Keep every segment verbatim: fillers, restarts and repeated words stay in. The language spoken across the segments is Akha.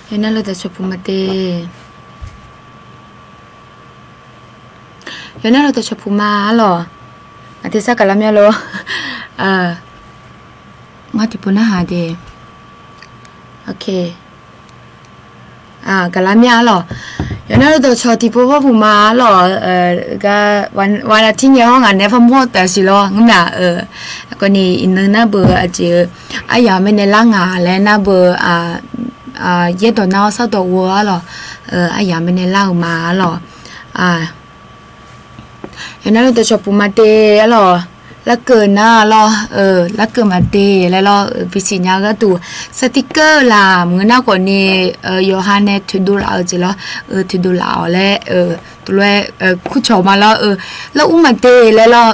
Yawqnar lo dawqcawq puq ma te. Yawqnar lo dawqcawq puq ma arlawq. Aqtersar gaqlar mya lor. Ngar tiqpov narhaq de. Gaqlar mya arlawq. Yawqnar lo dawqcawq tiqpov par puq ma arlawq. Ga, วันอาทิตย์ ngae hawr ngaq nae par mawr taef siq lawr ngeur mae-aq. Kawvni iqnan nar beu aqjeq-eu aryamq mae nae lar ngaq laer nar beu yaerdawq nar-awr sardawq ghoe-eu arlawq. Aryamq mae nae lar-eu ma arlawq. Yawqnar lo dawqcawq puq ma te arlawq. Larkeuv nar lawr, larkeuv ma te laer lawr, bisiq nya-eu gharduq สติกเกอร์ laq maqngeur nar khawfni, yawqha nae toeqdov laf-eu jeq lawr, toeqdov laf-awq laer, tov lof-aer kurcawq ma lawr, lar ur ma te laer lawr,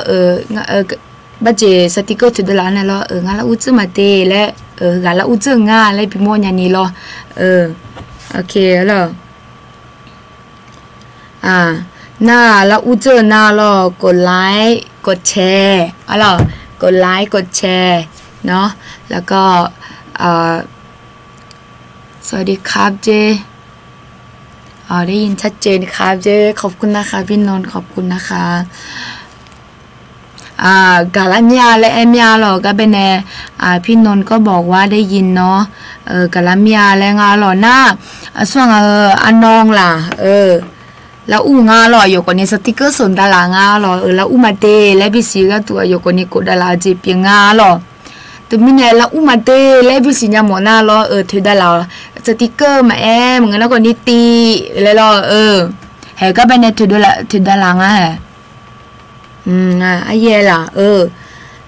barjeq สติกเกอร์ toeqdov laf-awr nae lawr, ngar lar ur dzeur ma te laer, ghaq lar ur dzeur-eu nga laer bimawr nyani lawr. Nar lar ur dzeur-eu nar lawr, กดไลค์ กดแชร์ arlawq, กดไลค์ กดแชร์ nawr, แล้วก็ สวัสดีครับ jeq. ได้ยินชัดเจนครับ jeq. ขอบคุณนะครับ พี่นนท์ ขอบคุณนะครับ. Gaqlar mir-a laer aer mir-a lawq. Gar bae nae, พี่นนท์ ก็บอกว่าได้ยินเนาะ. Gaqlar mir-a laer nga lawq nar, aqsur ngaq-euq arnan laq, lar ur nga lawq. Aqyawf khawfni สติกเกอร์ sanq davlaf nga lawq. Lar ur ma te laer bisiq gharduq aqyawf khawfni kof davlaf-eu jeq pyeuf nga lawq. Teumirnae lar ur ma te laer bisiq nya mawf nar lawr, toeqdavlaf-awq. สติกเกอร์ maqaer maqngeur nar khawfni tif laer lawr-eu, haeq gar bae nae toeqdavlaf nga haeq. Aryaer laf-eu,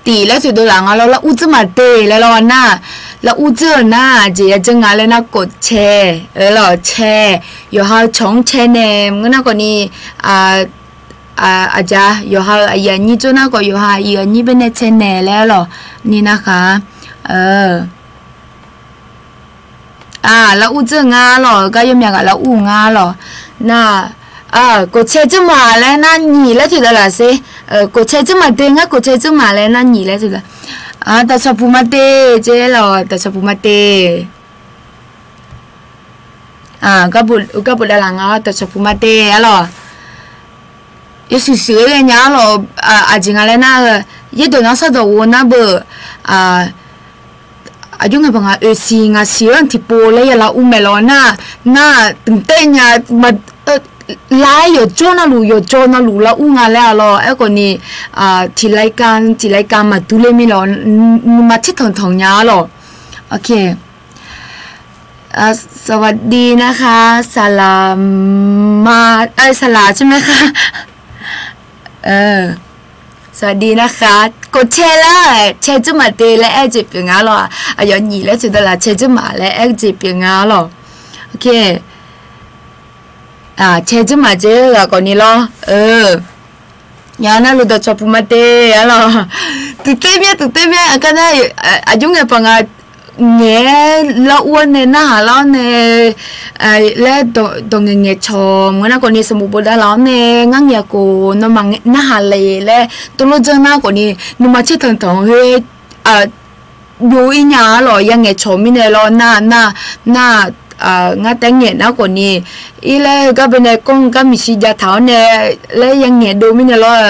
tif laer toeqdavlaf nga lawr. Lar ur dzeur ma te laer lawr nar, lar ur dzeur-eu nar jeq ya dzeur nga laer nar กดแชร์ lawq, แชร์. Yawqha-eu cawq-anr แชร์ naeq maqngeur nar khawfni, aqja yawqha-eu aqyuif aqnyir dzeur nar khawf yawqha aqyuif aqnyir bae nae แชร์ naeq laer lawq ni narhaq. Lar ur dzeur nga lawq. Gar yawmyaq ghaq lar ur nga lawq. Nar, กดแชร์ dzeur ma laer nar nyiq laer toeqdavlaf sher. กดแชร์ dzeur ma te, ngar กดแชร์ dzeur ma laer nar nyiq laer toeqdavlaf. Dawqcawq puq ma te, jeq lawq, dawqcawq puq ma te. Gar bof davlaf nga, dawqcawq puq ma te arlawq. Yawshuif shuif-aer ghaenya arlawq. Aqjeq nga laer nar, yaerdawq nar sardawq ghoe nar beu, aqjox ngae baq nga oeqsiq ngaqsiq-anr tiqpov laer ya lar ur mae lawr nar, nar dmqtaev nya ma, lar-aer yawqjawr navluf yawqjawr navluf lar ur nga laer arlawq. Aerkhawfni, tiq รายการ tiq รายการ maqdur ler mir lawr, nuima tsertanq tanq nya arlawq. สวัสดีนะคะ สลามมา เอ้ย สลาใช่ไหมคะ สวัสดีนะคะ กดแชร์ laer แชร์ dzeur ma te laer aer-eu jeq pyeuf nga lawq. Aqyawf nyiq laer toeqdavlaf แชร์ dzeur ma laer aer-eu jeq pyeuf nga lawq. แชร์ dzeur ma jeq ghaq khawfni lawr. Nya nar lo dawqcawq puq ma te arlawq. Tuqter myaer tuqter myaer aqgar nar, aqjox ngae paq nga ngaeq-aer lar ur-awr nae narhaq lar-awr nae, laer dawq ngaeq ngaeq cawq maqngeur nar khawfni sanqbof bof davlaf-awr nae ngar ngaeq khof nawmaf narhaq le laer tov lof janr nar khawfni nuima tsertanq tanq khoer byov-ir nya arlawq. Ya ngaeq cawq mirnae lawr nar, nar, nar, ngar taef ngaeq nar khawfni, ir laer heugar bae nae kawr-eu gar miqshi jav taq-awr nae laer ya ngaeq dov mirnae lawr,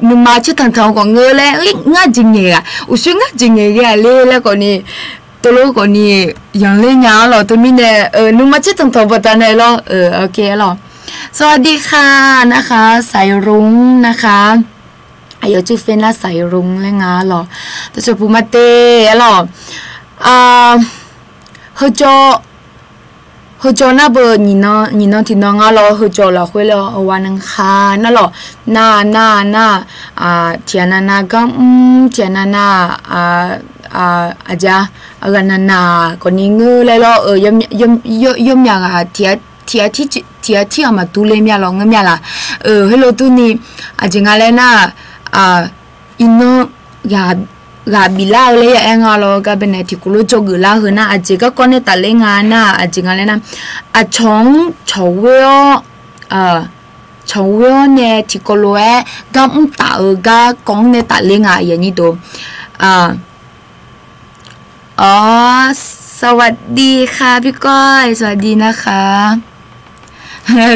nuima tsertanq tanq khawf ngeur laer ngar jeq ngaeq ghaq uqshoer ngar jeq ngaeq ghae-a ler laer khawfni, tov lof khawfni yanqler nya arlawq. Teumirnae nuima tsertanq tanq baqdanae lawr, arlawq. สวัสดีค่ะ นะคะ สายรุ้ง นะคะ Aqyawf ชื่อเฟซ nar สายรุ้ง laer nga arlawq. Dawqcawq puq ma te arlawq. Heujawr, heujawr nar beu nyiq nan tiqnan nga lawr, heujawr lafkhoer lawr, วันอังคาร nar lawq. Nar, nar, nar, tiqghaq nav nav gar mr, tiqghaq nav nav, aqja, aqghaq nav nav khawfni ngeur laer lawr, yawmyaq ghaq tiq ghaq tirghaq maqdur le myav lawq ngeur myav laq. Heulof durni, aqjeq nga laer nar, iqnan ghaq biflar-eu laer ya aer nga lawr. Gar bae nae tiqkawv lof dzawgeuf lar heu nar, aqjeq garkawv nae tafler nga nar, aqjeq nga laer nar, aqcawq-anr cawqghoer-awr, cawqghoer-awr nae tiqkawv lof-aer gar mr taf-eu garkawv-anr nae tafler nga, aqyuif aqnyir deuq. Awr, สวัสดีค่ะพี่ก้อย สวัสดีนะคะ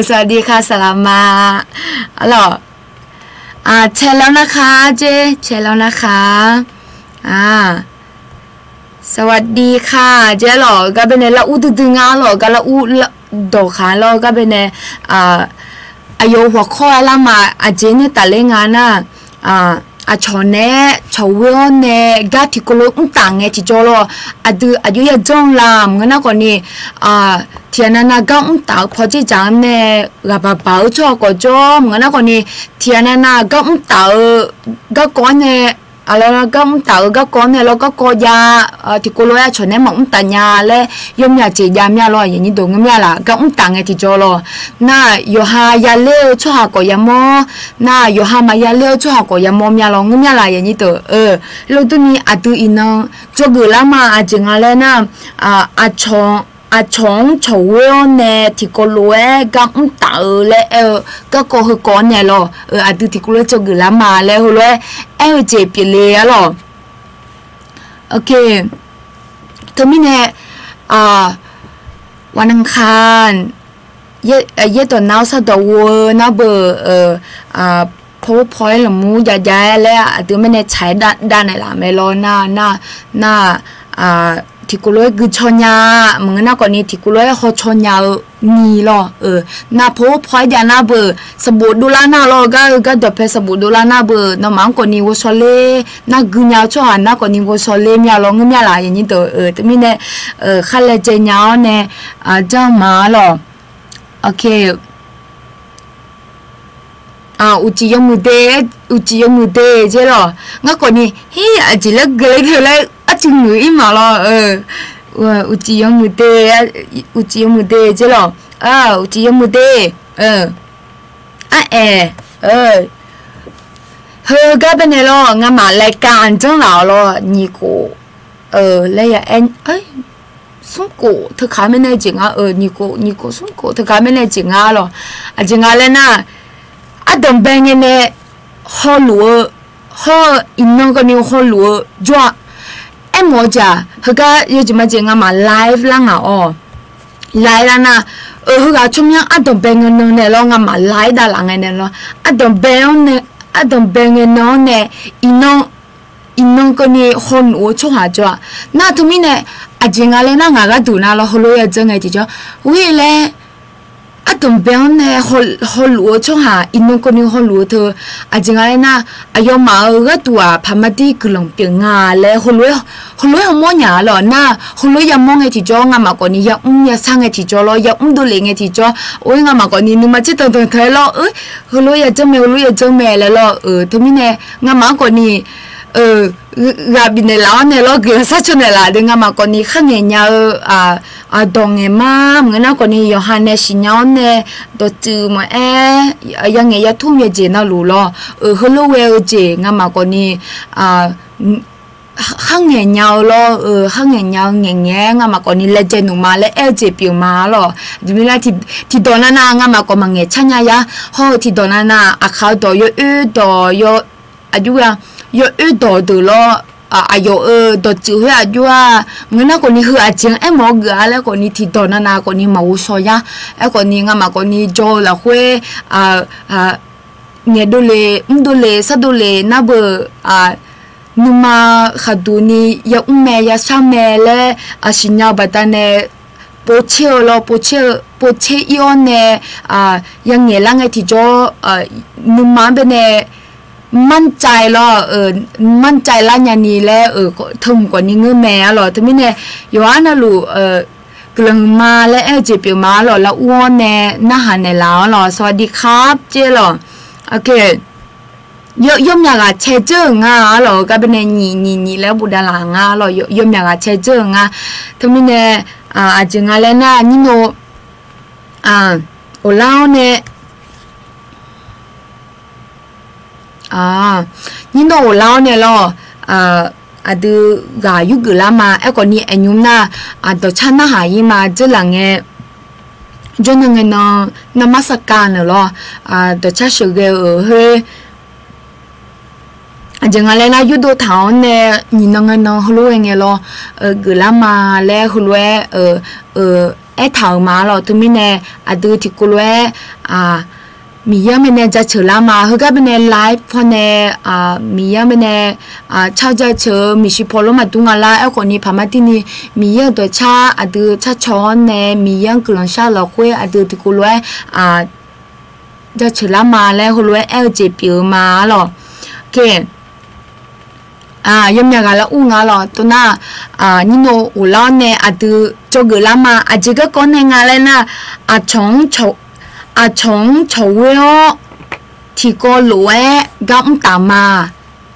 สวัสดีค่ะ สลามมา arlawq. แชร์แล้วนะคะ เจ๊ แชร์แล้วนะคะ สวัสดีค่ะ jeq arlawq. Gar baenae lar ur duidui nga arlawq. Gar lar ur dawqkhaq lawr gar baenae aqyawf-euq หัวข้อ aer lar ma, aqjeq nae tafler nga nar, aqcawq nae cawqghoer-awr nae gar tiqkawv lof mrtaf ngae tiqjawr lawr. Aqdui aqjox yajanr la maqngeur nar khawfni, tiqghaq navnav gar mrtaf-eu pawdzer dzaq-anr nae ghaq baq baq-eu tsawrhaq khawf jawr maqngeur nar khawfni, tiqghaq navnav gar mrtaf-eu garkawv-anr nae, aqlawq gar mrtaf-eu garkawv-anr nae lawr garkawv jav, tiqkawv lof-aer aqcawq nae maqmr taf nya laer yawmyaq jeq jav mir-a lawr. Aqnyir deuq ngeur mir-a laf, gar mrtaf ngae tiqjawr lawr. Nar yawqha yaler-eu tsawrhaq khawf yamawr, nar yawqha maqyaler-eu tsawrhaq khawf yamawr mir-a lawr ngeur mir-a laf. Aqnyir deuq, lof durni aqdui iqnan dzawgeuf lar ma. Aqjeq nga laer nar, aqcawq-anr cawqghoer-awr nae tiqkawv lof-aer gar mrtaf-eu laer aer-eu garkawv heukawv-anr nae lawr, aqdui tiqkawv lof-aer dzawgeuf lar ma laer heulof-aer aer-eu jeq pyeufle arlawq. Teumirnae, วันอังคาร-aq, yaerdawq nav-awr sardawq ghof-eu nar beu, พาวเวอร์พอยต์ lafmur jav jav-aer laer aqdui mirnae tsaq-aer dav dav naeqlaf mae lawr nar, nar, nar, tiqkawv lof-aer gui caw nya, maqngeur nar khawfni tiqkawv lof-aer haw caw nya-eu ni lawr. Nar พาวเวอร์พอยต์ jav nar beu, sanqbof dovlar nar lawr, gar-eu gar dawqpae sanqbof dovlar nar beu, nawmaf-anr khawfni ghovshaw ler, nar gui nya-eu tsawrhaq nar khawfni ghovshaw ler mir-a lawr ngeur mir-a laf. Aqnyir deuq, teumirnae, khar laejae nya-awr nae janr ma arlawq. Uqcif yawmuiq de, uqcif yawmuiq de jeq lawr. Ngar khawfni, hir, aqjeq laer gui ler teu laer arcuiv muiq-ir ma lawr. Uqcif yawmuiq de, uqcif yawmuiq de jeq lawr. Uqcif yawmuiq de, aer-aer, heugar baenae lawr, ngamaf รายการ janr laf-awq lawr, nyiq khof, laer ya aer, smr khof teu kaq mirnae jeq nga, nyiq khof, nyiq khof smr khof teu kaq mirnae jeq nga lawr. Aqjeq nga laer nar, ardanqbae ngae nae hawluf-eu, hawr-eu iqnan kawvni hawluf-eu jawr-a. Aermawf-eu jeq-aq, heugar yawjeq majeq ngamaf ไลฟ์ lar ngaq-awq. ไลฟ์ lar nar, heughaq tsawrmyanr ardanqbae ngae nan nae lawr, ngamaf ไลฟ์ dav laf ngae nae lawr, ardanqbae-anr nae, ardanqbae ngae nan-anr nae, iqnan, iqnan kawvni hawluf-eu tsawrhaq jawr-a. Nar teumirnae, aqjeq nga laer nar ngaq gharduq nar lawr, heulof-aer ya dzeur ngae tiqjawr, ur laer, ardanqbae-anr nae hawluf-eu tsawrhaq iqnan kawvni hawluf-eu teu, aqjeq nga laer nar, aqyawfmaf-euq gharduq-aq paqmadir guiqlanq pyeuf nga laer heulof-aer hawmawr nya-a lawr nar, heulof-aer yamawr ngae tiqjawr, ngamaf khawfni yamr yashar ngae tiqjawr lawr, yamr dovlef ngae tiqjawr, or ngamaf khawfni nuima tser danqdanq teu-aer lawr, heulof-aer ya dzeur mae, heulof-aer ya dzeur mae laer lawr, teumirnae ngamaf-anr khawfni ghaq bifnaeq laf-awr nae lawr, guiqlanq sharcaw naeqlaf deuq ngamaf khawfni kharngaeq nya-eu dawq ngaeq ma. Maqngeur nar khawfni yawqha nae siqnya-awr nae dawqtsuif maqaer, yangaeq yatur myav jeq navluf lawr, heulof ghae-eu jeq ngamaf khawfni kharngaeq nya-eu lawr, kharngaeq nya-eu ngaeqngaeq-aer ngamaf khawfni laejae nmq ma laer aer-eu jeq pyeuf ma lawr. Aqjeq mirnae, tiqdawq navnav ngamaf khawf maqngaeq car nya ya. Hawr-eu tiqdawq navnav aqkaq-eu dawq yawoer dawq yaw, aqjox-a, yawoer dawq deuq lawr, aqyawf-euq dawqtsuif khoer aqjox-a. Maqngeur nar khawfni heu aqjeq-anr aermawf-eu geuf-a laer khawfni tiqdawq navnav khawfni maqghovshaw ya. Aerkhawfni ngamaf khawfni jawr-eu lafkhoer ngaeq dovle, mr dovle, shar dovle nar beu, nuima khaqduq ni yamr mae yashar mae laer siqnya-eu baqdanae, povtser-eu lawr, povtser-eu, povtser ir-awr nae yangaeq lar ngae tiqjawr, nuima-anr baenae manrcae lawr, manrcae lar nyani laer-eu teumq khawfni ngeur mae-a lawq. Teumirnae yawqha navluf guiqlanq ma laer aer-eu jeq pyeuf ma-a lawq. Lar ur-awr nae narhaq naeqlaf-awr lawq, สวัสดีครับ jeq lawq. Yawmyaq ghaq cae dzeur-euq nga-a lawq, gar baenae nyiq nyiq nyiq laer bof davlaf nga lawq, yawmyaq ghaq cae dzeur-euq nga. Teumirnae aqjeq nga laer nar, nyir nawr, ghoflar-awr nae, nyir nawr ghoflar-awr nae lawr, aqdui ghaq yurgeuf lar ma. Aerkhawfni aernymr nar, dawqcar narhaq-ir ma dzeurlaf ngae, jawrnan ngae nan, navmar sarkav-euq lawr, dawqcar sheuqghae-euq khoer, Aqjeq nga laer nar, yurdov taq-awr nae nyiq nan ngae nan heulof-aer ngae lawr, geuflar ma laer heulof-aer aertaq-euq ma lawq. Teumirnae aqdui tiqkov lof-aer Miqyaer-anr baenae jaceuq lar ma. Heugar baenae live pawnae Miqyaer-anr baenae car jaceuq-eu maeqshi paw lor maqdur nga lar. Aerkhawfni paqmar tirni Miqyaer-euq dawqcar aqdui carcaw-awr nae Miqyaer-anr guiqlanq shar lafkhoer aqdui tiqkov lof-aer jaceuq lar ma laer heulof-aer aer-eu jeq pyeuf-eu ma lawq. Yawmyaq ghaq lar ur nga lawq. Tov nar, nyirno ghoflar-awr nae aqdui dzawgeuf lar ma. Aqjeq garkawv nae nga laer nar, aqcawq-anr, aqcawq-anr cawqghoer-awr tiqkawv lof-aer gar mr taf ma.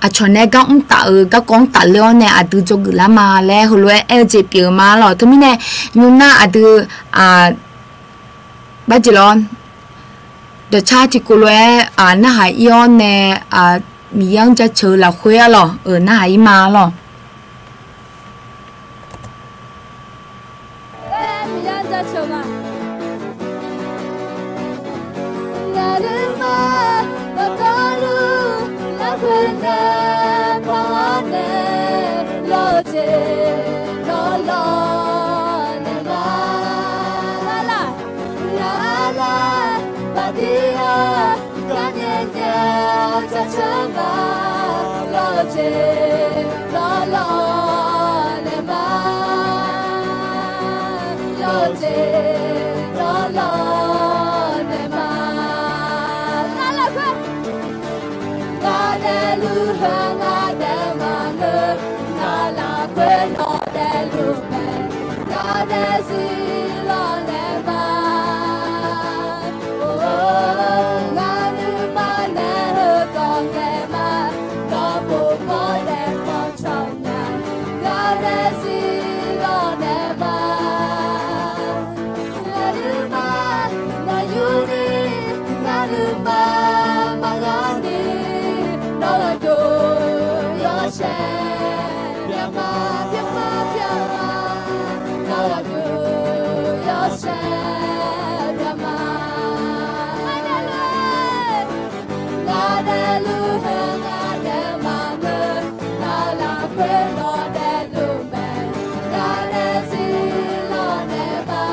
Aqcawq nae gar mr taf-euq garkawv mr tafler-awr nae aqdui dzawgeuf lar ma laer heulof-aer aer-eu jeq pyeuf-eu ma lawq. Teumirnae nymr nar aqdui barjeq lawr, dawqcar tiqkov lof-aer narhaq ir-awr nae Miqyaer-anr jaceuq-eu lafkhoer-a lawq, narhaq ir ma lawq. Miqyaer-anr jaceuq ma. Ngaq nuima dawqtawvluf lafkhoer nae pawr-awr nae lawr-eu jeq dawqlawr naeq ma. Ngar lar, ngar lar, baqdir-awr garnyae nyae-awr jaceuq ma. Lawr-eu jeq dawqlawr naeq ma. Lawr-eu jeq dawqlawr naeq ma. Ngar lafkhoer, ngar daefluf heu ngar daef maqngeur. Ngar lafkhoer nawr daefluf mae. Ngar daefzir lawr naeq ma. Ngar nuima nae heudawq ngae ma. Nawr pov mawr daef mawr cawq nya. Ngar daefzir lawr naeq ma. Ngar nuima, ngar yurni, ngar nuima maqghanr ni, nawr gharduq yawshaef pyeufma, pyeufma, pyeufma. Nawr gharduq yawshaef pyeufma. Ngar daefluf heu ngar daef maqngeur. Ngar lafkhoer nawr daefluf mae. Ngar daefzir lawr naeq ma.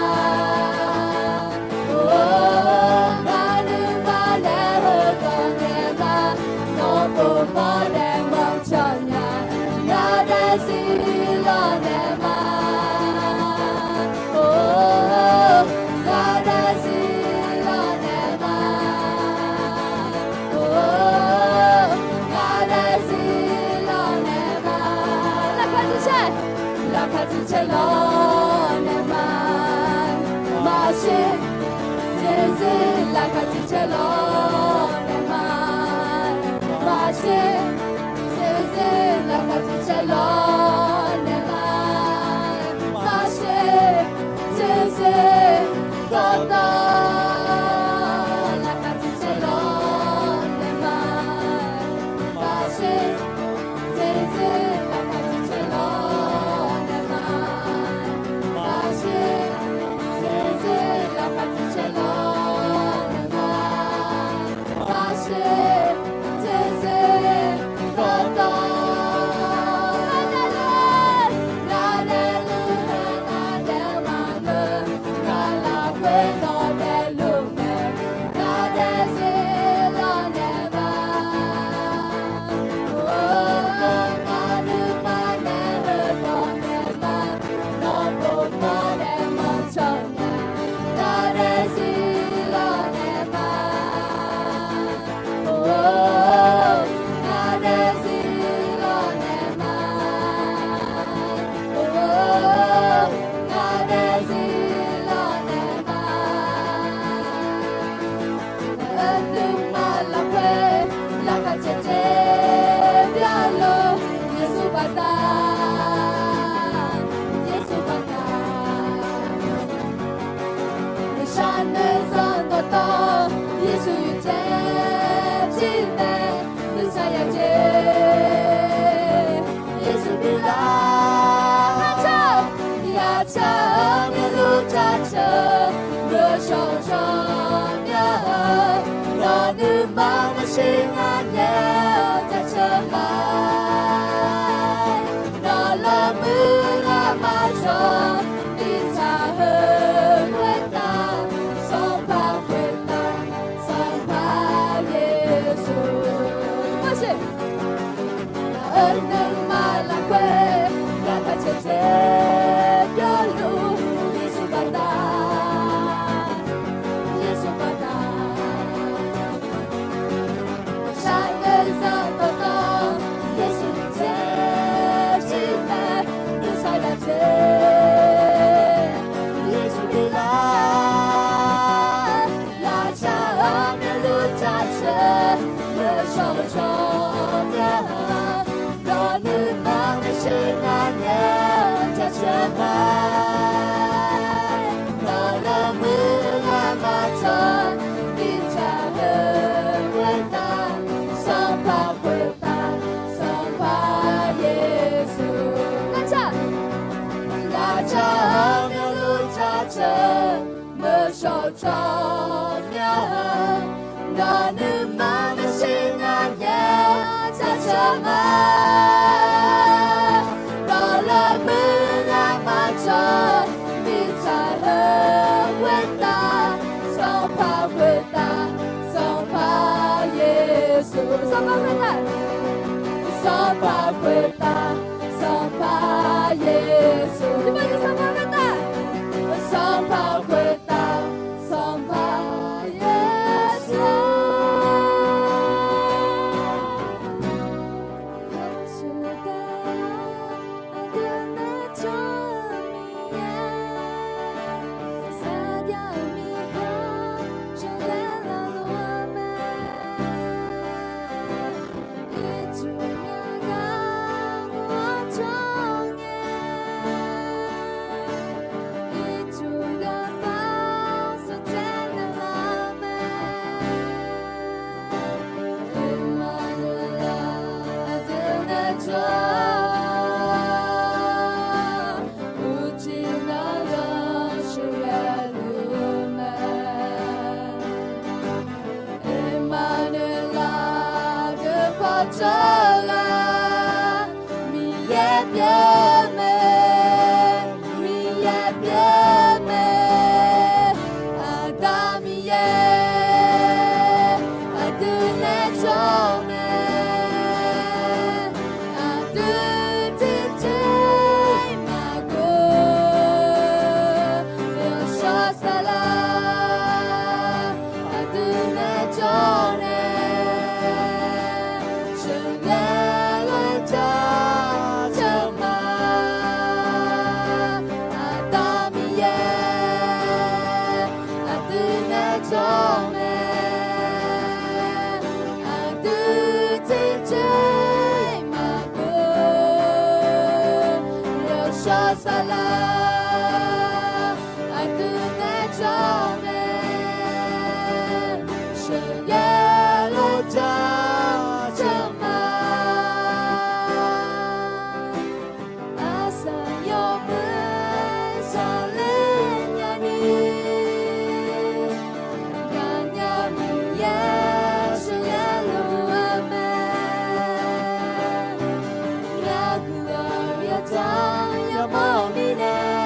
Ngar nuima nae heudawq ngae ma. Nawr pov mawr daef mawr cawq nya. Ngar daefzir lawr naeq ma. Ngar daefzir lawr naeq ma. Ngar daefzir lawr naeq ma. Laqkhaq tiq caer, laqkhaq tiq caer lawr naeq ma. Maqshir, jerzir laqkhaq tiq caer lawr naeq ma. Maqshir, jerzir laqkhaq tiq caer lawr naeq ma. Maqshir, jerzir dawqtawv laqkhaq tiq caer lawr naeq ma. Maqshir, jerzir laqkhaq tiq caer lawr naeq ma. Maqshir, jerzir laqkhaq tiq caer lawr naeq ma. Maqshir, jerzir Nawq-euq muiq-eu ghaq maqcawq mirtsaq heu khoertav, Sanqpaq khoertav, Sanqpaq Yeqsur. Ngaqcaq, ngaqcaq-awr myanluf jaceuq, meuqshawq tsawrmyanr-eu, nawq nuima maqsiq ngar nae jaceuq ma. Dawqlaw muiq-eu ghaq maqcawq mirtsaq heu khoertav, Sanqpaq khoertav, Sanqpaq Yeqsur. Sanqpaq khoertav, Sanqpaq khoertav, Sanqpaq Yeqsur. Sanqpaq khoertav, Sanqpaq Yeqsur. Yawshuif gaq-awr aqdui nae jawr-eu Miqyaer, saqjav-euq mirkhanq sheuqghae lafluf-eu mae. Ircuf myav gar mur-awr jawr ngae, ircuf garpar sanqtae naeqlaf-eu mae. Iqmanuqlav aqdui nae jawr-awr, uqcif navluf sheuqghae luf-eu mae. Iqmanuqlav deuq paw tsawrhaq, Miqyaer pyeuf mae, Miqyaer pyeuf mae, Aqda Miqyaer aqdui nae jawr mae. Aqdui tiqjeq-iq maqghoe, yawshawr saflar aqdui nae jawr nae, sheuqghae lof jaceuq ma. Aqda Miqyaer aqdui nae jawr mae. Aqdui tiqjeq-iq maqghoe, yawshawr saflar aqdui nae jawr mae. Sheuqghae lof jaceuq ma. Arsaq yawmuiq saqler nyani, gaqnya Miqyaer sheuqghae luf-eu mae. Myavguiq-awr yawdzanr yawmawr-eu mirnae,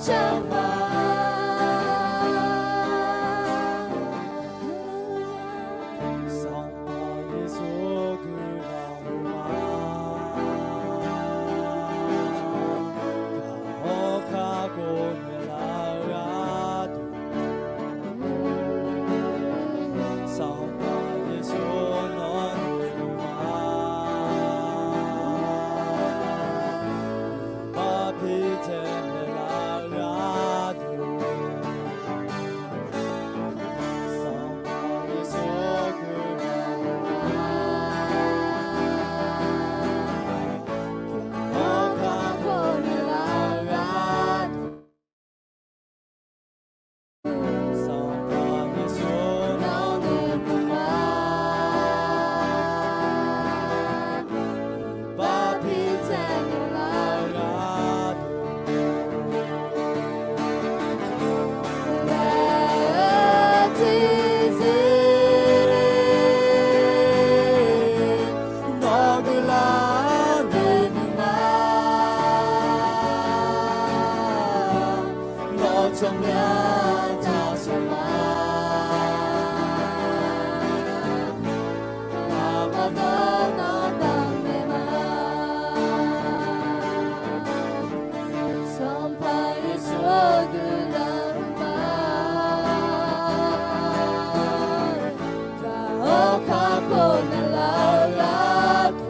shar ma. Sanqpaq Yeqsur guiqlanq-eu ma. Gaq-awr kakhof naeqlaf-eu gharduq, Sanqpaq Yeqsur nawr noeqmuiq ma. Iqbax pidzae naeqlaf-eu gharduq, Sanqpaq Yeqsur guiqlanq-eu ma. Gaq-awr kakhof naeqlaf-eu gharduq, Sanqpaq Yeqsur nawr noeqmuiq ma. Iqbax pidzae naeqlaf-eu gharduq, laer-eu tiqzir nawr guiqlanq noeqmuiq ma. Nawr tsawrmyanr jaceuq ma. Aqma dawr nawr daqmaeq ma. Sanqpaq Yeqsur guiqlanq-eu ma. Gaq-awr kakhof naeqlaf-eu gharduq,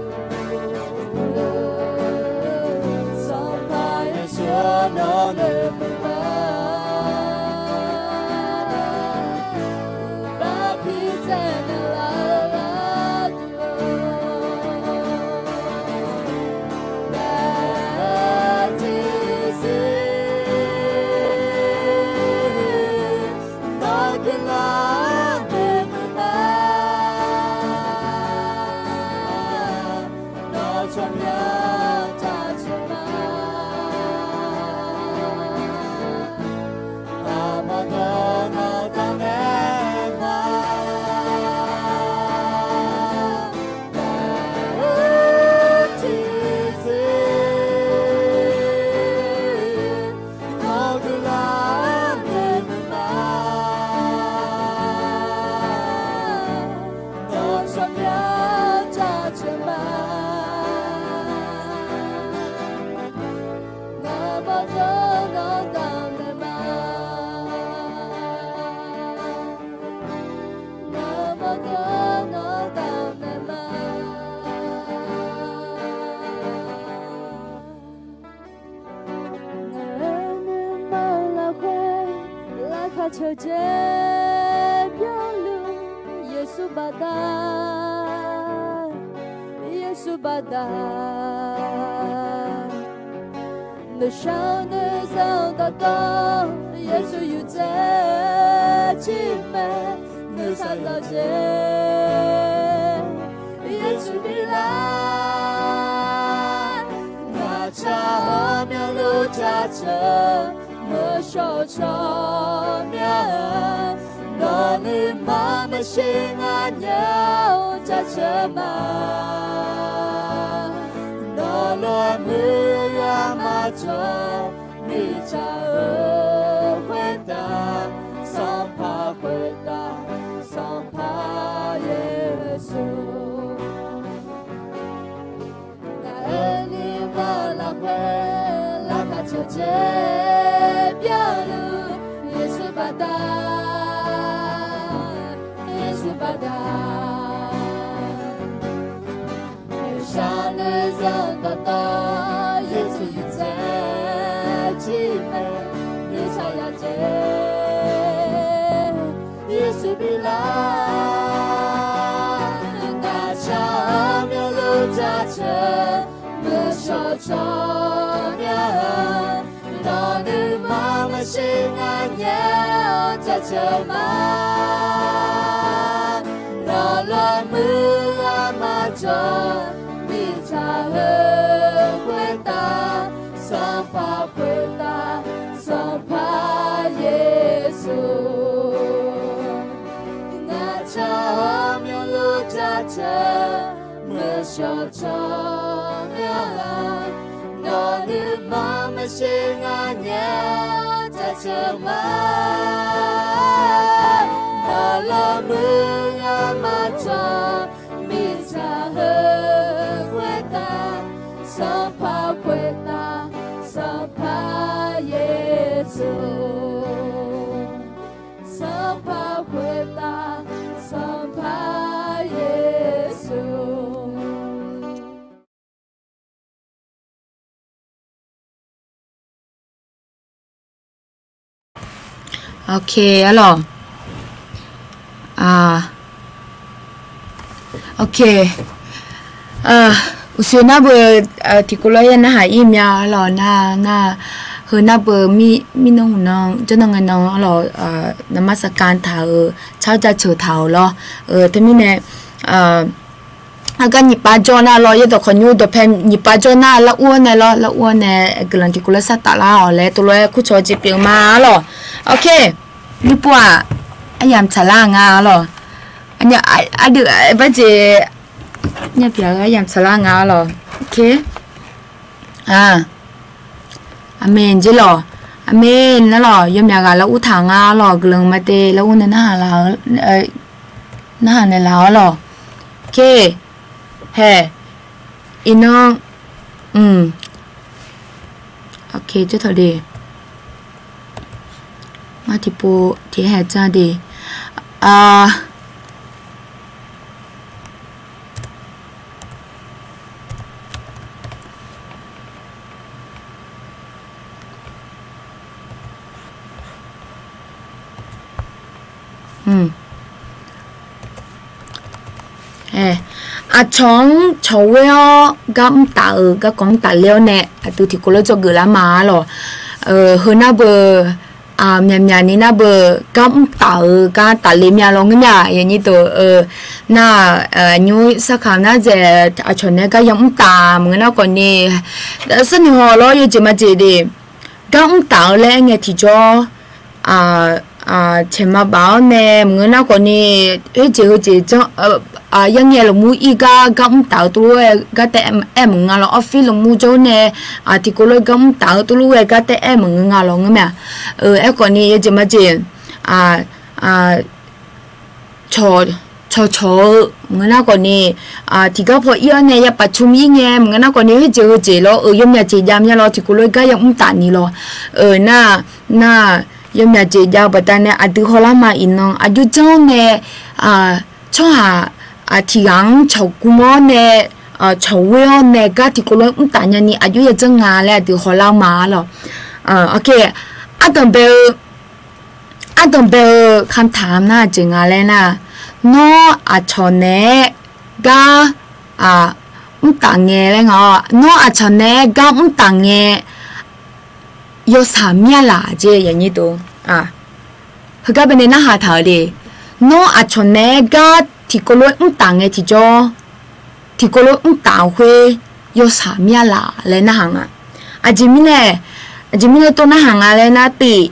Sanqpaq Yeqsur nawr noeqmuiq ma. Iqbax pidzae naeqlaf-eu gharduq, laer-eu tiqzir nawr guiqlanq noeqmuiq ma. Nawr tsawrmyanr jaceuq ma. Aqma dawr nawr daqmaeq ma. Laer-eu tiqzir nawr guiqlanq noeqmuiq ma. Nawr tsawrmyanr jaceuq ma. Aqma dawr nawr daqmaeq ma. Aqma dawr nawr daqmaeq ma. Ngaq-euq nuima lafkhoer, laqkhaq ceuq jeq byanluf, Yeqsur baqda, Yeqsur baqda. Nuishar nuizanq dawqtawv, Yeqsur yawdzae jir mae, nuisar yawdzae Yeqsur bi lar. Ngaqtsaq-anr myanluf jaceuq, meuq shawq tsawrmyanr-eu, nawq nuima maeqshi ngar nyae-awr jaceuq ma. Nawq lof-aer muiq-eu aqma jawr, mirtsaq-euq khoertav, Sanqpaq khoertav, Sanqpaq Yeqsur. Ngaq-euq nuima lafkhoer, laqkhaq ceuq jeq byanluf, Yeqsur baqda, Yeqsur baqda. Nuishar nuizanq dawqtawv, Yeqsur yawdzae jir mae, nuisar yawdzae Yeqsur bi lar. Ngaqtsaq-anr myanluf jaceuq, meuq shawq tsawrmyanr-eu, nawq nuima maeqshi ngar nyae-awr jaceuq ma. Nawq lof-aer muiq-eu aqma jawr, mirtsaq-euq khoertav, Sanqpaq khoertav, Sanqpaq Yeqsur. Ngaqtsaq-anr myanluf jaceuq, meuq shawq tsawrmyanr-eu, nawq nuima maeqshi ngar nyae Sanqpaq, arlawr muiq-eu ghaq maqcawq, mirtsaq heu khoertav Sanqpaq khoertav, Sanqpaq Yeqsur. Sanqpaq khoertav, Sanqpaq Yeqsur. Ok, arlawq. Ok. Uqshoe nar beu, tiqkawv lof-aer ya narhaq ir mya arlawq nar, nar, heu nar beu, mirnan hmq nan jawrnan ngae nan arlawq, naqma saqkaq taq-euq tsar jaceuq taq-euq lawr. Teumirnae, aqgar nyiq pav jawr nar lawr, yaerdawq khawqnymr dawqpae nyiq pav jawr nar lar ur-awr nae lawr, lar ur-awr nae guiqlanq tiqkawv lof-aer sar taf lar-awq laer tov lof-aer kurcawq jeq pyeuf ma arlawq. Ok. Nymrpov-aq, aryamq tsaqlar nga arlawq. Aqdui barjeq, nya pyaq-eu aryamq tsaqlar nga arlawq. Ok. Aqmeq jer lawq. Aqmeq nar lawq, yawmyaq ghaq lar ur taq nga arlawq, guiqlanq ma te lar ur nae narhaq laf-eu, narhaq naeqlaf arlawq. Ok. Hae. Iqnan, mm. Ok, jawr tawq de. Ngar tiqpov tiqhae jan de. Aqcawq-anr cawq ghoer-awr gar mr taf-euq garkawv mr taf ler-awr nae aqdui tiqkawv lof-aer dzawgeuf lar ma arlawq. Heu nar beu, myaqmyaq ni nar beu, gar mr taf-euq gar taf le mya lawr ngeur mya, aqnyir deuq, nar, nymr sarkaq nar dzaeq aqcawq nae gar ya mr taf maqngeur nar khawf ni, sarnoeq haw lawr yawjeq majeq de, gar mr taf-eu laer aer ngae tiqjawr, caeq ma baf-awr nae maqngeur nar khawf ni, khoerjeq heujeq janr, yarngae lafmur ir gar gar mr taf-eu tov lof-aer gar taef aer maqngeur nga lawr, office lafmur jawr-awr nae, tiqkawv lof-aer gar mr taf-eu tov lof-aer gar taef aer maqngeur nga lawr ngeur mya. Aerkhawf ni yawjeq majeq, cawqcawq-eu maqngeur nar khawf ni, tiqgar paw ir-awr nae ya paf cum ir ngae maqngeur nar khawf ni, khoerjeq heujeq lawr-euq yawmyaq jeq jav mya lawr, tiqkawv lof-aer gar ya mr taf ni lawr. Nar, nar, yawmyaq jeq jav-eu baqdanae aqdui hawlar ma iqnan aqjox janr-awr nae, tsawrhaq tiq ghaq-anr cawq gm-awr nae, cawq ghoer-awr nae gar tiqkawv lof-aer mr taf nyani aqjox ya janr nga laer aqdui hawlar ma arlawq. Ok, ardanq bae-eu, ardanq bae-eu คำถาม nar aqjeq nga laer nar, nawr aqcawq naeq-aer gar mr taf ngae laer nga-awr, nawr aqcawq naeq-aer gar mr taf ngae yawshaq mir-a laf jeq, aqnyir deuq, heugar bae nae narhaq taq-euq de. Nawr aqcawq naeq-aer gar tiqkawv lof-aer mr taf ngae tiqjawr, tiqkawv lof-aer mr taf-euq khoer yawshaq mir-a laf laer narhaq nga. Aqjeq mirnae, aqjeq mirnae tov narhaq nga laer nar tiv,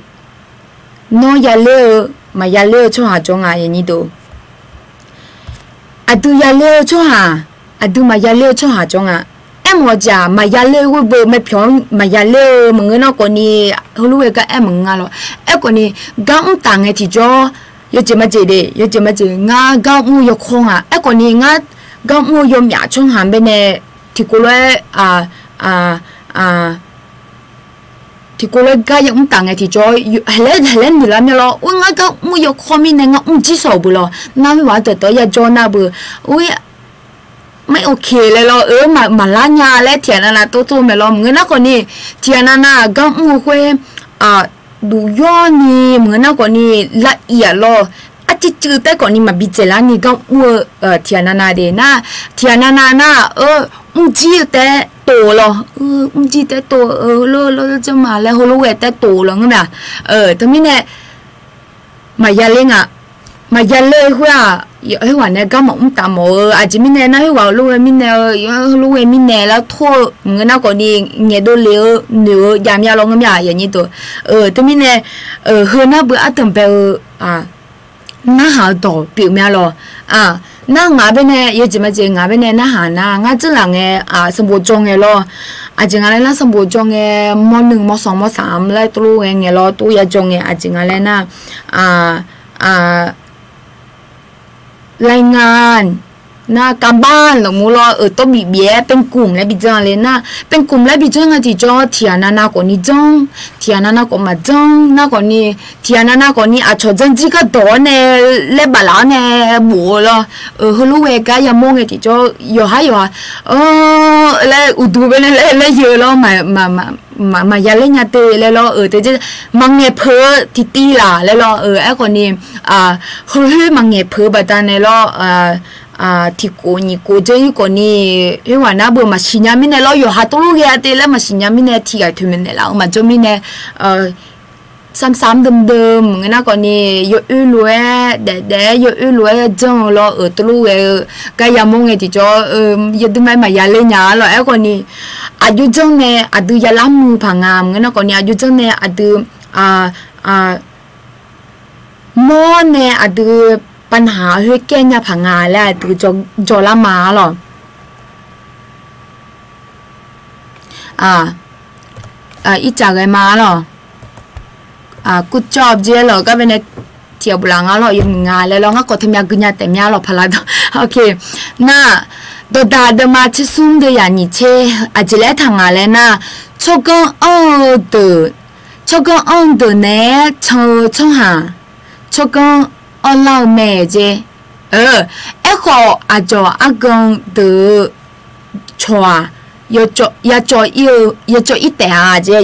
nawr yaler-eu maqyaler-eu tsawrhaq jawr nga, aqnyir deuq. Aqdui yaler-eu tsawrhaq, aqdui maqyaler-eu tsawrhaq jawr nga. Aermawf-eu jeq-aq maqyaler-eu ghoer beu, maepyawq-anr maqyaler-eu maqngeur nar khawf ni, heulof-aer gar aer maqngeur nga lawr. Aerkhawf ni, gar mr taf ngae tiqjawr, yawjeq majeq de, yawjeq majeq ngar gar mr-eu yawkawr nga. Aerkhawf ni ngar gar mr-eu yawmyaf tsawrhaq bae nae tiqkawv lof-aer tiqkawv lof-aer gar ya mr taf ngae tiqjawr, haqlaer haqlaer noeqlar mya lawr, or ngar gar mr-eu yawkawr mirnae ngar mr jir sawq-euq beu lawr, nar khoerghaq-anr dawqtawv ya jawr nar beu, or, ไม่โอเค laer lawr, or, maqlar nya laer tiqghaq navnav tov tov mae lawr, maqngeur nar khawf ni, tiqghaq navnav gar mr-eu khoer, duq yawr ni maqngeur nar khawf ni, lav ir-aq lawr, arcuiv cuiv taef khawf ni maqbi dzaeq lar ni gar mr-eu, tiqghaq navnav de nar, tiqghaq navnav nar, mr jir-eu taef tov-eu lawr, mr jir taef tov-eu lawr, lawr janr ma laer heulof-aer taef tov-eu lawr ngeur mae-a. Teumirnae maqyaler nga. Maqyaler khoer-aq, khoerghaq nae gar maqmr taf mawf-eu, aqjeq mirnae nar khoerghaq lof-aer mirnae-eu, heulof-aer mirnae laer tor-eu maqngeur nar khawf ni, ngaeqdov le-eu noeq-eu jav mya lawr ngeur mae-a, aqnyir deuq. Teumirnae, heu nar beu ardanq bae-eu narhaq-eu dawq pyeuf mya lawr. Nar ngaq bae nae yawjeq majeq ngaq bae nae narhaq nar ngar dzeurlaf ngae, sanqbof jawr ngae lawr. Aqjeq nga laer nar, sanqbof jawr ngae, mawrnuiq mawrsanq mawrsanq laer tov lof ghae ngae lawr, tov ya jawr ngae, aqjeq nga laer nar, รายงาน nar การบ้าน lafmur lawr, euq tawr bif bif-aer เป็นกลุ่ม laer bi janr le nar, เป็นกลุ่ม laer bi janr ngae tiqjawr tiqghaq navnav khawfni janr, tiqghaq navnav khawf maqjanr nar khawfni, tiqghaq navnav khawfni aqcawq janr jir gardawq-awr nae laer baflaf-awr nae bof-eu lawr, heulof ghae gar yamawr ngae tiqjawr yawqhar yawqha laer uqduq bae nae laer laer yeu lawr, maqya ler nya te laer lawr, euq te jeq maqngaeq peuq-eu tiqtiv laf laer lawr, aerkhawfni, heulof maqngaeq peuq-eu baqdanae lawr, tiqkhof nyiq khof janr-ir khawfni, khoerghaq nar beu maqsiq nya mirnae lawr, yawqha tov lof ghae-a te laer maqsiq nya mirnae tiqghaq toeqmaeq naeqlaf-eu maqjawr mirnae, ซ้ำๆเดิมๆ maqngeur nar khawfni, yawoer lof-aer daef daef-aer yawoer lof-aer janr-eu lawr, euq tov lof ghae-eu gar yamawr ngae tiqjawr, yawduq ma-aer maqya ler nya-a lawr, aerkhawfni, aqjox janr nae aqdui yalar muiq paq nga, maqngeur nar khawfni, aqjox janr nae aqdui mawr nae aqdui ปัญหา khoerkaev nya paq nga laer aqdui jawrlar ma-a lawr. Ircaf ghae ma-a lawr. คุณจอบ jeq lawq gar bae nae tiq ghaq boflaf nga lawr, yawmuiq nga laer lawr, ngar khawf teumya gui nya taef mya lawr paqlar dawq. Nar, dawqdaq deuvma tsersmr deuvyaq nyiq tser aqjeq laer aertaq nga laer nar, tsawrganr anr-eu deuq, tsawrganr anr-eu deuq naeq-aer can-eu tsawrhaq, tsawrganr anrlar-eu mae jeq. Aerkhawf, aqdzawq argan deuq-eu cawq-aq, yacawv ir-eu, yacawv ir taef-a jeq,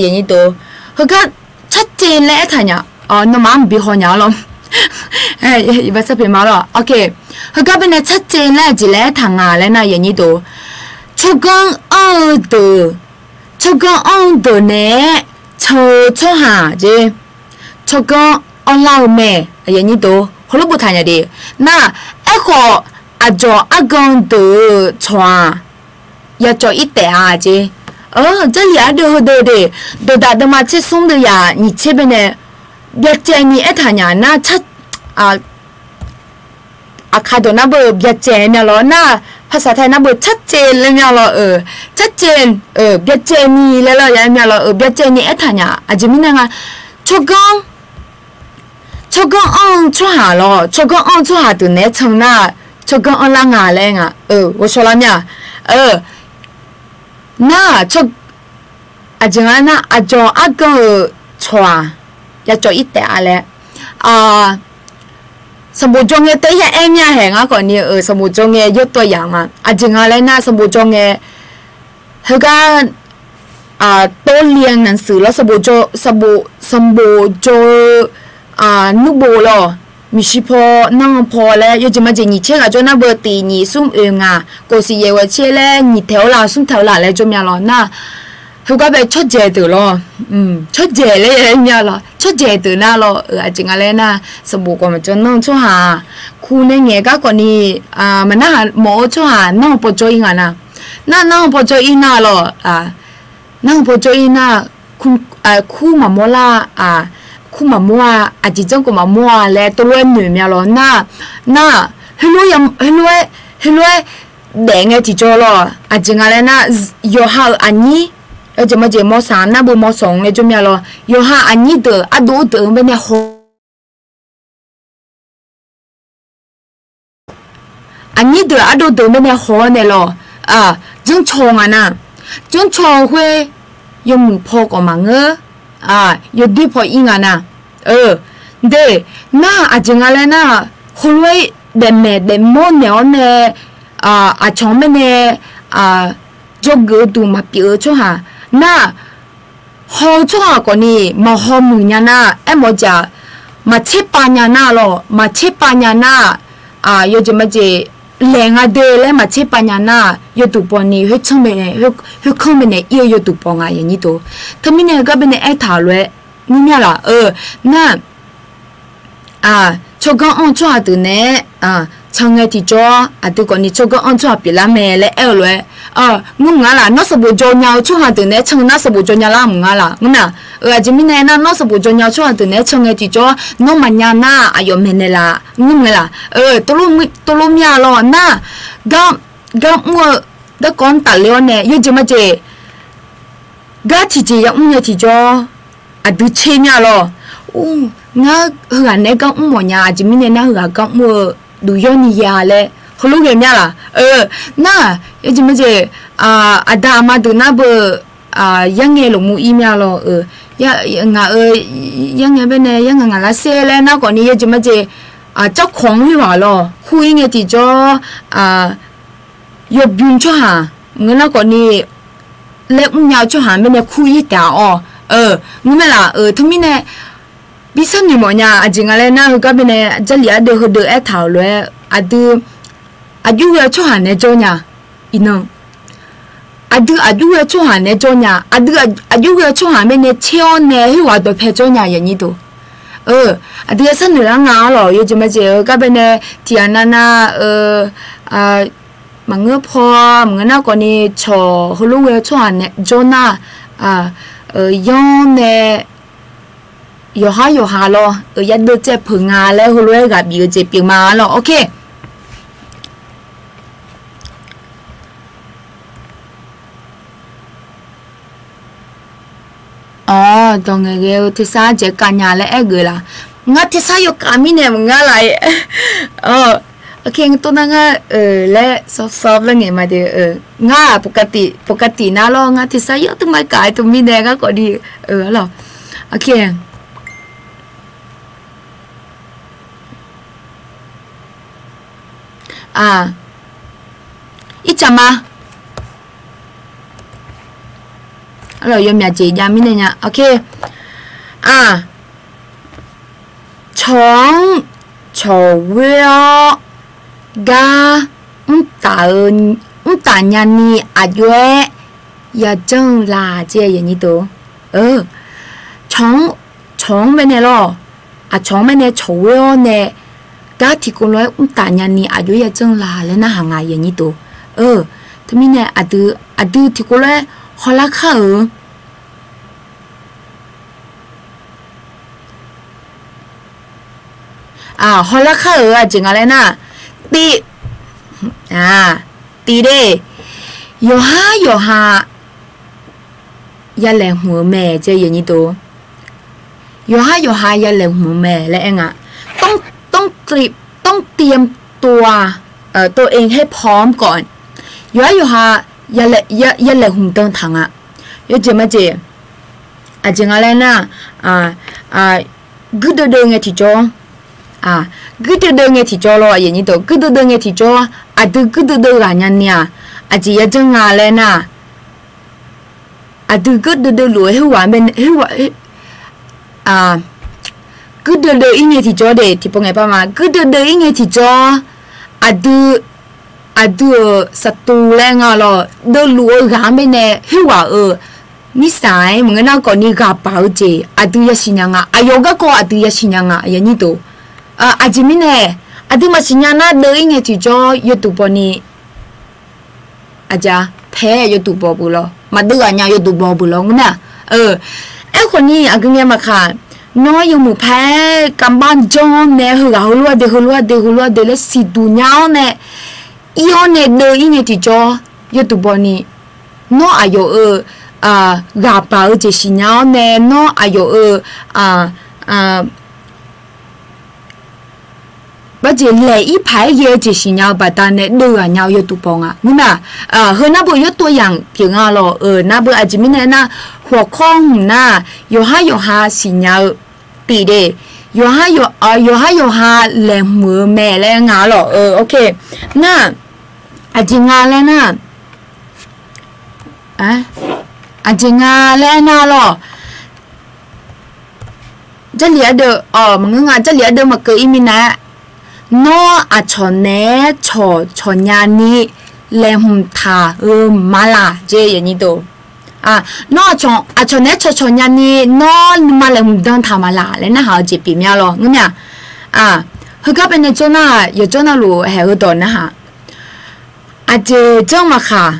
heugar tsarcaev laer aertaq nya. Nawmaf-anr bi haw nya-a lawr. Heugar bae nae tsarcaev laer aqjeq laer aertaq nga laer nar, tsawrganr anr-eu deuq, tsawrganr anr-eu deuq naeq-aer can-eu tsawrhaq jeq, tsawrganr anrlar-eu mae. Heulof boftaq nya de. Nar, aerkhawf, aqdzawq argan deuq-eu cawq-aq, yacawv ir taef-a jeq. Jarlif ardeuv heudeuv de, dawqdaq deuvma tsersmr deuvyaq nyiq tser bae nae byacaevni aertaq nya nar, aqkaq dawq nar beu byacaev mya lawr nar, ภาษาไทย nar beu tsarcaev laer mya lawr-euq, tsarcaev, byacaevni laer lawr ya mya lawr-euq, byacaevni aertaq nya. Aqjeq mirnae nga, tsawrganr, tsawrganr anr-eu tsawrhaq lawr, tsawrganr anr-eu tsawrhaq deuq naeq-aer can nar, tsawrganr anrlar nga laer nga, ghawqshawq lar mya. Nar, aqjeq nga nar, aqdzawq argan-euq cawq-aq, yacawv ir taef-a laer, sanqbof jawr ngae taef-aer ya aer mya haeq ngar khawfni-euq sanqbof jawr ngae yawtawv yaq ma. Aqjeq nga laer nar, sanqbof jawr ngae heugar ต้องเรียนหนังสือ lawr, sanqbof jawr-eu nuirbof lawr, miqshi paw nanr paw laer yawjeq majeq nyiq tser ghaq jawr nar beu tiq nyiq smr oeq ngaq kof siq yaeq ghoeq tser laer nyiq taeq-awr laf smr taeq-awr laf laer jawr mya lawr nar, heugar bae tsawrjaeq deuq lawr, tsawrjaeq laer ya aer mya lawr, tsawrjaeq deuq nar lawr-euq, aqjeq nga laer nar, sanqbof khawf maqjawr nanr-eu tsawrhaq, kur nae ngaeq gar khawfni, maqnarhaq mawf-eu tsawrhaq nanr paw jawr ir nga nar, nar nanr paw jawr ir nar lawr, nanr paw jawr ir nar, kur maqmawr lar-a, kur maqmawr-a, aqjeq janr khawf maqmawr-a laer tov lof-aer noeq mya lawr nar, nar, heulof-aer, heulof-aer daef ngae tiqjawr lawr, aqjeq nga laer nar, yawqha-euq aqnyir, yawjeq majeq mawrsaq nar beu mawrsaq-anr laer jawr mya lawr, yawqha aqnyir deuq ardov deuq-anr bae nae haw aqnyir deuq ardov deuq-anr bae nae haw-awr nae lawr, janrcaw nga nar, janrcaw khoer yawmuiq paw khawf maqngeur, yawdoer paw ir nga nar, de, nar aqjeq nga laer nar, heulof-aer daefmaeq daefmawr naeq-awr nae, aqcawq-anr bae nae dzawgeuf-eu duq maqpyeuf-eu tsawrhaq nar, haw-eu tsawrhaq khawfni maqhaw muiq nya nar, aermawf jaq, maqtserpav nya nar lawr, maqtserpav nya nar, yawjeq majeq laeq nga de laer maqtserpav nya nar, yawduq bawni khoerkanr bae nae ir-eu yawduq baw nga yaqnyir deuq. Teumirnae heugar bae nae aertaq-euq lof-aer nymr mya laf-eu nar, tsawrganr anr-eu tsawrhaq deuq naeq-aer can ngae tiqjawr, aqdui khawfni tsawrganr anr-eu tsawrhaq pyeuflar mae laer aer-eu lof-aer, nymr mq nga laf, nawr sanqbof jaw nya-eu tsawrhaq deuq naeq-aer can nar sanqbof jaw nya lar mq nga laf, nymr mq-a. Aqjeq mirnae nar, nawr sanqbof jaw nya-eu tsawrhaq deuq naeq-aer can ngae tiqjawr, nawr maqnya nar aqyawf maeqnaeq laf, nymr mq nga laf, tov lof mya lawr nar, gar mr-eu garkawv-anr tafler-awr nae yawjeq majeq Gar tiqjeq yamr nae tiqjawr, aqdui tser mya lawr. Ngar heughaq naeq-aer gar mr mawf nya, aqjeq mirnae nar heughaq gar mr-eu duq yawr ni ya laer heulof ghae mya laq? Nar, yawjeq majeq, aqda aqma deuq nar beu, yarngae lafmuv ir mya lawr. Ngaq-euq yarngae baenae yarngae ngaq lavsaer laer nar khawfni yawjeq majeq, carkawq-anr khoerghaq lawr kur ir ngae tiqjawr, yawbym tsawrhaq maqngeur nar khawfni laer mrnya-eu tsawrhaq baenae kur ir taef-a awr. Ngeur mae laf? Teumirnae bi sharnoeq mawf nya. Aqjeq nga laer nar heugar baenae Jarlif ardeuv heudeuv aertaq-euq lof-aer aqdui aqjox ghae-eu tsawrhaq naeq-aer jawr nya. Iqnan aqdui aqjox ghae-eu tsawrhaq naeq-aer jawr nya. Aqdui aqjox ghae-eu tsawrhaq baenae tser-awr nae khoerghaq dawqpae jawr nya yaqnyir deuq. Aqdui ya sharnoeq lar nga-awr lawq, yawjeq majeq-eu gar baenae tiqghaq navnav-eu maqngeur paw, maqngeur nar khawfni cawq heulof ghae-eu tsawrhaq naeq-aer jawr nar, yanr nae yawqhar yawqha lawr-eu yadeuv caev peuq nga laer heulof-aer ghaq bif-eu jeq pyeuf ma lawr. Ok. Awq, dawq ngaeqghae-eu tersar jaev kav nya laer aergeuf laf? Ngar tersar yawkaf mirnae maqngar laf-ir. Awq, ok, tov nar ngar laer sawv sawv laer ngaeq ma de. Ngar-aq ปกติ ปกติ nar lawr, ngar tersar yawduq ma kaf-aer teumirnae ngar khawfni, arlawq. Ok. Ircaq ma. Arlawq, yawmyaq jeq jav mirnae nya. Ok. Aq, cawq-anr cawq ghoer-awr gar mrtaf-eu, mrtaf nyani aqjox-aer yajanr-eu laq jeq yaqnyir deuq. Cawq-anr, cawq-anr baenae lawr, aqcawq-anr baenae cawq ghoer-awr nae gar tiqkawv lof-aer mrtaf nyani aqjox-aer yajanr-eu laq laer narhaq nga yaqnyir deuq. Teumirnae aqdui, aqdui tiqkawv lof-aer hawlar kar-euq Aq, hawlar kar-euq aqjeq nga laer nar, tiv, tiv de, yawqhar yawqha ya laeqhmq-eu mae jeq yaqnyir deuq. Yawqhar yawqha ya laeqhmq-eu mae laer aer nga. ต้องเตรียมตัว ตัวเองให้พร้อมก่อน yawqhar yawqha ya laeqhmq dan taq nga. Yawjeq majeq, aqjeq nga laer nar, guirdeuv deuv ngae tiqjawr, guirdeuv deuv ngae tiqjawr lawr, guirdeuv deuv ngae tiqjawr, aqdui guirdeuv deuv ghaq nyani-aq, aqjeq yajanr nga laer nar, aqdui guirdeuv deuv luf-eu khoerghaq, guirdeuv deuv ir ngae tiqjawr de, tiqpov ngae par ma, guirdeuv deuv ir ngae tiqjawr, aqdui, aqdui-euq ศัตรู laer nga lawr, deuvluf-eu ghaq-anr baenae khoerghaq-euq mirtsaq-aer maqngeur nar khawfni ghaqbaq-eu jeq aqdui yasiq nya nga. Aqyawf garkawv aqdui yasiq nya nga yaqnyir deuq. Aqjeq mirnae, aqdui maqsiq nya nar deuv ir ngae tiqjawr yawduq baw ni, aqjeq pae yawduq baw beu lawr, maqdeuv ghaq nya yawduq baw beu lawr ngeur nar. Aerkhawfni aqgeu ngae maqkaq, nawr yawmuiq paer การบ้าน janr-awr nae heughaq heulof-aer de, heulof-aer de, heulof-aer de laer siqduq nya-awr nae, ir-awr nae deuv ir ngae tiqjawr yawduq baw ni, nawr aqyawf-euq ghaqbaq-eu jeq siqnya-awr nae, nawr aqyawf-euq barjeq laeq ir paq-aer ghae-eu jeq siqnya-eu baqdanae deuv ghaq nya-eu yawduq baw nga ngeur nar. Heu nar beu yawr ตัวอย่าง pyeuf nga lawr-euq nar beu aqjeq mirnae nar, หัวข้อ hmq nar, yawqhar yawqha siqnya-eu tiv de, yawqhar yawqha laeqhmq-eu mae laer nga lawr-euq. Ok, nar, aqjeq nga laer nar, aqjeq nga laer nar lawr, Jarlif ardeuv, maqngeur nga, Jarlif ardeuv maqkeuv ir minav-aer, nawr aqcawq naeq-aer cawqcawq nyani laeqhmq taq-eu maqlaq jeq yaqnyir deuq. Nawr aqcawq naeq-aer cawqcawq nyani nawr nuima laeqhmq dan taq maqlaq laer narhaq-eu jeq pyeuf mya lawr ngeur nar-aq, heugar baenae jawr nar-aq, yawqjawr navluf haeq-eu dawq narhaq, aqjeq janr maqkhaq,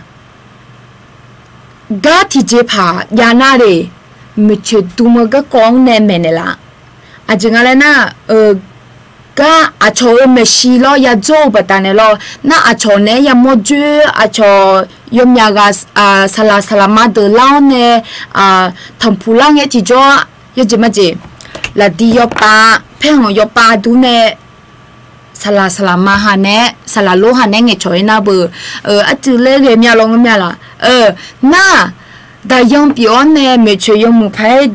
gar tiqjeqpaq jav nar le, maeqtsoeq dm-eu garkawv-anr nae maeqnaeq laf. Aqjeq nga laer nar-aq, gar aqcawq-euq maeqshi lawr yadzawr-eu baqdanae lawr, nar aqcawq naeq-aer yamawr dzoer, aqcawq yawmyaq ghaq saqlaq saqlaqma deuq lar-awr nae, tanqpuq lar ngae tiqjawr, yawjeq majeq, laqdi yawpav, paerkhanq yawpav dur nae, saqlaq saqlaqma ha nae, saqlaq lor ha nae ngaeqcawq-aer nar beu, arcuiv laer ghae mya lawr ngeur mya laq? Nar, daqyan pyeuf-awr nae maeqtsoeq yawmuiq paq-aer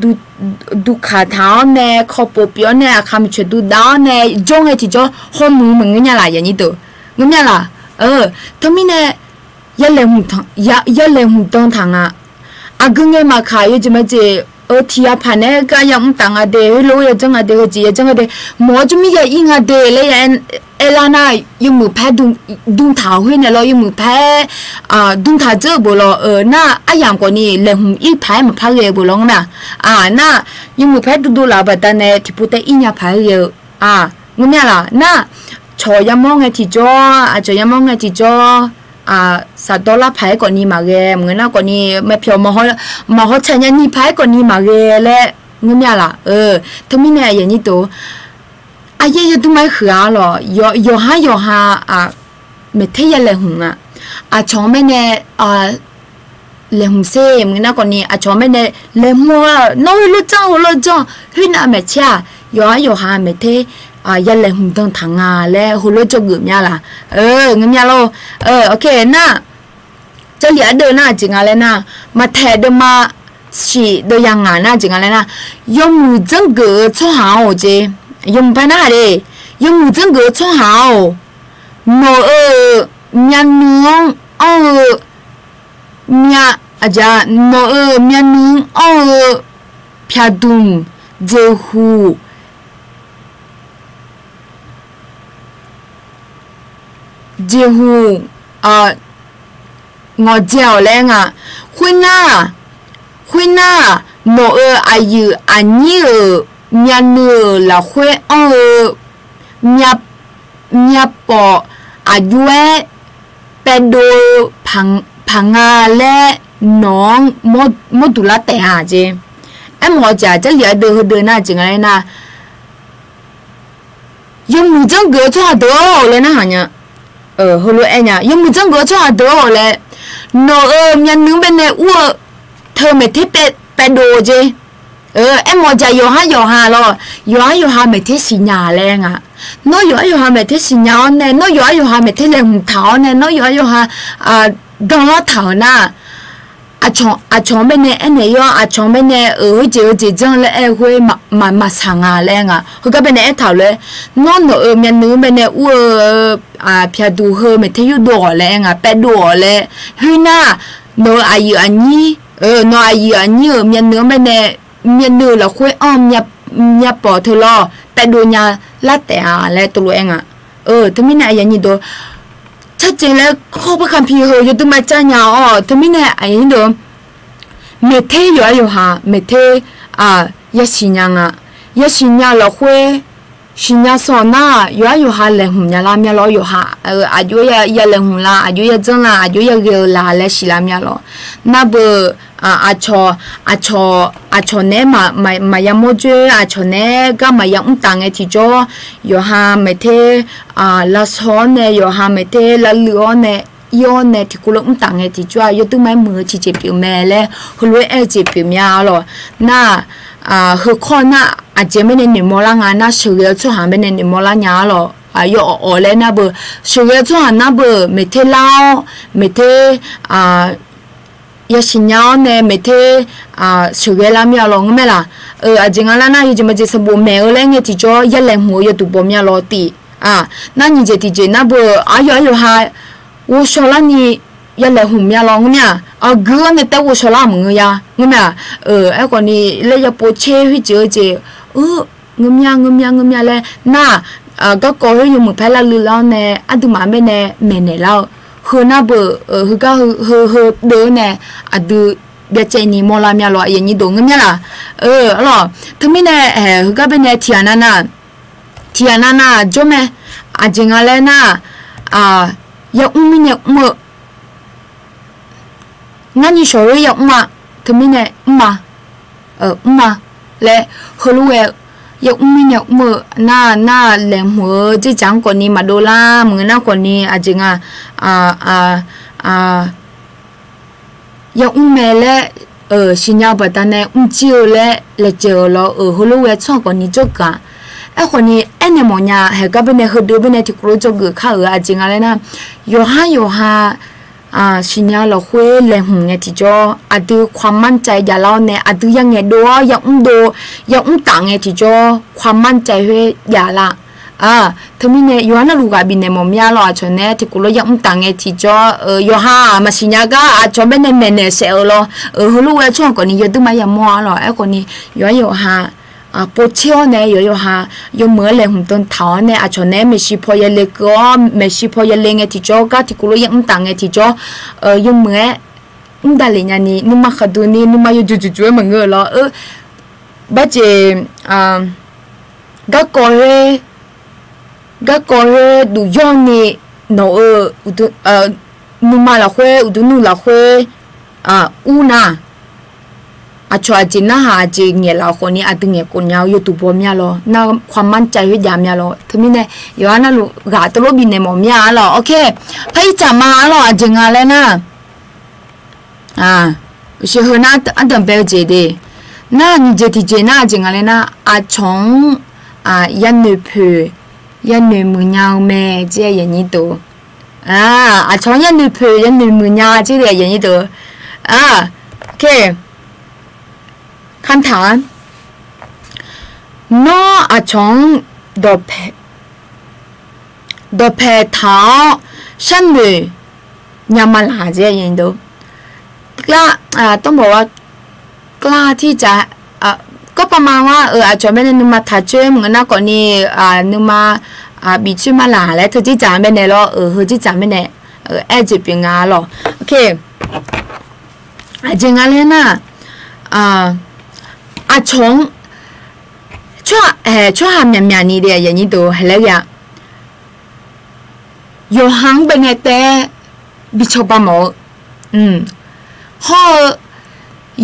dukaq taq-awr nae, kawpof pyeuf-awr nae aqkaq maeqtsoeq dudav-awr nae jawr ngae tiqjawr hawmuiq maqngeur nya laq, yaqnyir deuq? Ngeur mya laq? Teumirnae, yalaeqhmq dan taq nga. Aqgeu ngae maqkaq, yawjeq majeq-eu tiq yapaq naeq-aer gar yamr taf nga de, heulof-aer yajanr nga de, heujeq yajanr nga de, mawq-awr jawrmir ya ir nga de laer ya aer lar nar, yawmuiq paq-aer dm taq-euq khoer naeq lawr, yawmuiq paq-aer dm taq dzeur-eu beu lawr, nar aryamq khawfni laeqhmq ir paq-aer maqpar ghae-eu beu lawr ngeur mya. Nar, yawmuiq paq-aer dm dm laf-eu baqdanae tiqpov taef ir nya paq-aer ghae-eu, ngeur mya laq? Nar, cawq yamawr ngae tiqjawr, aqcawq yamawr ngae tiqjawr, saqdawr lar paq-aer khawfni maqghae, maqngeur nar khawfni maqpyawq maqhaw tsaq nya ni paq-aer khawfni maqghae laer ngeur mya laq? Teumirnae aqyuif aqnyir deuq, aqyaer yawdmr ma-aer huiq-a lawq, yawqhar yawqha maeqter yalaeqhmq nga. Aqcawq-anr maer nae laeqhmq sher, maqngeur nar khawfni aqcawq-anr maer nae laeqhmq-a, nawr heulof janr heulof janr, khoernav maeqtser-aq, yawqhar yawqha maeqter yalaeqhmq dan taq nga laer heulof dzawgeuf mya laq? Ngeur mya lawr. Nar, Jarlif ardeuv nar aqjeq nga laer nar, Maqtaeq deuvma shif deuv yangaq nar aqjeq nga laer nar, yawmuiq janrgeuf-eu tsawrhaq-anr-or jeq, yawmuiq bae narhaq le, yawmuiq janrgeuf-eu tsawrhaq-anr-or, nawq-euq myavnuiv-anr anr-eu mya, aqjeq, nawq-euq myavnuiv-anr anr-eu pyaqdmq, jeqhuq, jeqhuq ngawqdzae-awq laer nga. Khoernar, khoernar, nawq-euq aqyuif aqnyir-euq myavnuiv-euq lafkhoer anr-eu myavpawf aqjox-aer paevdov-eu paq nga laer nawq-anr mawr duq lar taef-a jeq. Aermawf-eu jeq-aq, Jarlif ardeuv heudeuv nar jeq nga laer nar, yawmuiq janrgeuf-eu tsawrhaq deuq-or laer narhaq nya. Heulof-aer nya, yawmuiq janrgeuf-eu tsawrhaq deuq-or laer, nawq-euq myavnuiv-anr baenae ur-eu teu maeqter paevdov-eu jeq. Aermawf-eu jeq-aq, yawqhar yawqha lawr, yawqhar yawqha maeqter siqnya laer nga. Nawr yawqhar yawqha maeqter siqnya-awr nae, nawr yawqhar yawqha maeqter laeqhmq taq-awr nae, nawr yawqhar yawqha danlar taq-euq nar, aqcawq-anr baenae aernaeq-awr, aqcawq-anr baenae-euq heujeq heujeq janr laer aer-eu khoer maqsaq nga laer nga. Heugar baenae aertaq-euq lof-aer, nawr nawq-euq myavnuiv-anr baenae ur-eu pyaqduq heu maeqter yurdov-awq laer aer nga, paevdov-awq laer. Khoernar, nawq-euq aqyuif aqnyir, nawq aqyuif aqnyir-euq myavnuiv-anr baenae, myavnuiv-euq lafkhoer anr-eu myavpawf teu lawr paevdov nya lar taef-a laer tov lof-aer nga. Teumirnae aqyuif aqnyir deuq, tsarjeq laer khawr par kanpi heu yawdmr ma jar nya-awr, teumirnae aqyuif aqnyir deuq, maeqter yawqhar yawqha maeqter yasiq nya nga. Yasiq nya-eu lafkhoer siqnya sanq nar, yawqhar yawqha laeqhmq nya lar mya lawr, yawqha aqjox-aer ya laeqhmq la, aqjox-aer ya janr la, aqjox-aer ya ghae-eu la laer siqlar mya lawr. Nar beu, aqcawq, aqcawq, aqcawq naeq-aer maqya mawr dzoer, aqcawq naeq-aer gar maqya mr taf ngae tiqjawr, yawqha maeqter lavshaw-awr nae, yawqha maeqter lavluiv-awr nae, ir-awr nae tiqkawv lof mr taf ngae tiqjawr-aq, yawdmr ma-aer muiq-eu tiqjeq pyeuf mae laer heulof-aer aer-eu jeq pyeuf mya-a lawq. Nar, heu kawr nar, aqjeq baenae noeqmawr lar nga nar, sheuqghae-eu tsawrhaq baenae noeqmawr lar nya-a lawq. Yaw awq awq laer nar beu, sheuqghae-eu tsawrhaq nar beu, maeqter lar-awr, maeqter yasiq nya-awr nae maeqter sheuqghae lar mya lawq ngeur mae laq? Aqjeq nga lar nar, yawjeq maqjeq sanqbof maeq-eu laer ngae tiqjawr ya laeqhmq-eu yawduq baw mya lawq tif. Nar nyiq jeq tiqjeq nar beu, aqyawf aqyawf ha ghovshaw larni ya laeqhmq mya lawq ngeur mya. Aqgeu-anr nae taef ghovshaw lar maqngeur ya ngeur mae-aq. Aerkhawfni laer ya pov tser khoerjeq-eu jeq, ngeur mya ngeur mya ngeur mya laer nar, garkawv khoer yawmuiq paer lavluiv lar-awr nae aqduimaf-anr baenae maeqnaeq lar-eu, heu nar beu, heugar heu heu deuv-awr nae aqdui byacaevni mawrlar mya lawq, aqyuif aqnyir deuq ngeur mya laq? Arlawq, teumirnae, heugar baenae tiqghaq nav nav, tiqghaq nav nav jawr mae. Aqjeq nga laer nar, ya mr mirnae mr-eu, ngar nyiq shawq-eu ya mr-a, teumirnae mr-a, mr-a laer heulof-aer yamr mirnae mr-eu nar, nar laeqhmq-eu dzerdzaq-anr khawfni maqdov lar maqngeur nar khawfni aqjeq nga, yamr mae laer, siqnya-eu baqdanae mrjir-eu laer laejae-euq lawr-euq heulof ghae tsawrhaq khawfni jawrgeuf-a. Aerkhawfni aernaeq mawfnya haeqgar baenae heudeuq baenae tiqkawv lof dzawgeuf kar-euq aqjeq nga laer nar, yawqhar yawqha siqnya lafkhoer laeqhmq ngae tiqjawr aqdui ความมั่นใจ jav lar-awr nae aqdui yangaeq dov-awr yamr dov, yamr taf ngae tiqjawr ความมั่นใจ khoer jav lar. Teumirnae yawqha navluf ghaq bifnaeq mawf mir-a lawr, aqcawq nae tiqkawv lof yamr taf ngae tiqjawr yawqha maqsiq nya gar aqcawq baenae maeqnaeq saef-eu lawr-euq heulof ghae tsawrhaq khawfni yawduir mar yamawr-a lawr. Aerkhawfni yawqhar yawqha pov tser-awr nae yawqha yawqha yawmuiq-aer laeqhmq dantaq-awr nae aqcawq nae-aer maeqshi paw yale keuv-awr maeqshi paw yale ngae tiqjawr gar tiqkawv lof yamr taf ngae tiqjawr yawmuiq-aer mr davlef nyani nuima khaqduq ni nuima yawjuq juq juq-aer maqngeur-eu lawr-eu barjeq garkawv khoer, garkawv khoer duq yawrni nawq-euq nuima lafkhoer uqduq nmr lafkhoer ur nar, aqcawq aqjeq narhaq aqjeq ngaeqlaf-euq khawfni aqdui ngaeqkhof nya-eu yawduq baw mir-a lawr nar ความมั่นใจ khoer jav mir-a lawr. Teumirnae yawqha navluf ghaq teulof bifnaeq mawf mir-a lawr. Ok, par ircaq ma-a lawr aqjeq nga laer nar, uqshoe heu nar ardanq bae-eu jeq de. Nar nyiq jeq tiqjeq nar aqjeq nga laer nar, aqcawq-anr yanoeq poeq yanoeq muiq nya-eu mae jeq yanyir deuq. Aqcawq-anr yanoeq poeq yanoeq muiq nya jeq yanyir deuq. Ok, คำถาม Nawr aqcawq-anr dawqpae taq-awr sharnoeq nya ma laq jeq yanyir deuq. Tawrmawf-a, klar tircaf, kawrpavma-anr-eu aqcawq baenae nuima taqcoer maqngeur nar khawfni nuima bifcoer ma laq laer teu dzerdzaq baenae lawr-euq heu dzerdzaq baenae aer-eu jeq pyeuf nga lawr. Ok, aqjeq nga laer nar, aqcawq-anr tsawrhaq myaqmyaq ni de yanyir deuq haeq laer ghae-a. Yawqha-anr baenae taef-aer bi cawba mawf-eu, hawr-eu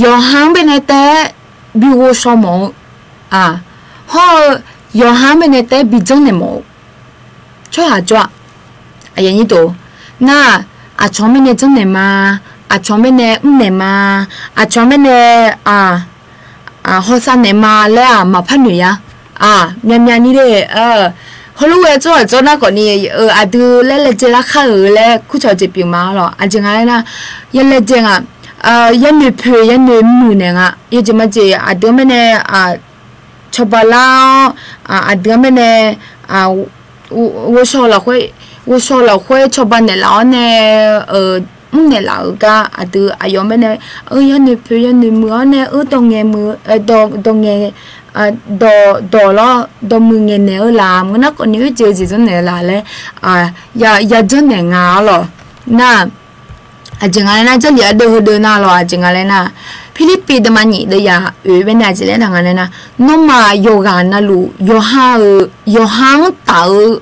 yawqha-anr baenae taef-aer bi ghovshaw mawf-eu, hawr-eu yawqha-anr baenae taef-aer bi janrnaeq mawf-eu tsawrhaq jawr-a. Nar, aqcawq-anr baenae janrnaeq ma, aqcawq-anr baenae mrnaeq ma, aqcawq-anr baenae hawsav naeq ma laer-aq maqpar noeq ya. Myaqmyaq ni de, heulof ghae tsawrhaq jawr nar khawfni aqdui laer laejae lar khar-euq laer kurcawq jeq pyeuf ma lawr. Aqjeq nga laer nar, ya laejae nga, yanoeq poeq yanoeq muiq naeq nga. Yawjeq majeq aqdui-anr baenae cawba lar-awr, aqdui-anr baenae ghovshaw lafkhoer, ghovshaw lafkhoer cawba naeqlaf-awr nae mrnaeq laf-euq gar aqdui aqyawf-anr baenae yanoeq poeq yanoeq muiq-awr nae dawq ngaeq muiq, dawq ngaeq, dawq dawq lawr dawq muiq ngaeq naeq-eu laf maqngeur nar khawfni oerjeq-eu jeq zanrnaeq laf laer ya janrnaeq nga-a lawr. Nar, aqjeq nga laer nar, Jarlif ardeuv heudeuv nar lawr aqjeq nga laer nar, Pirlirpiv deuvma nyif deuvyaq oeq baenae aqjeq laer nar nga laer nar, nawmaf yawqghaq navluf yawqha-euq yawqha-anr taf-eu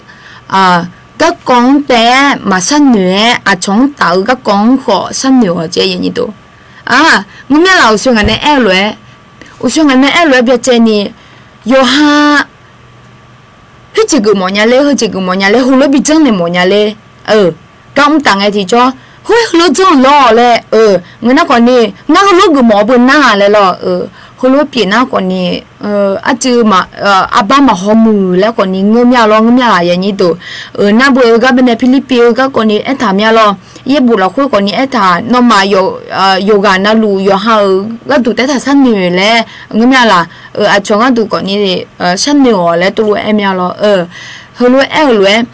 garkawv-anr taef-aer maqsharnoeq-aer aqcawq-anr taf-eu garkawv-anr khawf sharnoeq-awq jeq yanyir deuq. Ngeur mya laf uqshoe ngaq nae aer-eu lof-aer, uqshoe ngaq nae aer-eu lof-aer byacaevni, yawqha khoerjeq geufmawf nya ler, heujeq geufmawf nya ler, heulof bi janrnaeq mawf nya ler. Gar mr taf ngae tiqjawr, khoer heulof janr-eu lawr laer, ngeur nar khawfni, ngar heulof geufmawf-eu beu nar-a laer lawr, heulof pyeuf nar khawfni, arcuiv arbar maqhaw muiq laer khawfni ngeur mya lawr, ngeur mya laf yanyir deuq. Nar beu-eu gar baenae Pirlirpiv-eu gar khawfni aertaq mya lawr, yaerbof lafkhoer khawfni aertaq, nawmaf yawqghaq navluf yawqha-euq gharduq taef-aer taq sharnoeq laer ngeur mya laf, aqcawq gharduq khawfni sharnoeq-awq laer tov lof-aer aer mya lawr. Heulof-aer aer-eu lof-aer,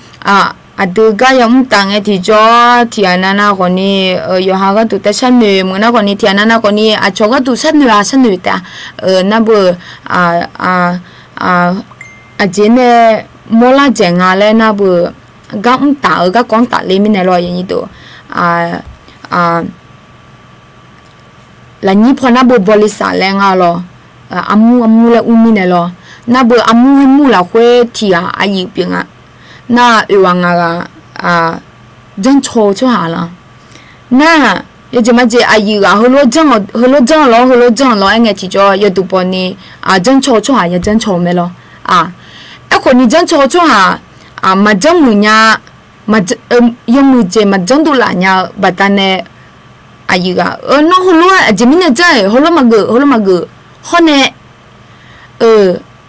aqdui gar yamr taf ngae tiqjawr tiqghaq navnav khawfni, yawqha gharduq taef sharnoeq maqngeur nar khawfni tiqghaq navnav khawfni aqcawq gharduq sharnoeq-a sharnoeq taef-a. Nar beu aqjeq nae mawrlar dzaeq nga laer nar beu, gar mr taf-eu garkawv-anr tafler mirnae lawr yanyir deuq. Lafnyir paw nar beu บริษัท laer nga lawr, armur armur laer ur mirnae lawr. Nar beu armur haermur lafkhoer tiqghaq aqyuif pyeuf nga. Nar oeq ghaq ngaq ghaq janrcaw-eu tsawrhaq la. Nar, yawjeq majeq aqyuif ghaq heulof janr-awq lawr, heulof janr-awq lawr aer ngae tiqjawr yawduq bawni, janrcaw-eu tsawrhaq ya janrcaw-eu mae lawr. Aerkhawf ni janr caw tsawrhaq maqjanr muiq nya, yawmuiq jeq maqjanr dovlaf nya-eu baqdanae, aqyuif ghaq-eu nawr heulof-aer aqjeq mirnae janr-iq heulof maqgeuf heulof maqgeuf. Hawr nae,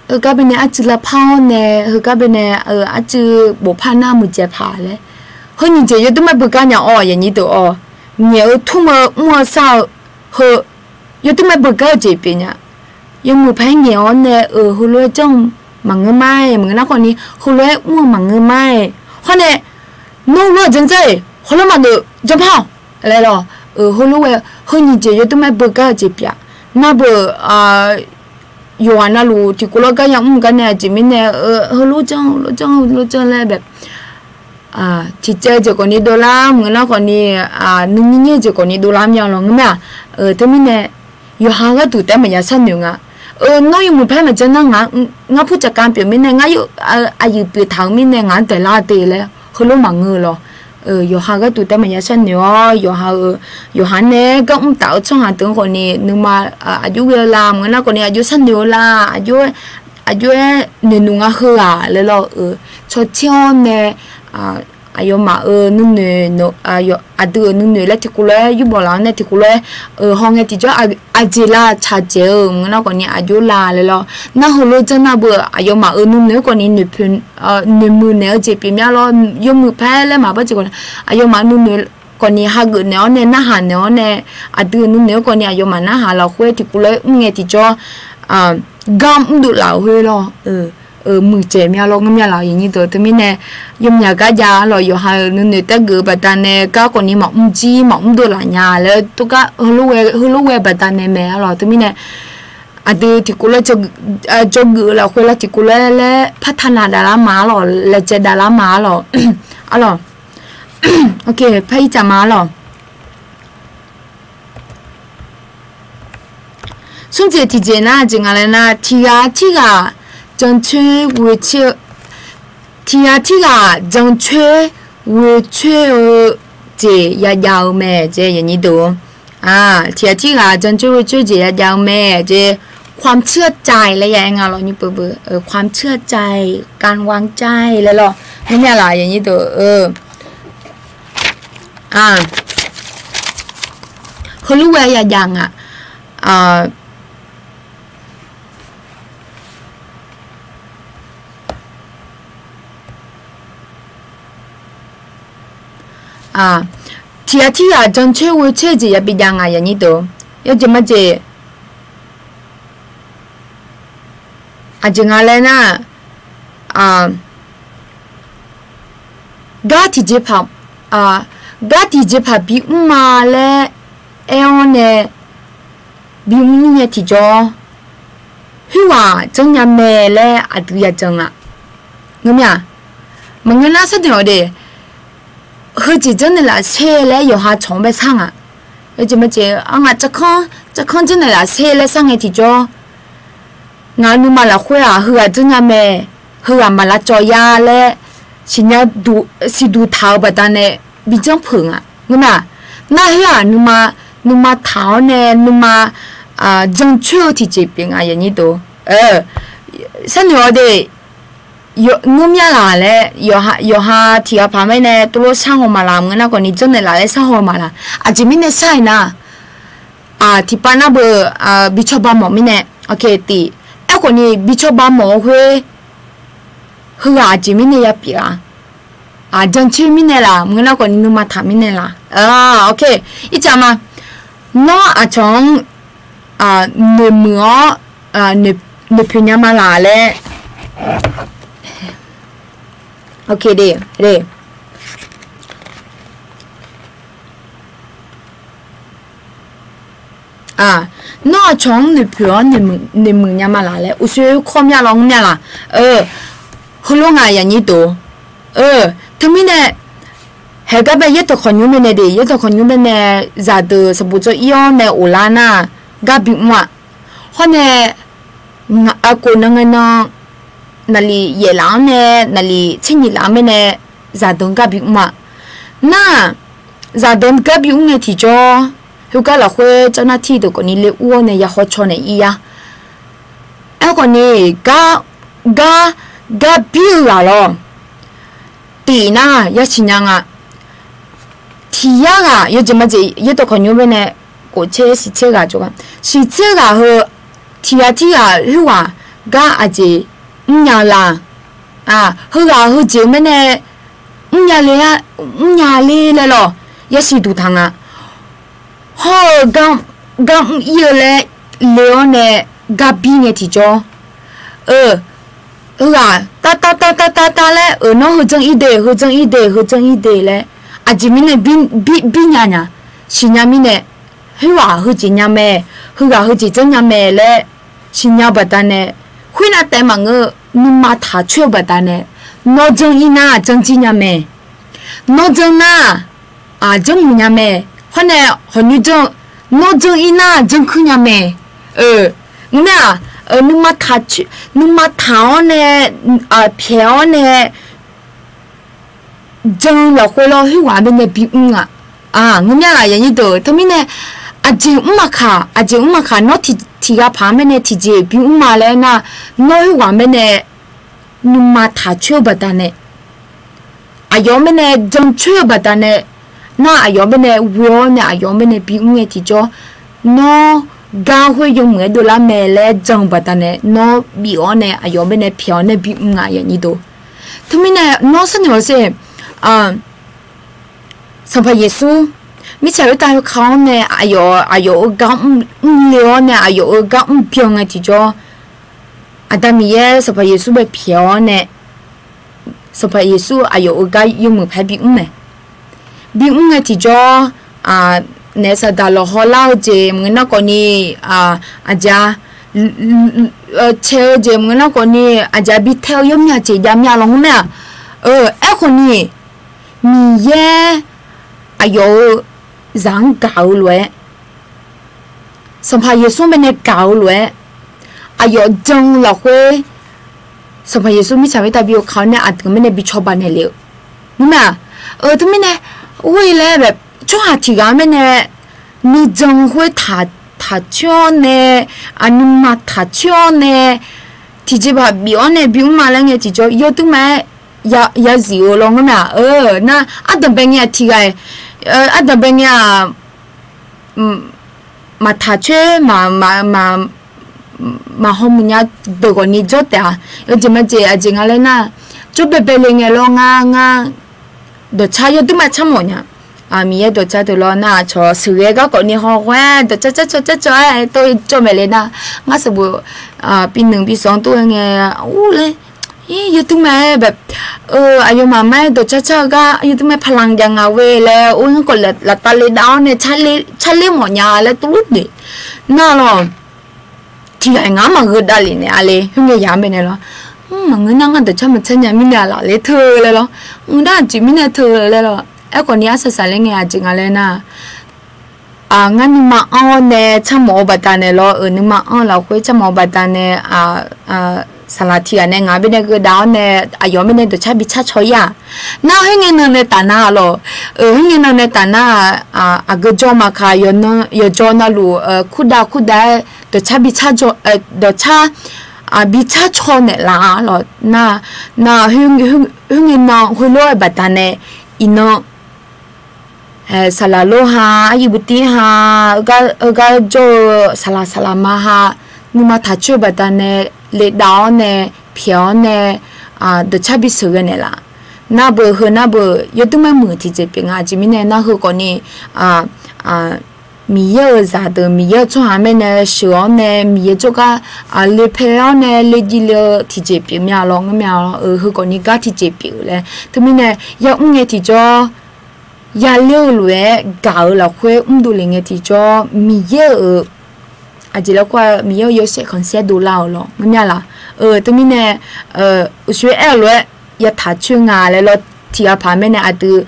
heugar baenae arcuiv lavpar-awr nae heugar baenae arcuiv bofpar nar muiqdzaeq paq laer, heu nyiq jeq yawdur maer beugar nya-awr yaqnyir deuq-awr, ngaeq-eu tmr-eu mr-eu sar-eu heu yawdur maer beugar-eu jeq pyeuf nya. Yawmuiq paq-aer ngaeq-awr nae-euq heulof-aer janr-eu maqngeur ma-aer maqngeur nar khawf ni heulof-aer mr-eu maqngeur ma-aer. Hawr nae, nawr heulof-aer janr janr-iq heulof maqgeuf janr par-awq laer lawr. Heulof-aer heu nyiq jeq yawdur maer beugar-eu jeq pyeuf-a. Nar beuq yawqghaq navluf tiqkawv lawr gar ya mr gar nae aqjeq mirnae heulof janr heulof janr heulof janr laer bae tiqcaev jeq khawf ni dovlar maqngeur nar khawf ni, nuinyir nyir jeq khawf ni dovlar mya lawr ngeur ma-aq. Teumirnae yawqha gharduq taef-aer maqya sharnoeq nga. Nawr yawmuiq paq-aer maqjanr nar ngar pur caqka pyeuf mirnae ngar aqyuif pyeuf taq-eu mirnae ngaq-anr daeqlar de laer heulof maqngeur-eu lawr. Yawqha gharduq taef-aer maqya sharnoeq-awr yawqha-eu, yawqha nae gar mr taf-eu tsawrhaq deuq-anr khawf ni nuima aqjox ghae-eu la maqngeur nar khawf ni aqjox sharnoeq-eu la, aqjox-aer noeqnuq nga heu-aq laer lawr-eu tsawrtser-awr nae aqyawfmaf-euq nuinoeq, aqdui-euq nuinoeq laer tiqkawv lof-aer yurbaw laf-awr nae tiqkawv lof-aer hawngae tiqjawr aqjeq la tsaqdzaeq-eu maqngeur nar khawf ni aqjox la laer lawr. Nar heulof janr nar beuq aqyawfmaf-euq nuinoeq-anr khawf ni noeqmuiq naeq-eu jeq pyeuf mya lawr. Yawmuiq paq-aer laer maqbar jeq khawf ni aqyawfmaf nuinoeq khawf ni hageuf naeq-awr nae narhaq naeq-awr nae aqdui-euq nuinoeq-anr khawf ni aqyawfmaf narhaq lafkhoer tiqkawv lof-aer mr ngae tiqjawr gar mrdov laf-euq khoer lawr. Muiqdzaeq mya lawr ngeur mya laf yaqnyir deuq teumirnae yawmyaq gar jav lawq. Yawqha-euq nuinoeq taef-aer geuf-eu baqdanae gar khawf ni maqmr jir maqmr dov laf nya laer tov gar heulof ghae baqdanae mae-a lawq. Teumirnae aqdui tiqkawv lof-aer jawrgeuf-eu lafkhoer lar tiqkawv lof-aer laer partaq nav davlar ma-a lawq, laejae davlar ma-a lawq. Arlawq, par ircaf ma-a lawq. Smr jeq tiqjeq nar jeq nga laer nar tiqghaq tirghaq jancoer ghoecoer-eu, tiqghaq tirghaq jancoer ghoecoer-eu jeq yajav-eu mae jeq yaqnyir deuq. Tiqghaq tirghaq jancoer ghoecoer jeq yajav-eu mae jeq. ความเชื่อใจ laer ya aer nga lawq nyir peubeu, ความเชื่อใจ การวางใจ laer lawq. Ngeur mya laf yaqnyir deuq-eu heulof ghae yajav nga. Tiqghaq tirghaq jancoer ghoecoer jeq yabi jav nga yaqnyir deuq. Yawjeq majeq aqjeq nga laer nar, gar tiqjeqpaq, gar tiqjeqpaq bimr ma laer aer-awr nae bimr ngae tiqjawr khoerghaq janrnya mae laer aqdui yajan-a. Ngeur mya, maqngeur nar sharnoeq-awq de. Heujeq janrnaeq laf sher laer yawqha cawq-anr bae shar nga. Yawjeq majeq-a ngaq tsavkanr janrnaeq laf sher laer shar ngae tiqjawr, ngaq-euq nuima lafkhoer-aq heughaq janrnya mae, heughaq maq lavcawv ya laer siqnya siqduq taq-eu baqdanae bijanr peuq nga. Ngeur mya, nar khoer-aq nuima, nuima taq-awr nae nuima jancoer-eu tiqjeq pyeuf nga yaqnyir deuq. Sharnoeq-awq de. Ngeur mya laq laer yawqha tiqghaq paq mirnae tovlof shar haw maqlaq maqngeur nar khawf ni janrnaeq laf laer shar haw maqlaq. Aqjeq mirnae shar-iq nar, tiqpav nar beu bi cawba mawf mirnae, tiq, aerkhawf ni bi cawba mawf-eu khoer heughaq aqjeq mirnae yapyeuf-a. Jancoer mirnae laq maqngeur nar khawf ni nuima taq mirnae laq. Ircaf ma, nawr aqcawq-anr noeqmuiq-awr noeqpoeq nya ma laq laer. Nawr aqcawq-anr noeqpoeq-awr noeqmuiq nya ma laq laer uqshoe kawr mya lawr ngeur mya laq. Heulof nga yaqnyir deuq. Teumirnae, haeq gar bae yaerdawq khawqnymr bae nae de, yaerdawq khawqnymr bae nae zaqdeuq sanqbof jawr-ir-awr nae ghoflar nar, gar bimr-a. Hawr nae, aqkof nan ngae nan, naqlif yaef laf-anr nae, naqlif tser nyiq laf-anr bae nae, zaqdeuq gar bimr-a. Nar, zaqdeuq gar bimr ngae tiqjawr, khoergar lafkhoer เจ้าหน้าที่ deuq khawf ni le ur-awr nae ya hawcaw naeq-ir ya. Aerkhawf ni, gar gar, gar bir-eu ghaq lawr. Tiq nar yasiq nya nga. Tiq yar ghaq yawjeq majeq yaerdawq khawqnymr baenae khoftser shiqtser ghaq jawrgar, shiqtser ghaq heu tiq ghaq tirghaq khoerghaq gar aqjeq mrnya la? Heughaq heujeq-eu mirnae mrnya le, mrnya le laer lawr, yasiq duq taq nga. Hawr-eu gar, gar mr ir-eu laer le-awr nae gar bir ngae tiqjawr, heughaq tav tav tav tav tav tav laer, euq nawr heujan ir de, heujan ir de, heujan ir de laer, aqjeq mirnae bir, bir nya nya, siqnya mirnae, khoerghaq heujeq nya mae, heughaq heujeq janrnya mae laer siqnya-eu baqdanae, khoernav taef maqngeur-eu nuima taq coer-eu baqdanae, nawr janr ir nar janr jir nya mae. Nawr janr nar, aq, janrmuiq nya mae. Hawr nae hawqnyoer janr, nawr janr ir nar janrkuir nya mae. Ngeur mae-aq, nuima taq, nuima taq-awr nae, pyaeq-awr nae jan lafkhoer lawr, khoerghaq mirnae bimr nga. Ngeur mae-aq, aqnyir deuq, teumirnae aqjeq mr maqkaq, aqjeq mr maqkaq, nawr tiq, tiq ghaq paq-aer mirnae tiqjeq bimr ma laer nar, nawr khoerghaq mirnae nuima taq coer-eu baqdanae, aqyawf-anr mirnae jan coer-eu baqdanae, nar aqyawf-anr mirnae ghoe-awr nae aqyawf-anr mirnae bimr ngae tiqjawr, nawr gar khoer yawmuiq-aer dovlar mae laer jan-eu baqdanae, nawr bif-awr nae aqyawf-anr mirnae pyaeq-awr nae bimr nga, aqnyir deuq. Teumirnae nawr sharnoeq-awr sher, Sanqpaq Yeqsur mirtsaq khoertav yawkaq-awr nae aqyawf, aqyawf-euq gar mr, mrle-awr nae aqyawf-euq gar mrbyan ngae tiqjawr, Aqda Miqyaer Sanqpaq Yeqsur bae pyaeq-awr nae, Sanqpaq Yeqsur aqyawf-euq gar yawmuiq paq-aer bimr mae. Bimr ngae tiqjawr, naef saqdaq lawqhaw lar-eu jeq maqngeur nar khawfni, aqjeq, caeq-eu jeq maqngeur nar khawfni, aqjeq bitae-eu yawmyav jeq jav myav lawr ngeur mae-aq. Aerkhawfni, Miqyaer aqyawf-euq zaq-anr gaq-eu lof-aer, Sanqpaq Yeqsur-anr baenae gaq-eu lof-aer, aqyawf jan-eu lafkhoer, Sanqpaq Yeqsur mirtsaq khoertav bi yawkaq-awr nae aqdui-anr mirnae bi cawba naeq le-eu, ngeur mae-aq. Teumirnae, ghoe laer bae, tsawrhaq tiq ghaq-anr mirnae nuijan khoer taq, taq coer-awr nae, aqnuima taq coer-awr nae, tiqjeq baq bif-awr nae bimr ma laer ngae tiqjawr, yawduirma-aer ya, yazif-eu lawr ngeur mae-aq. Nar ardanqbae ngae-aq tiq ghaq, ardanqbae ngae-aq, maqtaq coer, maq, maq, maq, maqhaw muiq nya deuq khawfni jawr taef-a. Yawjeq majeq aqjeq nga laer nar, jawr baebae le ngae lawr ngar, ngar dawqcar yawduirma carmawf nya. Miqyaer dawqcar deuq lawr nar, aqcawq sheuqghae garkawvni hawghae-aer dawqcar carcawv carcawv-aer tov-ir jawr maeq le nar, ngar sanqbof, bi nui bi sanq-anr tov-aer ngae, ur laer, yawduirma-aer bae, aqyawfmaf mar-aer dawqcar car-eu gar yawduirma-aer paqlanq jav nga ghoe laer, or, ngar khawf laftav le dav-awr nae carler mawf nya laer tov-ir le nar lawr. Tiq ghaq ngaq-anr maqgheu dav lef naeq-a le, khoerngae yaq-anr bae nae lawr. Maqngeur nar ngar dawqcar maqcar nya mirnae-a laf laer teu laer lawr. Mqdar aqjeq mirnae teu laer lawr. Aerkhawfni arsaq saq laer ngae aqjeq nga laer nar, ngar nuima anr-awr nae carmawf-eu baqdanae lawr, euq nuima anr-eu lafkhoer carmawf-eu baqdanae, saqlaq tiq ghaq nae ngaq-anr bae nae gheu dav-awr nae, aqyawf-anr bae nae dawqcar bi car caw-ir-aq. Nar khoerngae nan nae taf nar-a lawr. Khoerngae nan nae taf nar-aq, aqgeu jawr maqkaq, yawqjawr navluf kurdav kurdav-aer dawqcar bi car, dawqcar bi car caw naeqlaf-a lawr. Nar, nar, khoerngae nan heulof-aer baqdanae, iqnan saqlaq lor ha, aryiq butir ha, heugar jawr-eu saqlaq saqlaq ma ha, nuima taq coer-eu baqdanae, le dav-awr nae, pyaeq-awr nae, dawqcar bi sheuqghae naeqlaf. Nar beu heu nar beu yawduirma muiq tiqjeq pyeuf nga. Aqjeq mirnae nar heukhawfni, Miqyaer-euq zaqdeuq, Miqyaer-euq tsawrhaq-anr bae nae sheuq-awr nae, Miqyaer jawrgar le pae-awr nae le jiv le-eu tiqjeq pyeuf myav lawr ngeur myav lawr. Heukhawfni gar tiqjeq pyeuf-eu laer teumirnae yamr ngae tiqjawr, yaler-eu lof-aer gaq-eu lafkhoer mrdov le ngae tiqjawr, Miqyaer-euq, aqjeq laer khoer-aq, Miqyaer-euq yawshaef khanqsaer dovlar-euq lawr ngeur myav laf. Teumirnae, uqshoe aer-eu lof-aer yataq coer nga laer lawr, tiq ghaq paq-aer mirnae aqdui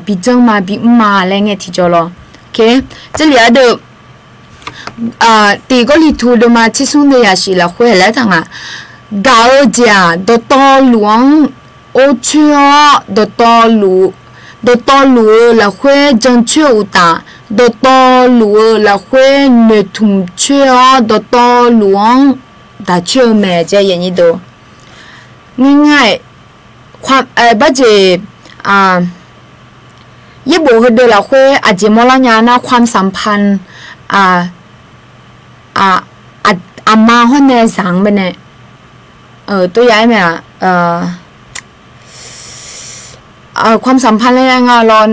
bi janr ma bi mr ma laer ngae tiqjawr lawr. Jarlif ardeuv, tiq Gawrliqtu deuvma tsersmr deuv yaqsiq lafkhoer laer taq nga. Gaq-eu jeq-aq, dawqtawvluf-anr or coer-awr, dawqtawvluf, dawqtawvluf-euq lafkhoer jancoer-eu uqtaf, dawqtawvluf-euq lafkhoer noeqtmq coer-awr, dawqtawvluf-anr daq coer-eu mae. Aqjeq yanyir deuv, ง่ายๆ ความ เอ่อ barjeq, yaerbof heudeuq lafkhoer aqjeq mawrlar nya nar ความสัมพันธ์ aqma hawr nae zaq-anr baenae, ความสัมพันธ์ laer nga lawr,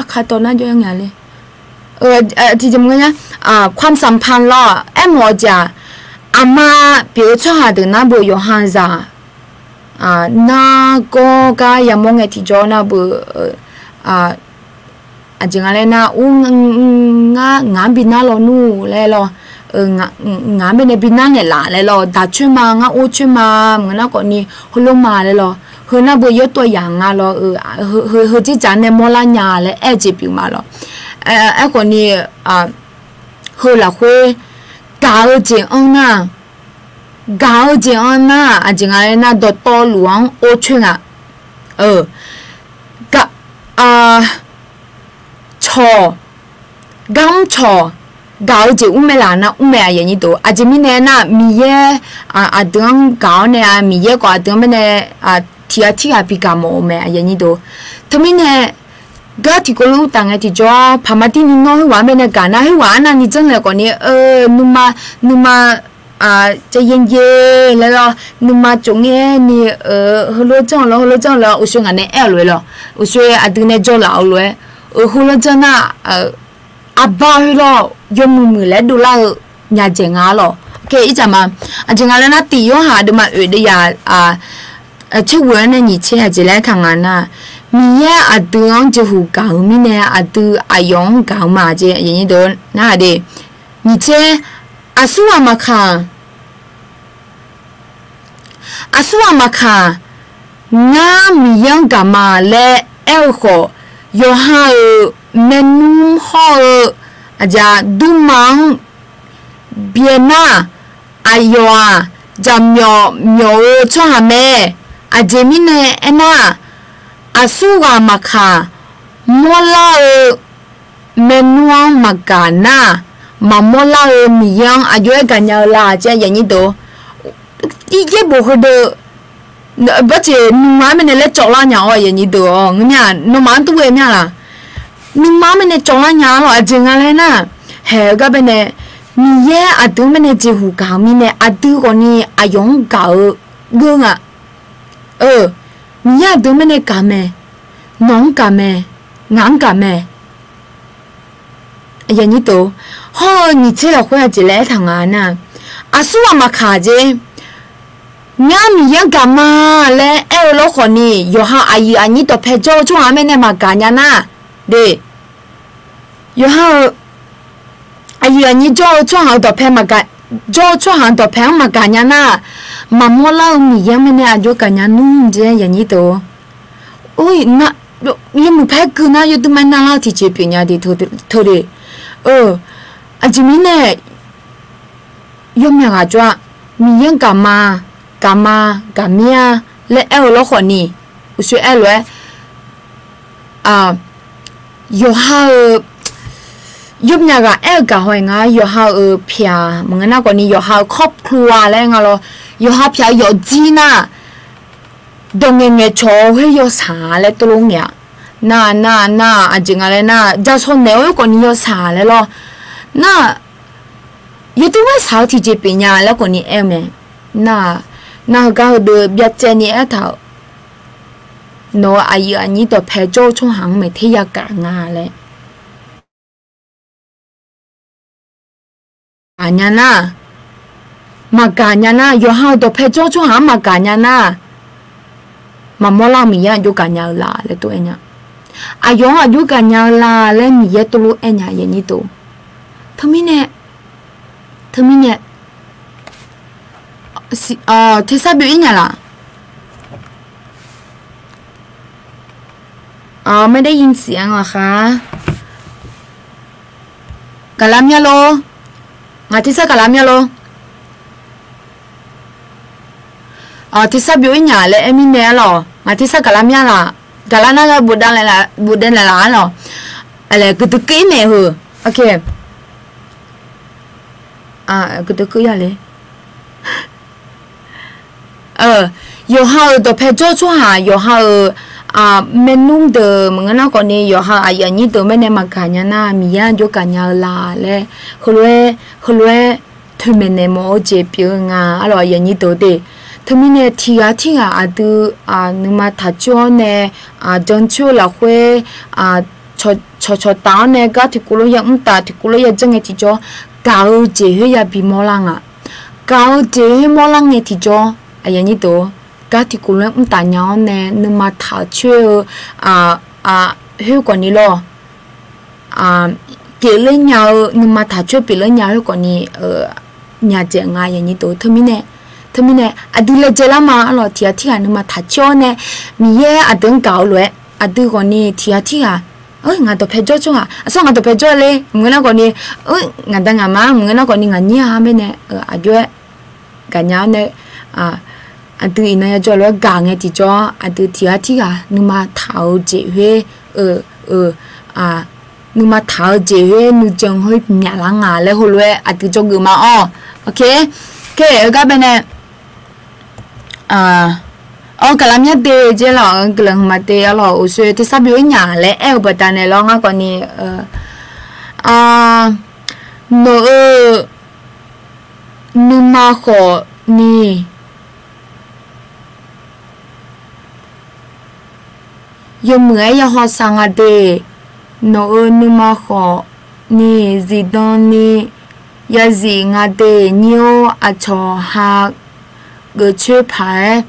aqkaq tawv nar jawr nga le. ความสัมพันธ์ lawr, aermawf-eu jeq-aq, aqma pyeuf-eu tsawrhaq deuq nar beu yawqha zaq nargawr gar yamawr ngae tiqjawr nar beu, aqjeq nga laer nar, ur, ngar ngaq-anr bi nar lawnmr laer lawr, ngaq-anr baenae bi nar naeqlaf laer lawr, daq coer ma, ngar or coer ma, maqngeur nar khawfni heulof ma laer lawr, heu nar beu yawtawv yaq nga lawr, heu dzerdzaq nae mawrlar nya laer aer-eu jeq pyeuf ma lawr. Aerkhawfni, heu lafkhoer gaq-eu jeq-anr nar, gaq-eu jeq-anr nar aqjeq nga laer nar, dawqtawvluf-anr or coer nga. Cawq, gar mr cawq, gaq-eu jeq mr mae laf nar mr mae, aqjeq mirnae nar Miqyaer aqdui-anr gaq-awr nae-a, Miqyaer khawf aqdui-anr baenae tiq ghaq tirghaq bi gaq mawf-eu mae, aqjeq. Teumirnae gar tiqkawv lof taf ngae tiqjawr paqma tirni nawr khoerghaq-anr baenae gaq nar, khoerghaq-anr navni janrnaeq khawfni, nuima, nuima, caevyaev laer lawr, nuima tsov ngae ni, heulof janr-eu lawr, heulof janr-eu lawr, uqshoe ngaq nae aer-eu lof-aer lawr, uqshoe aqdui nae jawrlaf-eu lof-aer, heulof janr nar, aqbar khoer lawr yawmuiq muiq laer dovlar-eu myaqdzaeq nga lawr. Ircaf ma, aqjeq nga laer nar, tiq yorhaq deuvma oeq deuvyaq tserghof-aer nae nyiq tser aqjeq laer aertaq nga nar, Miqyaer aqdui-anr jeqhuq gaq-eu mirnae aqdui aqyawf-anr gaq-eu ma, aqjeq nar-aq de. Nyiq tser, aqsurghaq maqkaq, aqsurghaq maqkaq, ngar Miqyaer-anr gaq ma laer aer-eu khawf, yawqha-euq maernmr hawr-eu aqjeq durma-anr byaenar, aqyawf-aq jaqmyawf myawf-eu tsawrhaq mae. Aqjeq mirnae aernar, aqsurghaq maqkaq, mawrlar-eu maernmr-anr maqgaq nar, maqmawr lar-eu Miqyaer-anr aqjox-aer gaqnya-eu la, aqjeq yaerbof heudeuq, barjeq nuima-anr baenae laer cawvlar nya-awr, aqjeq ngeur nya, nawmaf-anr dur ghae mya laq? Nuima-anr baenae cawvlar nya-a lawr, aqjeq nga laer nar, haeq-eu gar baenae, Miqyaer aqdui-anr baenae jeqhuq gaq-eu mirnae aqdui khawfni aqyawf-anr gaq-eu geur nga. Miqyaer aqdui-anr baenae gaq mae, nawq-anr gaq mae, ngaq-anr gaq mae. Hawr-eu nyiq tser lafkhoer aqjeq laer aertaq nga nar, aqsurghaq maqkaq jeq, ngar Miqyaer-anr gaq ma laer aer-eu lawrkhawfni, yawqha aqyuif aqnyir dawqpae jawr-eu tsawrhaq-anr baenae maqgaq nya nar, de, yawqha-euq aqyuif aqnyir jawr-eu tsawrhaq-euq dawqpae maqgaq, jawr-eu tsawrhaq-euq dawqpae-anr maqgaq nya nar, maqmawr lar-eu Miqyaer-anr baenae aqjox gaqnya nmr jeq, yawmuiq paer gui nar yawdui ma nar lar-eu tiqjeq pyeufnya de, teu de. Aqjeq mirnae yawmyaq ghaq jawr-a, Miqyaer-anr gaq ma, gaq ma, gaq mir-a laer aer-eu lawrkhawfni, uqshoe aer lof-aer, yawqha-euq, yawmyaq ghaq aer-eu gaq haw-iq nga, yawqha-euq pyaq maqngeur nar khawfni, yawqha-euq ครอบครัว laer nga lawr, yawqha pyaq-eu yawfjir nar, dawq ngaeqngaeq cawq-eu khoer yawsaq-a laer tov lof ngaeq-a. Nar, nar, nar, aqjeq nga laer nar, jaqshawq naeq-eu khoer khawfni yawsaq laer lawr. Nar, yawdui ma saq-eu tiqjeq pyeufnya laer khawfni aer-eu mae. Nar, nar heugar heudeuq byacaevni aertaq-euq, nawq-euq aqyuif aqnyir dawqpae jawr-eu tsawrhaq-anr maeqter yagaq nga laer gaq nya nar, maqgaq nya nar, yawqha-euq dawqpae jawr-eu tsawrhaq-anr maqgaq nya nar, maqmawr lar-eu Miqyaer aqjox gaq nya-eu la laer tov aer nya. Aqyawf-anr aqjox gaq nya-eu la laer Miqyaer tov lof aer nya, aqnyir deuq. Teumirnae, teumirnae, tersar byov-ir nya laf? ไม่ได้ยินเสียงเหรอคะ gaqlar mya lor. Ngaq tersar gaqlar mya lor. Tersar byov-ir nya laer aer mirnae-a lawq, ngaq tersar gaqlar mya laf. Gaqlar nar-a bofdav naeqlaf-a lawq. Guiqdui keuv-ir naeq heu. Guiqdui keuv ya le. Yawqha-euq dawqpae jawr tsawrhaq, yawqha-euq maernmr deuq maqngeur nar khawfni, yawqha-euq aqyuif aqnyir deuq mirnae maqgaq nya nar, Miqyaer-anr jawrgaq nya-eu la laer, heulof-aer, heulof-aer toeqmaeq naeq mawf-eu jeq pyeuf-eu nga, arlawq aqyuif aqnyir deuq de. Teumirnae tiqghaq tirghaq aqdui nuima taqcoer-awr nae, jancoer-eu lafkhoer, cawqcawq taf-awr nae gar tiqkov lof ya mr taf, tiqkov lof ya janr ngae tiqjawr, gaq-eu jeq khoer ya bimawr lar nga. Gaq-eu jeq khoer mawrlar ngae tiqjawr, aqyuif aqnyir deuq, gar tiqkov lof-aer mr taf nya-awr nae nuima taqcoer-eu khoer khawfni lawr, pyeufler nya-eu, nuima taqcoer pyeufler nya khoer khawfni nya dzaeq nga, aqyuif aqnyir deuq. Teumirnae, teumirnae aqdui laejae lar ma, arlawq tiqghaq tirghaq nuima taqcoer-awr nae, Miqyaer aqdui-anr gaq-eu lof-aer aqdui khawfni tiqghaq tirghaq, ngaq dawqpae jawr tsawrhaq, aqsur ngaq dawqpae jawr ler maqngeur nar khawfni, ngaq da ngaq ma maqngeur nar khawfni, ngaq nyir-a mirnae aqjox-aer gaqnya-awr nae, aqdui iqnan yajawr lof-aer gaq ngae tiqjawr, aqdui tiqghaq tirghaq nuima taq-eu jeq khoer, nuima taq-eu jeq khoer nuijan khoer myaqlar nga laer heulof-aer aqdui jawrgeuf ma-awr. Oke, heugar baenae, awr gaqlar myar de jeq lawq, guiqlanq hmq ma de, arlawq uqshoe tersar byoe-aer nya laer aer-eu baqdanae lawr, ngar khawfni, nawq-euq nuima khawfni yawmuiq-aer ya hawsav nga de. Nawq-euq nuima khawfni zifdan ni yazif nga de, nyir-or aqcawq ha geufcoer paq-aer.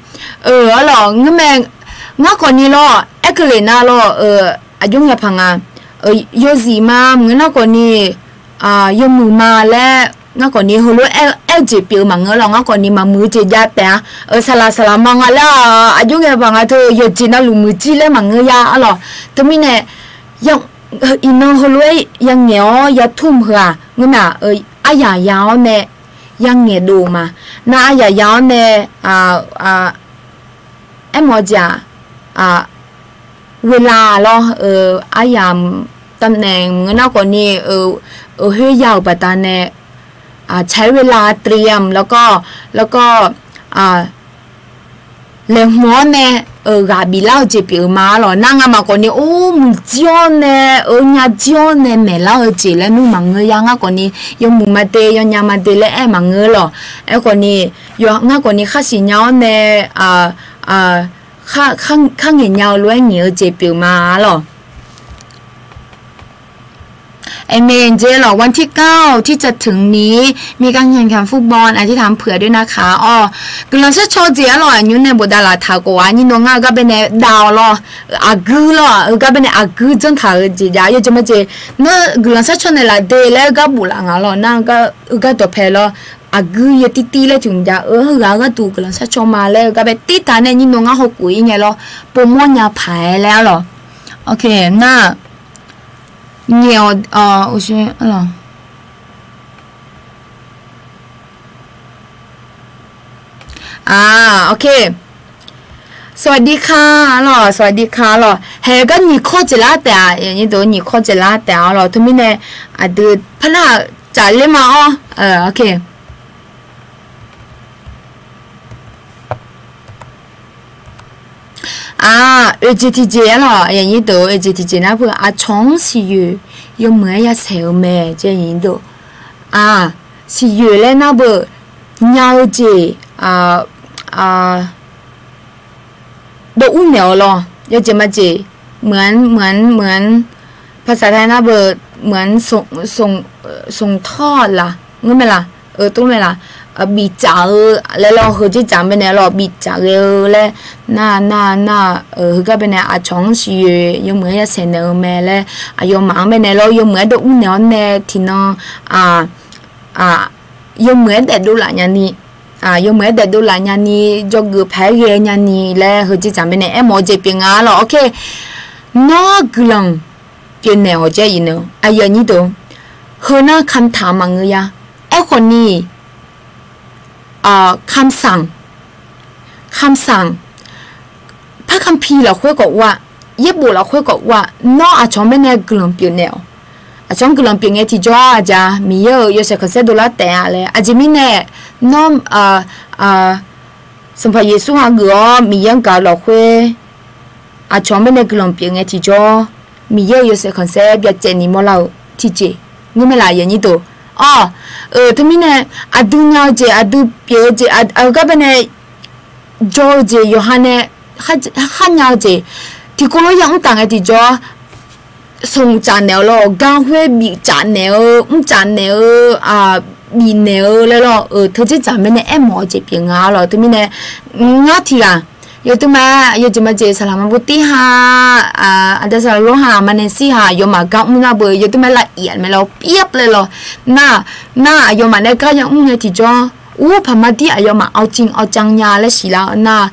Arlawq ngeurmae, ngar khawfni lawr aerkeuv lef nar lawr, aqjox nya paq nga, yawzif ma maqngeur nar khawfni, yawmuiq ma laer ngar khawfni heulof-aer aer-eu jeq pyeuf-eu maqngeur lawq, ngar khawfni maqmuiq-eu jeq jav taef-a. Saqlaq saqlaq ma nga laer-aq, aqjox nya paq nga teu, yawqjeq navluf muiq jir laer maqngeur ya, arlawq. Teumirnae, iqnan heulof-aer yangaeq-awr yatur mq heu-aq, ngeurmae-aq, aryaq ya-awr nae yangaeq dov ma. Nar aryaq ya-awr nae, aermawf-eu jeq-aq, เวลา lawr, aryaq, ตำแหน่ง maqngeur nar khawfni, khoer ya-euq baqdanae, ใช้เวลาเตรียม แล้วก็ แล้วก็ laeqhmq-awr nae, ghaq biflar-eu jeq pyeuf-eu ma, arlawq. Nar ngamaf khawfni or muiq jir-awr nae, nya jir-awr nae maeqlar-eu jeq laer nmr maqngeur ya, ngar khawfni yawmuiq ma de, yawnya ma de laer aer maqngeur lawq. Aerkhawfni, ngar khawfni khar siqnya-awr nae, khar ngaeqnya-eu lof-aer ngaeq-eu jeq pyeuf ma, arlawq. วันที่เก้าที่จะถึงนี้ มีการแข่งขันฟุตบอล อธิษฐานเผื่อด้วยนะคะ awr, guiqlanq sharcaw jeq arlawq, aqnymr nae bofdav laf taq khof-a, nyir nan ngar-eu gar baenae dav-awq lawr, aqguir lawr, heugar baenae aqguir janr taq-eu jeq jav, yawjeq majeq, nar guiqlanq sharcaw naeqlaf de laer-eu gar boflaf nga lawr, nar heugar dawqpae lawr, aqguir yaw tirtir laer tiq mq jav-eu, heughaq-eu gharduq guiqlanq sharcaw ma laer-eu gar bae tirtaq nae nyir nan ngar hawkhof-ir ngae lawr, povmawr nya paq-aer laer arlawq. Oke, nar ngaeq-awq, arlawq. Oke, สวัสดีค่ะ arlawq, สวัสดีค่ะ arlawq. Haeq gar nyiq kawr jeq lar taef-a, nyiq kawr jeq lar taef-a, arlawq. Teumirnae aqdui parnar-aq tsafler ma-awr, oke. Oeq jeq tiqjeq arlawq, oeq jeq tiqjeq nar beu aqcawq-anr siqyoeq yawmuiq-aer ya saeq-eu mae, siqyoeq laer nar beu nya-eu jeq dov ur naeq-awq lawr, yawjeq majeq, เหมือน เหมือน เหมือน ภาษาไทย nar beu เหมือนส่งท่อ laq, ngeur mae laq, tov mae laq, biftsaf-eu laer lawr, heu jeq dzaq baenae lawr, biftsaf ghae-eu laer, nar nar nar, heugar baenae aqcawq-anr siqyoeq yawmuiq-aer ya saeq naeq-eu mae laer, aqyawfmaf-anr baenae lawr, yawmuiq-aer dov ur naeq-awr nae tiqnan yawmuiq-aer daefdov laf nyani, yawmuiq-aer daefdov laf nyani, dzawgeuf paq-aer ghae nyani laer, heu jeq dzaq baenae aermawf-eu jeq pyeuf nga lawr. Oke, nawr guiqlanq pyeufnaeq-awq jaeq-ir nae, aqyuif aqnyir deuq, heu nar kamq taq maqngeur ya. Aerkhawf ni, kamq sanq, kamq sanq, par kamq pi lafkhoer khawf ur-a, yaerbof lafkhoer khawf ur-a, nawr aqcawq-anr baenae guiqlanq pyeufnaeq-awq. Aqcawq-anr guiqlanq pyeuf ngae tiqjawr-aq, aqjeq-a Miqyaer-euq yawshaef khanqsaer dovlar taef-a laer, aqjeq mirnae, nawr Sanqpaq Yeqsur hageuf-awr Miqyaer-anr gaq-eu lafkhoer aqcawq mirnae guiqlanq pyeuf ngae tiqjawr, Miqyaer-euq yawshaef khanqsaer byacaevni mawrlar-eu tiqjeq ngeur mae laf, aqnyir deuq. Awr, teumirnae aqdui nya-eu jeq, aqdui pyeuf-eu jeq, aqgar baenae jawr-eu jeq, yawqha nae kharnya-eu jeq, tiqkawv lof yamr taf ngae tiqjawr, smq tsaf naeq-eu lawr, gar khoer bif tsaf naeq-eu, mr tsaf naeq-eu, bif naeq-eu laer lawr, teujeq tsaq mirnae aermawf-eu jeq pyeuf nga lawr. Teumirnae ngar tiq ghaq yawduima, yawjeq majeq saqlaq ma botir ha, aqda saqlaq lor ha, aqma nae shir ha, aqyawfmaf gar mr nar beu yawduima lav iq-aq mae lawr, pyav laer lawr. Nar, nar aqyawfmaf nae gar yamr ngae tiqjawr, ur paq ma dir aqyawfmaf awqcif awqcav nya laer siqlar-eu nar,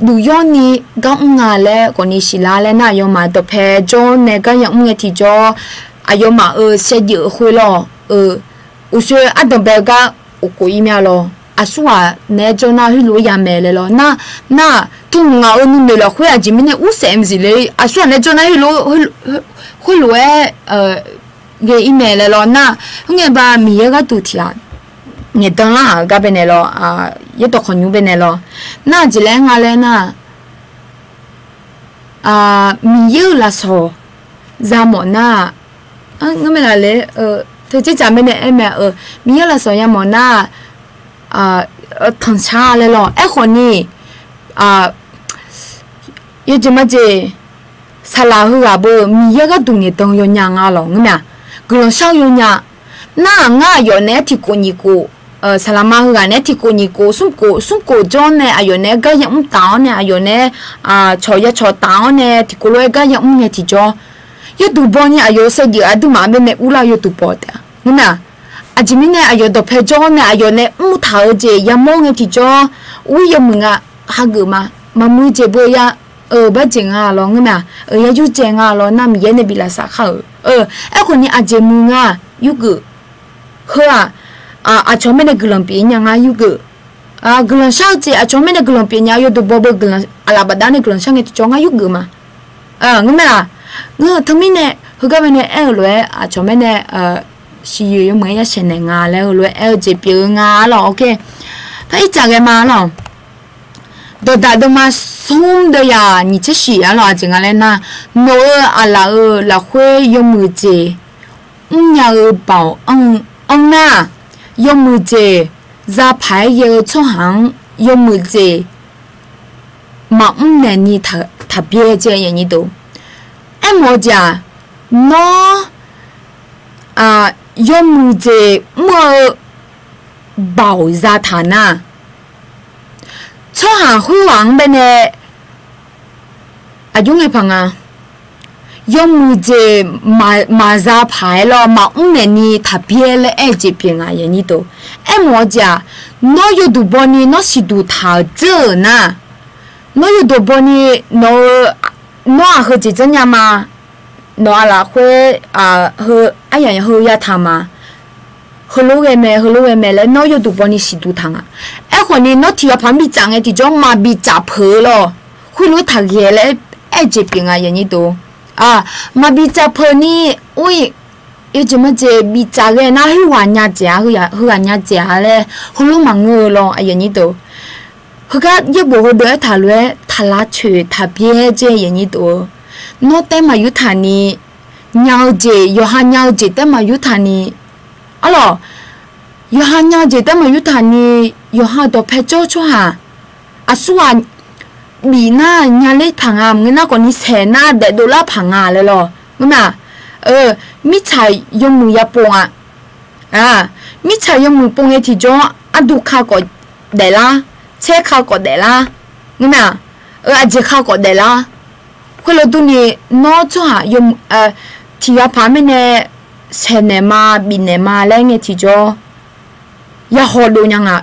duq yawrni gar mr nga laer khawfni siqlar laer nar, aqyawfmaf dawqpae jawr nae gar yamr ngae tiqjawr, aqyawfmaf-euq shaevdzeuf khoer lawr-eu, uqshoe ardanqbae-eu gar uqkhof ir mya lawr. Aqsurghaq naeq-aer jawr nar heulof-aer ya mae laer lawr. Nar, nar, tmq ngaq-euq nuinoeq lafkhoer aqjeq mirnae ursaef mqsiq le, aqsurghaq naeq-aer jawr nar heulof, khoerlof-aer ghae ir mae laer lawr. Nar, khoerngae ba Miqyaer gharduq tiq ghaq ngaeqdan lar-aq-eu gar baenae lawr, yaerdawq khawqnymr baenae lawr. Nar aqjeq laer nga laer nar, Miqyaer-euq lafsawq yamawf nar, ngeur mae laf le, teujeq tsaq mirnae aer mae-eu, Miqyaer-euq lafsawq yamawf nar, tanqshar laer lawr. Aerkhawfni, yawjeq majeq saqlaq heughaq beu Miqyaer gharduq ngaeqdan yawnya nga lawr ngeur mae-aq, guiqlanq shar-eu yawnya. Nar-aq ngar aqyawf naeq-aer tiqkhof nyiq khof, saqlaq ma heughaq naeq-aer tiqkhof nyiq khof smr khof smr khof jawr nae aqyawf naeq-aer gar yamr taf-awr nae aqyawf naeq-aer cawq ya cawq taf-awr nae tiqkhof lof-aer gar yamr ngae tiqjawr, yawduq baw ni aqyawf-euq shaevdzeuf aqduimaf baenae urlar-eu yawduq baw taef-a ngeur mae-aq. Aqjeq mirnae aqyawf dawqpae jawr-awr nae aqyawf nae mr taq-eu jeq yamawr ngae tiqjawr, ur yawmuiq nga hageuf ma, maqmuiq jeq beu ya, euq bar jeq nga lawr ngeur mae-aq, euq ya yurdzae nga lawr nar Miqyaer nae biflaf saf khar-euq. Aerkhawfni aqjeq muiq nga yurgeuf. Heu-aq, aqcawq mirnae guiqlanq pyeuf nya nga yurgeuf. Guiqlanq shar-eu jeq aqcawq mirnae guiqlanq pyeuf nya-eu yawduq baw beu guiqlanq aqlaf bafdav nae guiqlanq shar ngae tiqjawr ngar yurgeuf ma. Ngeur mae-aq, ngeur-eu teumirnae heugar baenae aer-eu lof-aer aqcawq mirnae siqyoeq yawmuiq-aer ya shaeqnaeq nga laer heulof-aer aer-eu jeq pyeuf-eu nga lawr. Par ircaf ghae ma lawr. Dawqdaq deuvma smr deuv yaq nyiq tser shif-a lawr aqjeq nga laer nar, nawq-euq aqlaf-euq lafkhoer yawmuiq jeq mrnya-eu baoq anr nar, yawmuiq jeq zapaq-aer ghae-eu tsawrhaq-anr yawmuiq jeq maqmr naeqni taqbyaer jeq. Aermawf-eu jeq-aq, nawr yawmuiq jeq mr-eu baoq zataq nar, tsawrhaq khoerghaq-anr baenae aqjox ngae paq nga. Yawmuiq jeq maqzapaq-aer lawr maqmr naeqni taqbyaer laer aer-eu jeq pyeuf nga. Aermawf-eu jeq-aq, nawr yawduq baw ni nawr siqduq taq-euq dzeur-euq nar, nawr yawduq baw ni nawq-eu, nawr-aq heujeq janrnya ma, nawq-a lafkhoer heu aryaq heu yataq ma, heulof ghae mae heulof ghae mae laer nawr yawduq baw ni siqduq taq nga. Aerkhawfni nawr tiq ghaq paq-anr bicaf ngae tiqjawr maqbicaf peuq-eu lawr, khoerlof-aer taqghae laer aer-eu jeq pyeuf nga. Maqbicaf peuq ni, or-iq, yawjeq majeq bicaf ghae nar khoerghaq nya dzaeq-a, heughaq nya dzaeq-a laer heulof maqngeur-eu lawr. Heugar yaerbof heudeuq aertaq lof-aer taqlavcoeq taqbyaer jeq. Nawr taef maqyur taq ni, nya-eu jeq yawqha nya-eu jeq taef maqyur taq ni, arlawq, yawqha nya-eu jeq taef maqyur taq ni, yawqha dawqpae jawr-eu tsawrhaq aqsurghaq bif nar nya ler paq nga maqngeur nar khawfni saeq nar daef dovlar paq nga laer lawr ngeur mae-aq. Mirtsaq yawmuiq ya pov nga. Mirtsaq yawmuiq pov ngae tiqjawr ardu ka khawf daeflar, tsaer ka khawf daeflar ngeur mae-aq. Aqjeq ka khawf daeflar. Khoerlof durni nawr tsawrhaq tiq ghaq paq mirnae saeqnaeq ma bifnaeq ma laer ngae tiqjawr ya hawdov nya nga.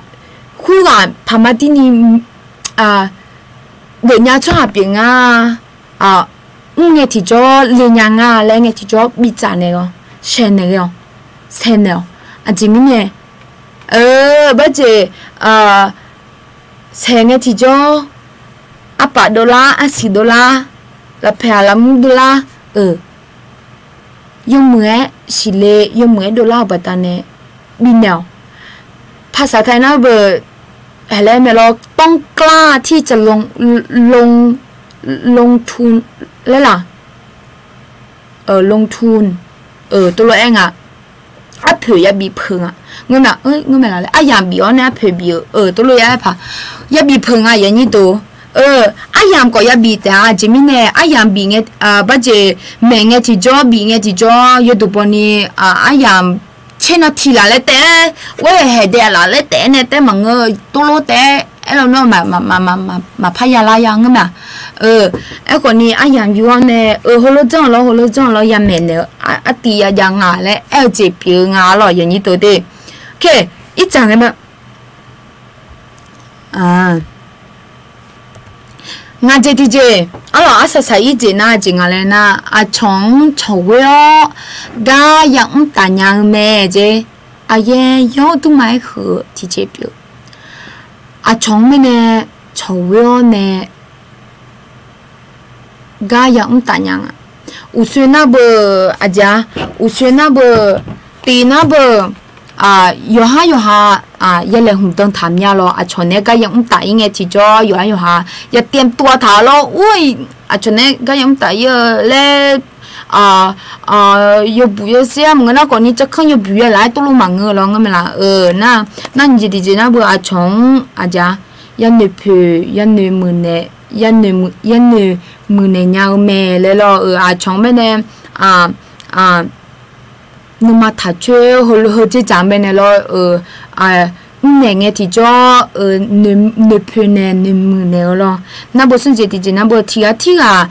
Khoerghaq paq ma dirni geufnya tsawrhaq pyeuf nga, mr ngae tiqjawr le nya nga laer ngae tiqjawr bicaf naeq-awq, saeqnaeq ghae-awq, saeqnaeq-awq. Aqjeq mirnae, barjeq saeq ngae tiqjawr arpaf dovlar arsiq dovlar lafpaeq aqlaf mr dovlar-euq yawmuiq-aer siqle yawmuiq-aer dovlar-euq baqdanae bifnaeq-awq. ภาษาไทย nar beu, haqlaer mae lawr, ต้องกล้าที่จะลง ลง ลงทุน laer laq, ลงทุน tov lof-aer nga. Arpoeq yabif peuq nga. Ngeur mae, ngeur mae laf laer aryamq bif-awr nae arpoeq bif-eu, tov lof ya aer paq, yabif peuq nga yanyir dov. Aryamq khawf yabif taef-a. Aqjeq mirnae aryamq bif ngae, barjeq maeq ngae tiqjawr, bif ngae tiqjawr, yawduq bawni aryamq tser nan tiq laf laer taef-aer, ghoer haeq daef laf laer taef-aer nae taef-aer maqngeur, tov lof taef-aer aer lawnmr-aq, maqpar ya lar ya ngeur mae-aq. Aerkhawf ni aryamq yur-awr nae, heulof janr-eu lawr, heulof janr-eu lawr, yamaeq naeq-eu artiv yajav nga laer aer-eu jeq pyeuf-eu nga lawr, yanyir dov de. Irdzaq ngae ma. Ngaq jeq tiqjeq, arlawq arsaq saq-ir jeq nar jeq nga laer nar, aqcawq-anr cawqghoer-awr gar yamr taf nya-eu mae jeq. Aqyaer yawr durma-aer huiq-eu tiqjeq pyeuf. Aqcawq-anr mirnae cawqghoer-awr nae gar yamr taf nya nga. Uqsoe nar beu, aqjeq-a, uqsoe nar beu, tiq nar beu, yawqhar yawqha yalaeqhmq dan taq mya lawr, aqcawq naeq-aer gar yamr taf-ir ngae tiqjawr, yawqhar yawqha yatiq tuav taq-eu lawr, ur, aqcawq naeq-aer gar yamr taf-ir-eu laer, yawbuq yawshaer-a maqngeur nar khawf ni, tsawrkanr yawbuq yalaf-aer tov lof maqngeur lawr ngeur mae laf. Nar, nar nyiq jeq tiqjeq nar beu aqcawq-anr aqjeq-a, yanoeq poeq, yanoeq muiqnaeq, yanoeq muiqnaeq nya-eu mae laer lawr-euq aqcawq-anr mirnae nuima taq coer heu, heu jeqdzaq mirnae lawr-euq mrnaeq ngae tiqjawr, noeqpoeq nae noeqmuiq naeq-eu lawr. Nar beu smr jeq tiqjeq nar beu tiqghaq tirghaq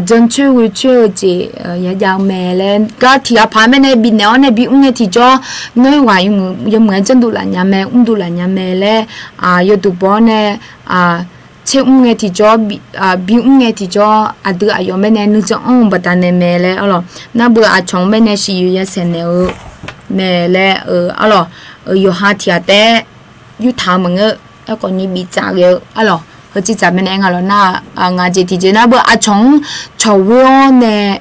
jancoer ghoecoer-eu jeq yajav-eu mae laer gar tiqghaq paq mirnae bifnaeq-awr nae bimr ngae tiqjawr, nawr-eu ghaq yawmuiq-aer janrdov laf nya mae, mrdov laf nya mae laer, yawduq baw-awr nae tser mr ngae tiqjawr, bimr ngae tiqjawr, aqdui aqyawf mirnae nuijan anr-eu baqdanae mae laer arlawq. Nar beu aqcawq-anr mirnae siqyoeq yasaeq naeq-eu mae laer arlawq. Yawqha tiqghaq taef-aer yurtaq-eu maqngeur. Aerkhawf ni bifdzaq ghae-eu arlawq, heu jeqdzaq mirnae aer nga lawr nar, ngaq jeq tiqjeq nar beu aqcawq-anr cawqghoer-awr nae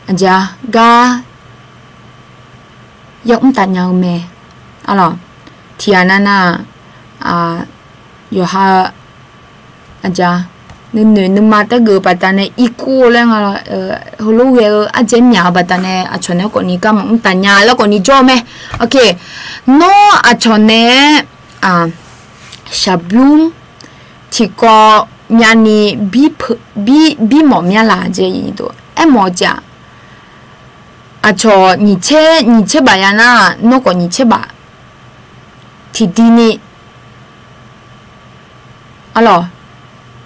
aqjeq-a gar yamr taf nya-eu mae. Arlawq, tiqghaq nar nar-aq, yawqha aqjeq-a, nuinoeq nuima taergeuf-eu baqdanae irkov laer nga lawr, heulof ghae-eu ardzaer myaq-eu baqdanae aqcawq naeq-aer khawf ni garma mr taf nya laer khawf ni jawr-eu mae. Nawr aqcawq naeq-aer shaqbymr tiqkawv myavni bir mawf mya laq jeq, aermawf-eu jeq-aq, aqcawq nyiq tser baf ya nar, nawr khawf nyiq tser baf tiqdui ni arlawq,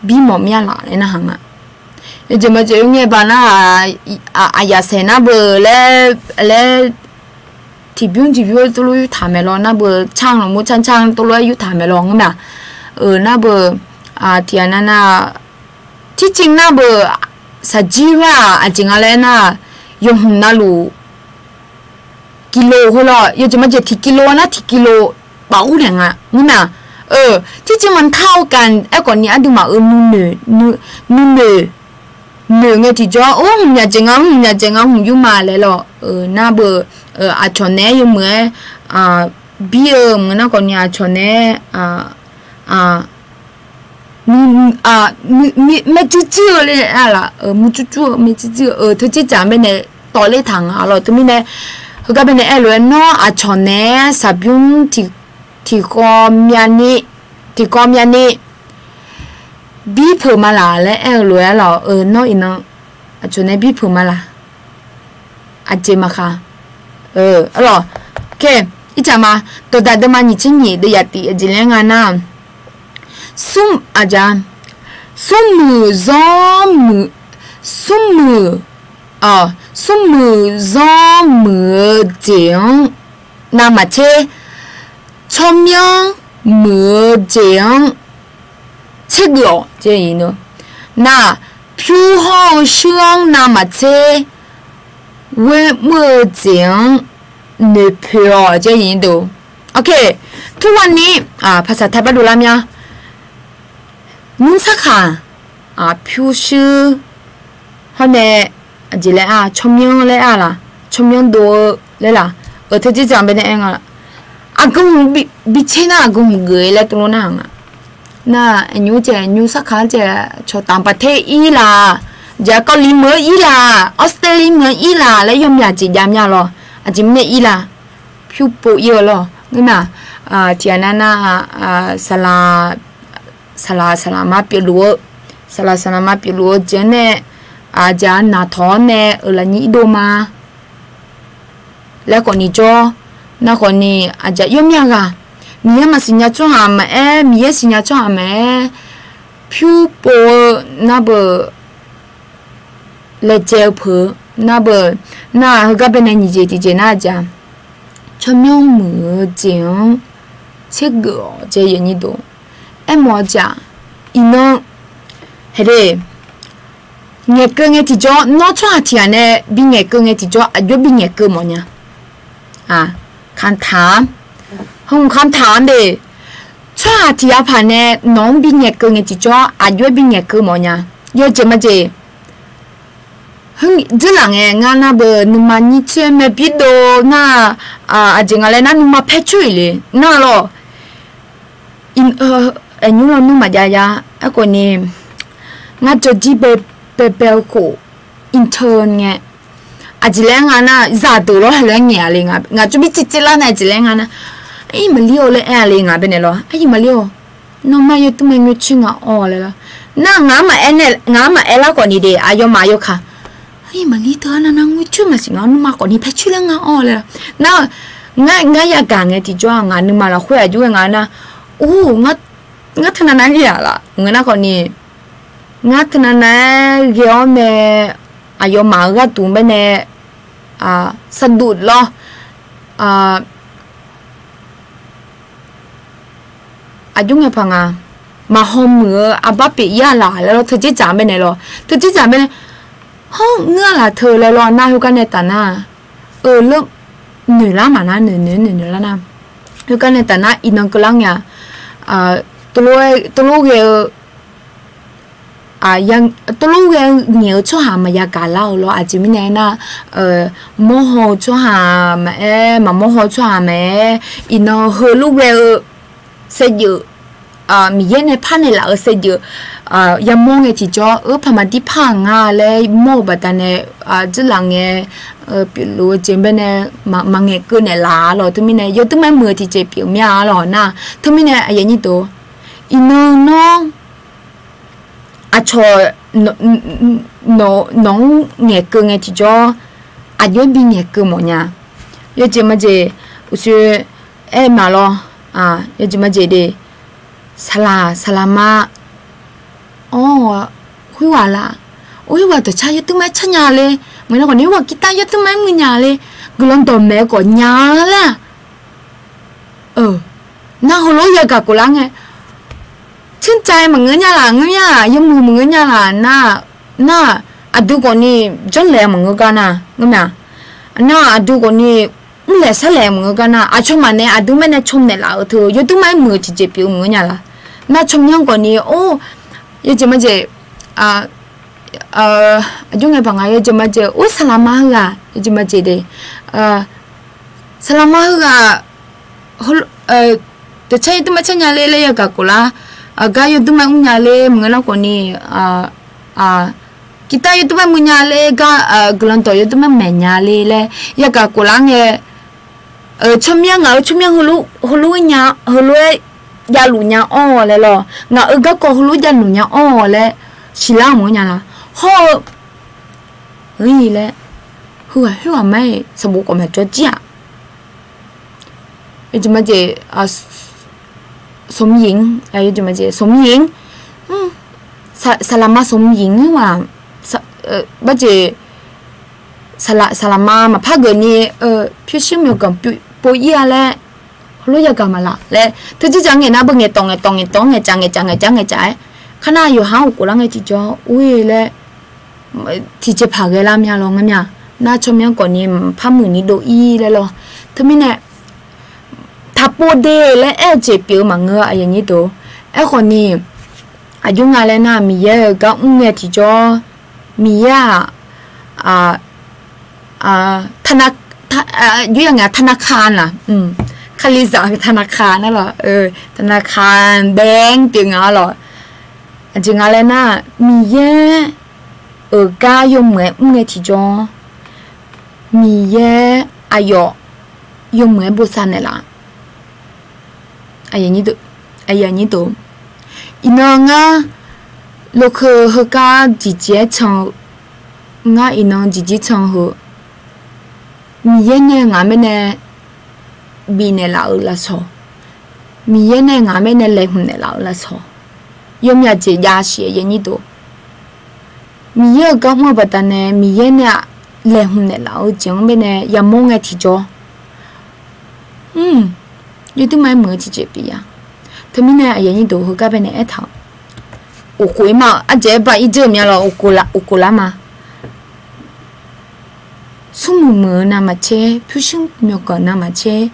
bir mawf mya laq laer narhaq nga. Yawjeq maqjeq yawr ngae baq nar-aq, aqyaf saeq nar beu laer, laer tiqbymr tiqbymr tov lof yurtaq mae lawr, nar beu car laqmur car car tov lof-aer yurtaq mae lawr ngeur ma. Nar beu tiqghaq nar nar, tircir nar beu shaqjir khoer-aq aqjeq nga laer nar, yawhmq navluf kilo khoer lawr, yawjeq maqjeq tiq kilo nar tiq kilo baf ur naeq nga ngeur ma. Tircir maqtar-eu gaq aerkhawf ni aqduimaf-euq nuinoeq, nuinoeq noeq ngae tiqjawr, hmq myaq jeq nga, hmq myaq jeq nga, hmq yur ma laer lawr. Nar beu aqcawq naeq-aer yawmuiq-aer bir-eu maqngeur nar khawf ni aqcawq naeq-aer maercuir cuir-eu laer-a laf, muicuir cuir-eu, maercuir cuir-eu, teujeqdzaq mirnae tawv ler taq nga lawr. Teumirnae heugar mirnae aerlof-aer nawr aqcawq naeq-aer shaqbymr tiqkawv myavni, tiqkawv myavni bir peuq ma laq laer aer-eu lof-aer lawr, nawr iqnan aqcawq naeq-aer bir peuq ma laq, aqjeq maqkhaq. Arlawq, ircaq ma, dawqdaq deuvma nyiq tser nyiq deuv yaf tiq aqjeq laer nga nar, smr aqjaq, smrmuiq zanr muiq, smrmuiq, smrmuiq zanr muiq-eu jeq-anr navmaqtser, tsawrmyanr muiq-eu jeq-anr tsergeuf-awq. Nar, pyur hawr-eu shuir-anr navmaqtser, ghoer mr-eu jeq-anr noeqpoeq-awq. ทุกวันนี้ ภาษาไทย bardov lar mya, nymr sarkaq pyur shuir hawr nae, aqjeq laer-a, tsawrmyanr laer-a laq, tsawrmyanr dov-eu laer laq, teujeqdzaq baenae aer nga laf, aqgeu hmq bi tser nar aqgeu hmq geuf-eu laer tuvlof nar-aq nga. Nar aqnymr jeq nymr sarkaq-anr jeq cawqtaf paqter ir laq, jeq kawvliq meuq-eu ir laq, Australia meuq-eu ir laq laer yawmyaq jeq jav mya lawr. Aqjeq mirnae ir laq, pyur pov ir-eu lawr ngeur ma. Tiqghaq nar nar, saqlaq, saqlaq saqlaq ma pyeufluf-eu, saqlaq saqlaq ma pyeufluf-eu jeq-anr nae, aqjeq-aq naqtawq-awr nae-euq lafnyir irdov ma laer khawfni jawr. Nar khawfni aqjeq yawmyaq ghaq, Miqyaer maqsiqnya tsawrhaq maqaer, Miqyaer siqnya tsawrhaq maqaer, pyur pov-eu nar beu laejae-eu peuq-eu nar beu, nar-aq heugar baenae nyiq jeq tiqjeq nar aqjeq-aq, tsawrmyanr muiq-eu jeq-anr tsergeuf-awq jeq yawnyir dov. Aermawf-eu jeq-aq, iqnan, haeq de, ngaeqkeuv ngae tiqjawr nawr tsawrhaq tiqghaq nae bi ngaeqkeuv ngae tiqjawr aqjox bi ngaeqkeuv mawfnya. คำถาม hmq คำถาม de, tsawrhaq tiqghaq paq nae nawq-anr bi ngaeqkeuv ngae tiqjawr aqjox-aer bi ngaeqkeuv mawfnya. Yawjeq majeq, dzeurlaf ngae ngar nar beu nuima nyir tser mae birdov nar, aqjeq nga laer nar nuima paer coer-iq le nar lawr. Aqnymr lawnmr maqjav ya. Aerkhawfni, ngar jawrjir baebae-eu khof, intern ngae, aqjeq laer nga nar zaqdeuq lawr hae laer ngaeq-a le. Ngaq tsawrbi tsertser lar nae aqjeq laer nga nar, Aryiq maqlir-awq laer aer-a le ngaq baenae lawr. Aryiq maqlir-awq, nawmaf yawtmr mae ngoer coer nga awr laer lawr. Nar ngaq-anr maqaer nar, ngaq-anr maqaer lar khawfni de aqyawfmaf yawkaq, Aryiq maqlir teu-a nar nar ngoer coer maqsiq nga nuima khawfni paer coer laer nga awr laer lawr. Nar, ngar yagaq ngae tiqjawr-aq ngaq nuima lafkhoer aqjox-aer nga nar, or, ngar teunav nav-aer lir-aq laf ngeur nar khawfni, ngar teunav nav-aer ghae-awr nae aqyawfmaf-euq gharduq baenae sarduf lawr. Aqjox ngae paq nga, maqhaw muiq-eu arbar pyeuf ir-a laf laer lawr. Teu dzerdzaq baenae lawr, teu dzerdzaq baenae, hawr ngeur-a laf teu laer lawr nar khoergar nae taf nar, eu, noeq lar maqnar noeq noeq noeq noeq lar nar, khoergar nae taf nar iqnan keuvlar ngae-a, teulof ghae-eu teulof ghae-eu ngaeq-eu tsawrhaq maqya gaq lar-eu lawr. Aqjeq mirnae aernar, mawrhaw-eu tsawrhaq maqaer, maqmawr haw-eu tsawrhaq maqaer, iqnan heulof ghae-eu saevdzeuf, Miqyaer nae par naeqlaf-eu saevdzeuf yamawr ngae tiqjawr, eu, paq maqdir par-aq nga laer mawr-eu baqdanae, dzeurlaf ngae pyeufluf-eu jeq baenae maqngaeq keuv naeqlaf-a lawr. Teumirnae yawtmr-aer muiq-eu tiqjeq pyeuf mir-a lawr nar. Teumirnae aqyuif aqnyir deuq, iqnan nawr aqcawq nawq-anr ngaeqkeuv ngae tiqjawr aqjox-aer bi ngaeqkeuv mawfnya. Yawjeq majeq uqshoe aer-eu ma lawr. Yawjeq majeq de, saqlaq saqlaq ma, awr, khoerghaq laf, or, khoerghaq dawqcar yawtmr-aer car nya le, maqngeur nar khawfni khoerghaq kirtar yawtmr-aer muiq nya le, guiqlanq dawqmaeq-eu khawf nya laer-aq, nar heulof-aer yagaq khof lar ngae, tmrcav-aer maqngeur nya laf ngeur nya-aq, yawmuiq maqngeur nya laf nar, nar-aq, aqdui khawfni janrlaeq maqngeur gar nar ngeur ma. Nar-aq, aqdui khawfni mrlaeq sarlaeq maqngeur gar nar, aqcawq maf nae aqdui mae nae caw naeqlaf-eu teu yawtmr-aer muiq-eu tiqjeq pyeuf-eu maqngeur nya laf. Nar tsawrmyanr khawfni, or, yawjeq majeq, aqjox ngae paq nga yawjeq majeq, or, saqlaq ma heughaq yawjeq majeq de, saqlaq ma heughaq dawqcar yawtmr-aer car nya le laer yagaq khof lar, gar yawtmr-aer mr nya le maqngeur nar khawfni, kirtar yawtmr-aer muiq nya le gar, guiqlanq dawq yawtmr-aer maeq nya le laer yagaq khof lar ngae, tsawrmyanr ngaq-euq tsawrmyanr heulof-aer nya, heulof-aer javluf nya awr laer lawr, ngaq-euq garkawv heulof-aer javluf nya awr laer siqlar maqngeur nya laf. Hawr-eu, ir laer, heughaq khoerghaq ma-iq sanqbof khawf maqjawr jir-aq. Yawjeq majeq, สมหญิง, yawjeq majeq สมหญิง, saqlaq ma สมหญิง ghaq, barjeq, saqlaq ma maqpar geuf ni, pyurshuir myawqganq pov ir-a laer heulof yagaq maqlaf laer teu dzerdzaq ngaeq nar beu ngaeqtawq ngaeqtawq ngaeqtawq-anr ngaeqcaf ngaeqcaf ngaeqcaf ngaeqcaf-aer, kar nar yawqha-anr ghofkhof lar ngae tiqjawr or-e laer tiqjeqpaq ghae lar mya lawr ngeur mya. Nar tsawrmyanr khawfni maqpar muiq ni dov ir laer lawr. Teumirnae taqpov de laer aer-eu jeq pyeuf-eu maqngeur aqyuif aqnyir deuq. Aerkhawfni aqjox nga laer nar Miqyaer-euq gar mr ngae tiqjawr, Miqyaer-aq, aqjox ya ngae ธนาคาร laq, Kalizaq-eu tanaqkaq nar lawq, tanaqkaq bae-anr pyeuf nga-a lawq. Aqjeq nga laer nar, Miqyaer-euq gar yawmuiq-aer mr ngae tiqjawr, Miqyaer aqyawf yawmuiq-aer bosav naeqlaf. Aqyuif aqnyir deuq, iqnan ngar lokeu heugar jeqjeq-aer can-eu, ngar iqnan jeqjeq can-eu heu, Miqyaer nae ngaq-anr baenae bifnaeq laf-euq lafsawq, Miqyaer nae ngaq-anr baenae laeqhmq naeqlaf-euq lafsawq, yawmyaq jeq jav siq-aer nyir deuq. Miqyaer-euq gar mr-eu baqdanae Miqyaer nae laeqhmq naeqlaf-eu jeq-anr baenae yamawr ngae tiqjawr, yawduirma-aer muiq-eu tiqjeq pyeuf ya. Teumirnae aqyuif aqnyir deuq heugar baenae aertaq-euq, uqkhof-ir ma-eu ardzaeq-aer ba-ir dzeur-eu mya lawq, uqkhof lar ma. Smrmuiq muiq-eu navmaqtser, pyurshuir myawqganq navmaqtser,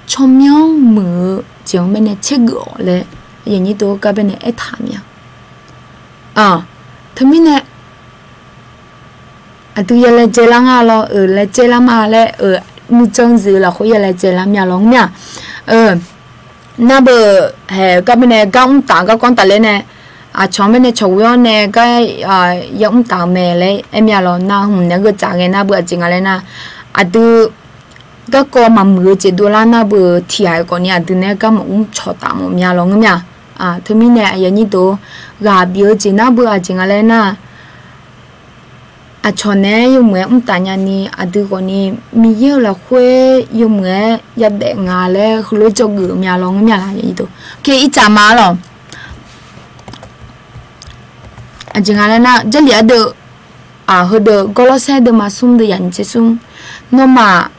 tsawrmyanr muiq-eu jeq-anr baenae tsergeuf-awq laer, aqyuif aqnyir deuq heugar baenae aertaq mya. Teumirnae aqdui ya laejae lar nga lawr, laejae lar ma laer, nuijan zif-eu lafkhoer ya laejae lar mya lawr ngeur mya. Nar beuq haeq gar baenae gar mr taf, garkawv taf ler nae, aqcawq-anr baenae cawq ghoe-awr nae gar ya mr taf-eu mae laer aer mya lawr. Nar hmq naeq-aer geutsaf ngae nar beuq aqjeq nga laer nar, aqdui garkawv maqmuiq-eu jeq dovlar nar beuq tiq ghaq-iq khawfni aqdui nae gar maqmr cawq taf mawf mya lawr ngeur mya. Teumirnae aqyuif aqnyir deuq, ghaq bif-eu jeq nar beuq aqjeq nga laer nar, aqcawq naeq-aer yawmuiq-aer mr taf nyani aqdui khawfni Miqyaer-euq lafkhoer yawmuiq-aer yadaef nga laer heulof-aer dzawgeuf mya lawr ngeur mya la. Ircaf ma lawq. Aqjeq nga laer nar, Jarlif ardeuv, heudeuq Gawrlawrsaer deuvma smr deuv yaf nyiq tser smr, nawmaf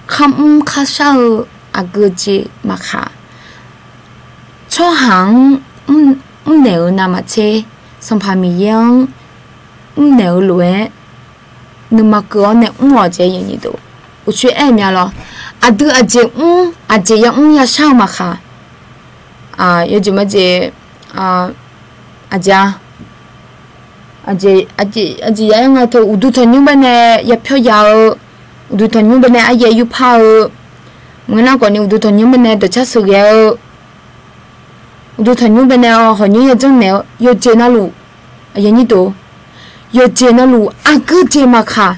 kharmr kharshar-eu aqgeu jeq maqkhaq, tsawrhaq-anr mrnaeq-eu navmaqtser, Sanqpaq Miqyaer-anr mrnaeq-eu lof-aer nuima keuv-awr nae mr-awq jeq-a. Uqtsoeq aer-eu mya lawr. Aqdui aqjeq mr, aqjeq yamr yashar-eu maqkhaq, yawjeq majeq, aqjeq, aqjeq ya-aer nga teu uqduq tanqnymr baenae yapyawr ya-eu, uqduq tanqnymr baenae aryaer yurpar-eu, maqngeur nar khawfni uqduq tanqnymr baenae dawqcar sheuqghae-eu, uqduq tanqnymr baenae hawqnymr yajanr naeq-eu yawqjeq navluf, aqyuif aqnyir deuq, yawqjeq navluf aqgeu jeq maqkhaq,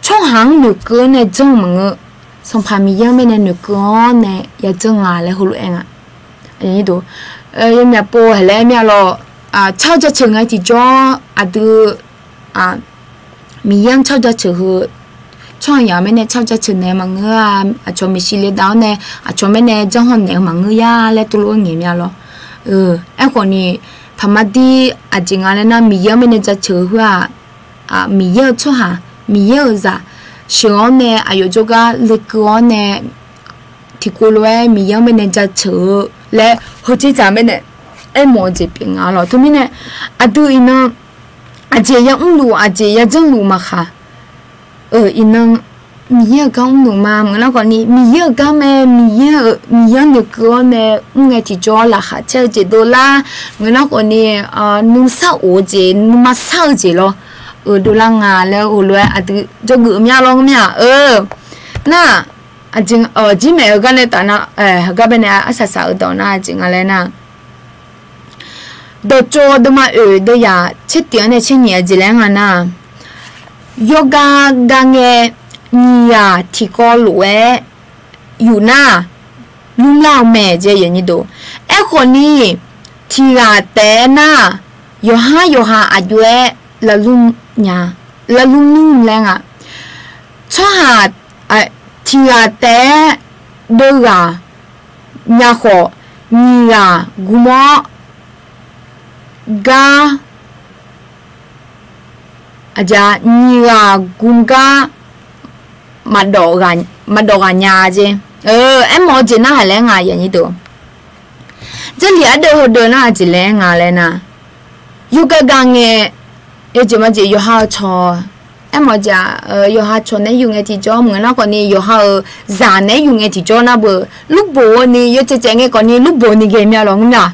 tsawrhaq-anr noeqkeuv-awr nae janr-eu maqngeur. Sanqpaq Miqyaer-anr baenae noeqkeuv-awr nae yajanr nga laer heulof-aer nga. Yawmyaq pov haeqlaer aer mya lawr, car jaceuq ngae tiqjawr aqdui Miqyaer-anr car jaceuq heu, tsawrhaq yaq-anr baenae car jaceuq naeq maqngeur-a. Aqcawq maeqshi le dav-awr nae aqcawq baenae janr hawr naeq-eu maqngeur ya laer tuvlof-aer ngaeq mya lawr. Aerkhawfni, paqma dir aqjeq nga laer nar, Miqyaer-anr baenae jaceuq-eu khoer-aq, Miqyaer-euq tsawrhaq, Miqyaer-euq zaq sheuq-awr nae aqyawf jawrgar lekeuv-awr nae tiqkov lof-aer Miqyaer-anr baenae jaceuq-eu laer heujeq dzaq baenae aermawf-eu jeq pyeuf nga lawr. Teumirnae aqdui iqnan aqjeq yamrluf aqjeq yajanrluf maqkhaq, iqnan Miqyaer-euq gar mrluf ma. Maqngeur nar khawfni Miqyaer-euq gar mae, Miqyaer-euq, Miqyaer-anr noeqkeuv-awr nae mr ngae tiqjawr laqkhaq caer-eu jeq dovlar. Maqngeur nar khawfni nuisar of-eu jeq, nuima sar-eu jeq lawr, dovlar nga laer heulof-aer aqdui jawrgeuf mya lawr ngeur mya-a. Nar, aqjeq, aqjir maeq-eu gar nae taf nar, heugar baenae arsaq saq-eu dawq nar aqjeq nga laer nar, dawqtsov deuvma oeq deuvyaq tser tiq-anr nae tser nyiq aqjeq laer nga nar, yawgar gar ngae nyiq ghaq tiqkawv lof-aer yuf nar, lmrlar-eu mae jeq. Aerkhawfni, tiq ghaq taef-aer nar, yawqhar yawqha aqjox-aer lavlmr nya, lavlmr nmr laer nga. Tsawrhaq tiq ghaq taef-aer deuv ghaq nya khawf, nyiq ghaq gm-awr gar, aqjeq nyiq ghaq gm gar maqdawf ghaq nya jeq. Aermawf-eu jeq narhaq laer nga. Jarlif ardeuv heudeuv nar aqjeq laer nga laer nar, yawgar gar ngae, yawjeq majeq yawqha-eu cawq, aermawf-eu jeq-aq, yawqha cawq naeq-aer yuf ngae tiqjawr maqngeur nar khawfni yawqha-euq zaq naeq-aer yuf ngae tiqjawr nar beuq lurbof-eu ni yawcaev caev ngae khawfni lurbof ni ghae mya lawr ngeur mya.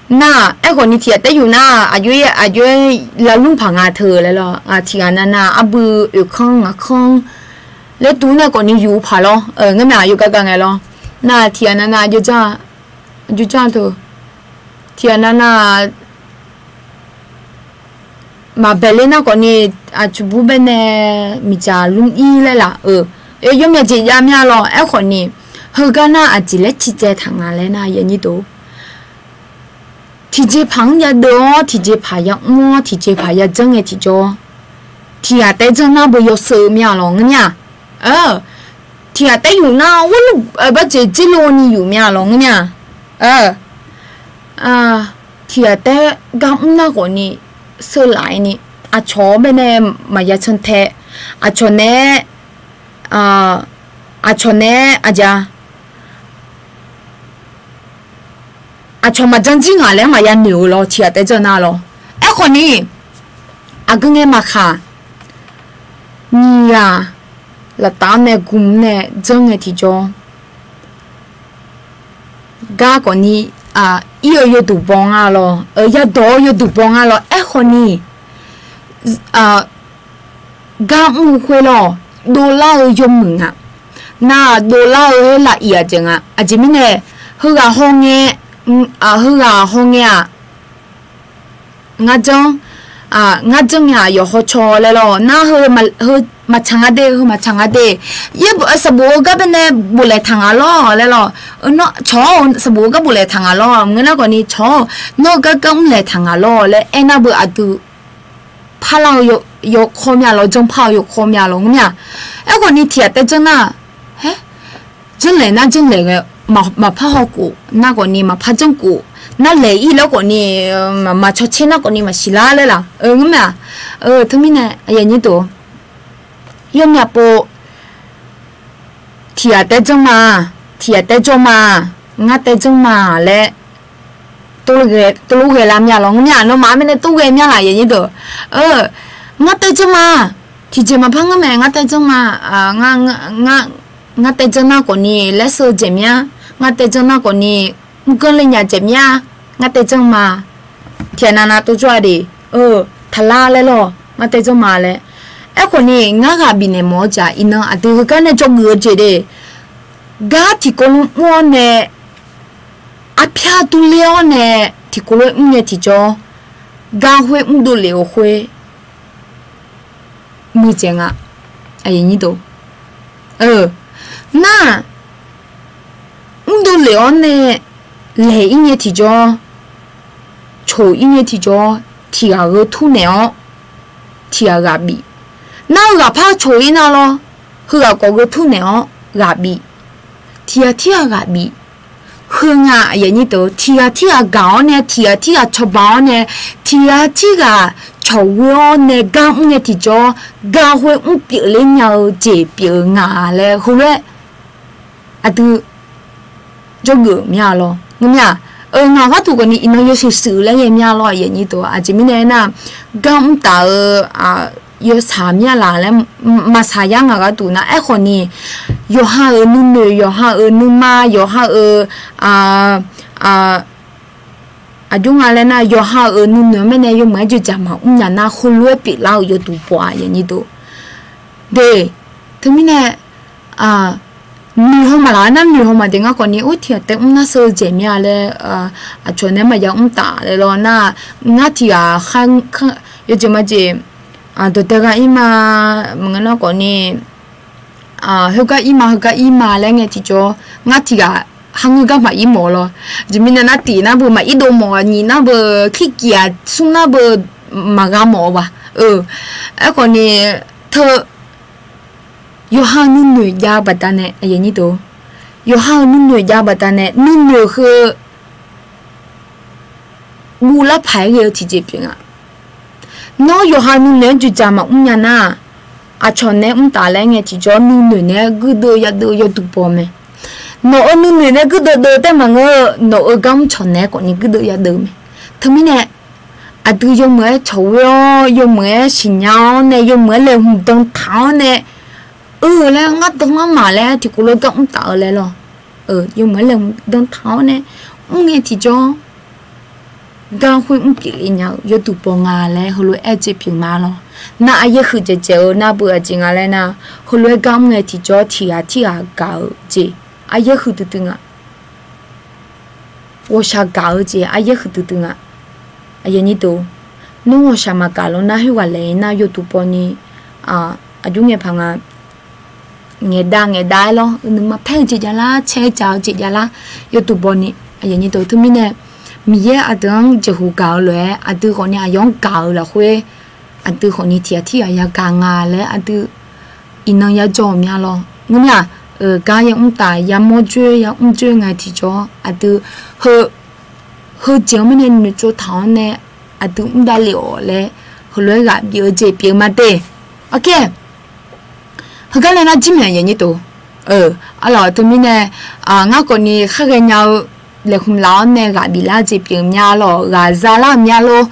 Nar, aerkhawfni tiq ghaq taef-aer yuf nar, aqjox-aer lavlmr paq nga teu laer lawr. Tiq ghaq navnav arbui oeq kanr ngaq kanr laer duq nae khawfni yuf paq lawr, ngar ma yawgav gav ngae lawr. Nar tiqghaq navnav jawrjanr, jawrjanr teu, tiqghaq navnav maqbaeq ler nar khawfni, aqcawq bur baenae miqdzaq lmr ir laer laf-euq, yawmyav jeq jav mya lawr. Aerkhawfni, heugar nar aqjeq laer ciqcaev taq nga laer nar, tiqjeqpaq-anr yadeuv-awr, tiqjeqpaq yamr-awr, tiqjeqpaq yajanr ngae tiqjawr, tiqghaq taef janr nar beu yawshuif mya lawr ngeur nya. Tiqghaq taef yuf nar, barjeq jirlov ni yuf mya lawr ngeur nya. Tiqghaq taef gar mr nar khawfni, sheuqlaf-ir ni, aqcawq-awr baenae maqya cantae, aqcawq nae, aqcawq nae aqjeq-a, aqcawq maqjan jir ngaq laer maqya noeq-eu lawr, tiqghaq taef janr nar lawr. Aerkhawfni, aqgeu ngae maqkaq, nyiq ghaq laftav-anr nae gmq nae janr ngae tiqjawr, gar khawfni, ir-eu yawduq baw nga lawr, yadawq-eu yawduq baw nga lawr. Aerkhawfni, gar mr-eu khoer lawr, dovlar-eu yawmuiq nga. Nar-aq dovlar-eu lafiq aqjeq nga. Aqjeq mirnae, heughaq hawngae, heughaq hawngae-aq, ngar janr, ngar janr ngae-aq yawqhaw caw laer lawr. Nar heu maqtsaq nga de, heu maqtsaq nga de. Yaer sanqbof-eu gar baenae boflaeq taq nga lawr laer lawr. Cawq-awr sanqbof-eu gar boflaeq taq nga lawr. Ngeur nar khawfni cawq-awr nawr-eu gar gar mrlaeq taq nga lawr laer aernar beu aqdui parlar-eu yawkawr mya lawr, janrpar-eu yawkawr mya lawr ngeur nya. Aerkhawfni tiqghaq taef janr nar, janrlaeq nar janrlaeq ghae, maqpar haw khof nar khawfni maqpar janr khof, nar laeq-ir laer khawfni, maqmaq cawtser nar khawfni maqsiq lar laer laf-eu ngeur ma. Teumirnae aqyuif aqnyir deuq, yawmyav pov, tiqghaq taef janr ma, tiqghaq taef jawr ma, ngar taef janr ma laer tov lor ghae lar mya lawr ngeur nya. Nawmaf-anr mirnae tov ghae mya laf, aqyuif aqnyir deuq. Ngar taef janr ma, tiqjeq maqpar ngeur mae, ngar taef janr ma, ngar taef janr nar khawfni laer sheu-eu jeq mya, ngar taef janr nar khawfni mrganr le nya jeq mya, ngar taef janr ma, tiqghaq navnav tov jawr-a de, taqlar laer lawr, ngar taef janr ma laer. Aerkhawfni ngar ghaq bifnaeq mawf-awr jaq iqnan aqdui heugar nae dzawgeuf-eu jeq de, gar tiqkawv lof mr-awr nae, arpyar durler-awr nae tiqkawv lof mr ngae tiqjawr, gar khoer mrdov lef-eu khoer muiqdzaeq nga. Nar, mrdov lef-awr nae laeq-ir ngae tiqjawr, coq-ir ngae tiqjawr, tiqghaq gheu tur naeq-awr tiqghaq ghaq bif. Nar heughaq par coq-ir nar lawr, heughaq khawf gheu tur naeq-awr ghaq bif. Tiqghaq tirghaq ghaq bif. Heu nga, tiqghaq tirghaq gaq-awr nae, tiqghaq tirghaq cawba-awr nae, tiqghaq tirghaq cawqghoe-awr nae gar mr ngae tiqjawr, gar khoer mr pyeufler nya-eu jeq pyeuf-eu nga laer heulof-aer aqdui dzawgeuf mya lawr ngeur mya. Ngaq gharduq khawfni iqnan yawshuif shuif laer ghae mya lawr, aqyuif aqnyir deuq. Aqjeq mirnae aernar, gar mr taf-eu yawshaq mya laf laer maqshaq yar ngaq gharduq nar, aerkhawfni yawqha-euq nuinoeq, yawqha-euq nuima, yawqha-euq aqjox nga laer nar, yawqha-euq nuinoeq-anr mirnae yawmuiq-aer joeqjaq maqmr nya nar, heulof-aer pyeuflar-euq yawduq baw-a, aqyuif aqnyir deuq. De, teumirnae noeq haw maqlaq nar, noeq haw maqdaef ngar khawfni, or, tiqghaq taef mr nar sheu-eu jeq mya laer, aqcawq nae maqya mr taf laer lawr nar, ngar tiqghaq yawjeq majeq dawqdae gha-ir ma, maqngeur nar khawfni, heugar ir ma, heugar ir ma laer ngae tiqjawr, ngar tiqghaq kharngeur gar maqir mawf lawr. Aqjeq mirnae nar, tiq nar beu maqir dov mawf, nyiq nar beu kirkif-aq, smr nar beu maqgha mawf-eu ba. Aerkhawfni, teu yawqha-euq nuinoeq jav-eu baqdanae, yawqha-euq nuinoeq jav-eu baqdanae nuinoeq heu guvlar paq-aer ghae-eu tiqjeq pyeuf nga. Nawr yawqha nuinoeq-anr joeqjaq maqmr nya nar-aq, aqcawq naeq-aer mr taf laer ngae tiqjawr nuinoeq naeq-aer guirdeuv yadeuv-eu yawduq baw mae. Nawq-euq nuinoeq naeq-aer guirdeuv deuv taef maqngeur-eu, nawq-euq gar mr cawq naeq-aer khawfni guirdeuv yadeuv mae. Teumirnae aqdui yawmuiq-aer cawqghoe-awr, yawmuiq-aer siqnya-awr nae, yawmuiq-aer laeqhmq dan taq-awr nae, eu laer ngar dan lar maq laer tiqkawv lof gar mr taf-eu laer lawr. Yawmuiq-aer laeqhmq dan taq-awr nae mr ngae tiqjawr, gar khoer mr pyeufle nya-eu yawduq baw nga laer heulof-aer aer-eu jeq pyeuf ma lawr. Nar aqyaer huiqdzaeq dzaeq-eu nar beu aqjeq nga laer nar, heulof-aer gar mr ngae tiqjawr tiq ghaq tirghaq gaq-eu jeq aqyaer huiqdui dui nga. Ghawqshaq gaq-eu jeq aqyaer huiqdui dui nga. Aqyuif aqnyir deuq, nawr ghawqshaq maqgaq lawr nar khoerghaq laeq-ir nar yawduq baw ni, aqjox ngae paq nga, ngaeqdav ngaeqdav-aer lawr, nuima paer-eu jeq javlar, caer dzaq-eu jeq javlar, yawduq baw ni. Aqyuif aqnyir deuq, teumirnae Miqyaer aqdui-anr jeqhu gaq-eu lof-aer aqdui khawf ni aqyawf-anr gaq-eu lafkhoer, aqdui khawf ni tiq ghaq tirghaq yagaq nga laer aqdui iqnan yajawr-euq mya lawr. Ngeur nar-aq, gar yamr taf yamawr dzoer yamr dzoer ngae tiqjawr aqdui heu, heujeq-anr mirnae noeqtsov taq-awr nae aqdui mr davlef-awq laer heulof-aer ghaq bif-eu jeq pyeuf ma de. Oke. Heugar nae nar jir maeq aqyuif aqnyir deuq. Arlawq, teumirnae ngar khawf ni khar ghaenya-eu laeqhmq laf-awr nae ghaq biflar-eu jeq pyeuf mya lawr, ghaq zalar-euq mya lor.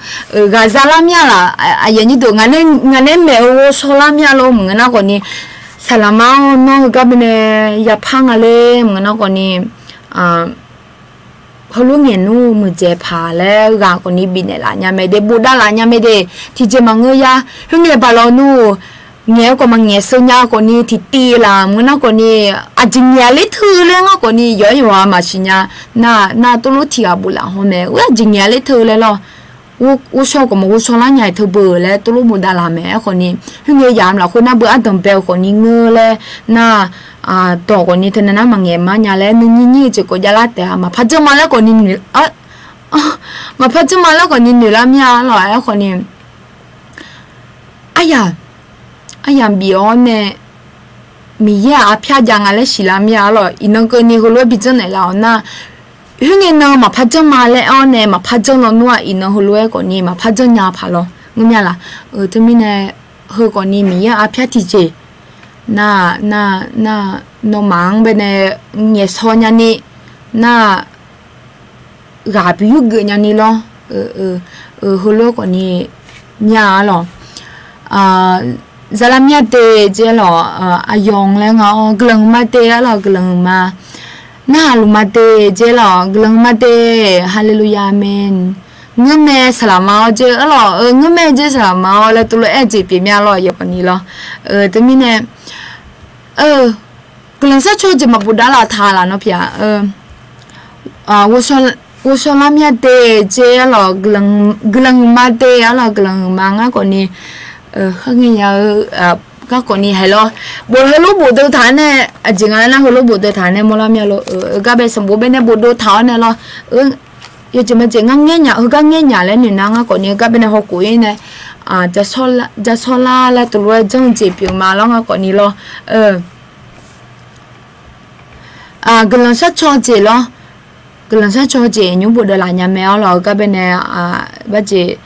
Ghaq zalar mya laf, aqyuif aqnyir deuq, ngaq nae maeq-eu ghovshaw lar mya lor. Maqngeur nar khawf ni, saqlaqma-awr nawr heugar baenae yapar nga ler, maqngeur nar khawf ni, heulof ngaeq nmr muiqdzaeq paq laer ghaq khawf ni bifnaeq laf nya mae de, bofdav laf nya mae de. Tiqjeq maqngeur ya, khoerngae baq lawq nmr-or, ngaeq-eu khawf maqngaeq sheu nya khawf ni tiqtiv laf, maqngeur nar khawf ni, aqjeq ngaeq-a ler teu laer ngar khawf ni yawqha yawqha maqsiq nya. Nar, nar teulof tiq ghaq boflaf haw mae, oe aqjeq ngaeq-a ler teu laer lawr. Ghovshaw khawf maqghovshaw lar nya-iq teu beu laer teulof bofdav laf mae. Aerkhawf ni, khoerngae yamq lafkhoer nar beu ardanq bae-eu khawf ni ngeur laer nar, dawq khawf ni teunav nar maqngaeq mar nya laer nuinyir nyir-eu jeq khawf javlar taef-a. Maqpar janr ma laer khawf ni noeq, maqpar janr ma laer khawf ni noeqlar mir-a lawq. Aerkhawf ni, aryaq, aryaq bif-awr nae Miqyaer-aq arpyar jav nga laer siqlar mir-a lawq. Iqnan keuvni heulof-aer bijanr naeqlaf-awr nar, khoerngae nan maqpar janr ma laer aer-awr nae maqpar janr lawnmr-aq, iqnan heulof-aer khawf ni maqpar janr nya paq lawr. Ngeur mya laf? Teumirnae, heu khawf ni Miqyaer arpyar tiqjeq, nar, nar, nar, nawmaf-anr baenae ngaeqshaw nyani, nar, ghaq bi yurgeuf nyani lawr. Heulof-aer khawf ni mya-a lawq. Zalar mya de jeq lawq, aqyawf laer nga-awr guiqlanq ma de-a lawq, guiqlanq ma. Narhaq luf ma de jeq lawq, guiqlanq ma de. Haleluya, aqmeq. Ngeur mae saqlaqma-awr jeq-a lawq, ngeur mae jeq saqlaqma-awr laer teulof-aer jeq pyeuf mya lawq, aqyawf khawf ni lawr. Teumirnae, guiqlanq sharcaw jeq maqbofdav laf taq laf nawr pyeuf-a. Ghovshaw lar mya de jeq-a lawq, guiqlanq ma de-a lawq, guiqlanq ma ngar khawf ni, kharngae ya-eu, ngar khawf ni haiq lawr. Bof heulof bofdov taq-awr nae, aqjeq nga nar heulof bofdov taq-awr nae mawrlar mya lor. Gar bae sanqbof baenae bofdov taq-awr nae lawr. Yawjeq majeq ngar ngaer nya, heugar ngaer nya laer noeq nar ngar khawf ni gar baenae hawkhof-ir nae, jashawr lar laer teulof-aer janr-eu jeq pyeuf ma lawr ngar khawf ni lawr. Guiqlanq sharcaw jeq lawr. Guiqlanq sharcaw jeq nymr bofdov laf nya mae-a lawq, heugar baenae, barjeq,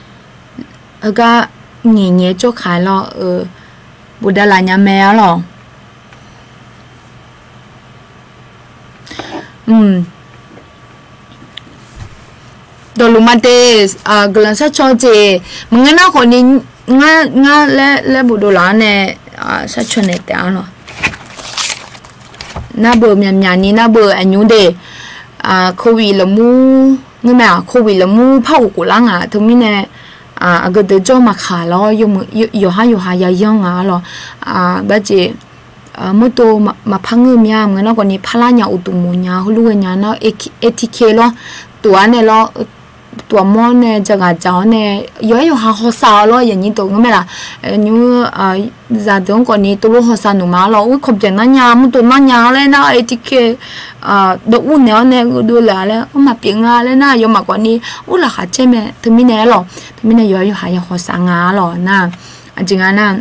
heugar ngaeq ngaeq-aer tsawrkaq lawr, bofdov laf nya mae-a lawq. Dawqluf ma de, guiqlanq sharcaw jeq maqngeur nar khawf ni, ngar, ngar laer, laer bofdov laf-awr nae, sharcaw naeq taef-a lawq. Nar beu myaqmyaq ni nar beu aqnymr de, covid lafmur, ngeur mae-aq, covid lafmur par ghof khof lar nga teumirnae, aqgeu deuq jawr maqkaq lawr, yawqhar yawqha yayanr nga-a lawq. Barjeq, mawrdo maqpar ngeur mya maqngeur nar khawf ni parlar nya uqduq mawq nya heulof ghae nya nar, atk lawr, tof-awr nae lawr, tof-awr mawr nae jaghaq dzaq-awr nae, yawqhar yawqha hawsav-awr lawr, aqnyir deuq ngeur mae laf? Nymr, zaqdeuq-anr khawf ni teulof hawsav nuq ma lawr, ur kawqbyanq nar nya mawrdo nar nya laer nar, atk dawv ur naeq-awr nae gheudov lef-a laer, ur maqpyeuf nga laer nar, aqyawfmaf khawf ni ur laqkhaq caer mae. Teumirnae-a lawq, teumirnae yawqhar yawqha ya hawsav nga-a lawq nar, aqjeq nga nar,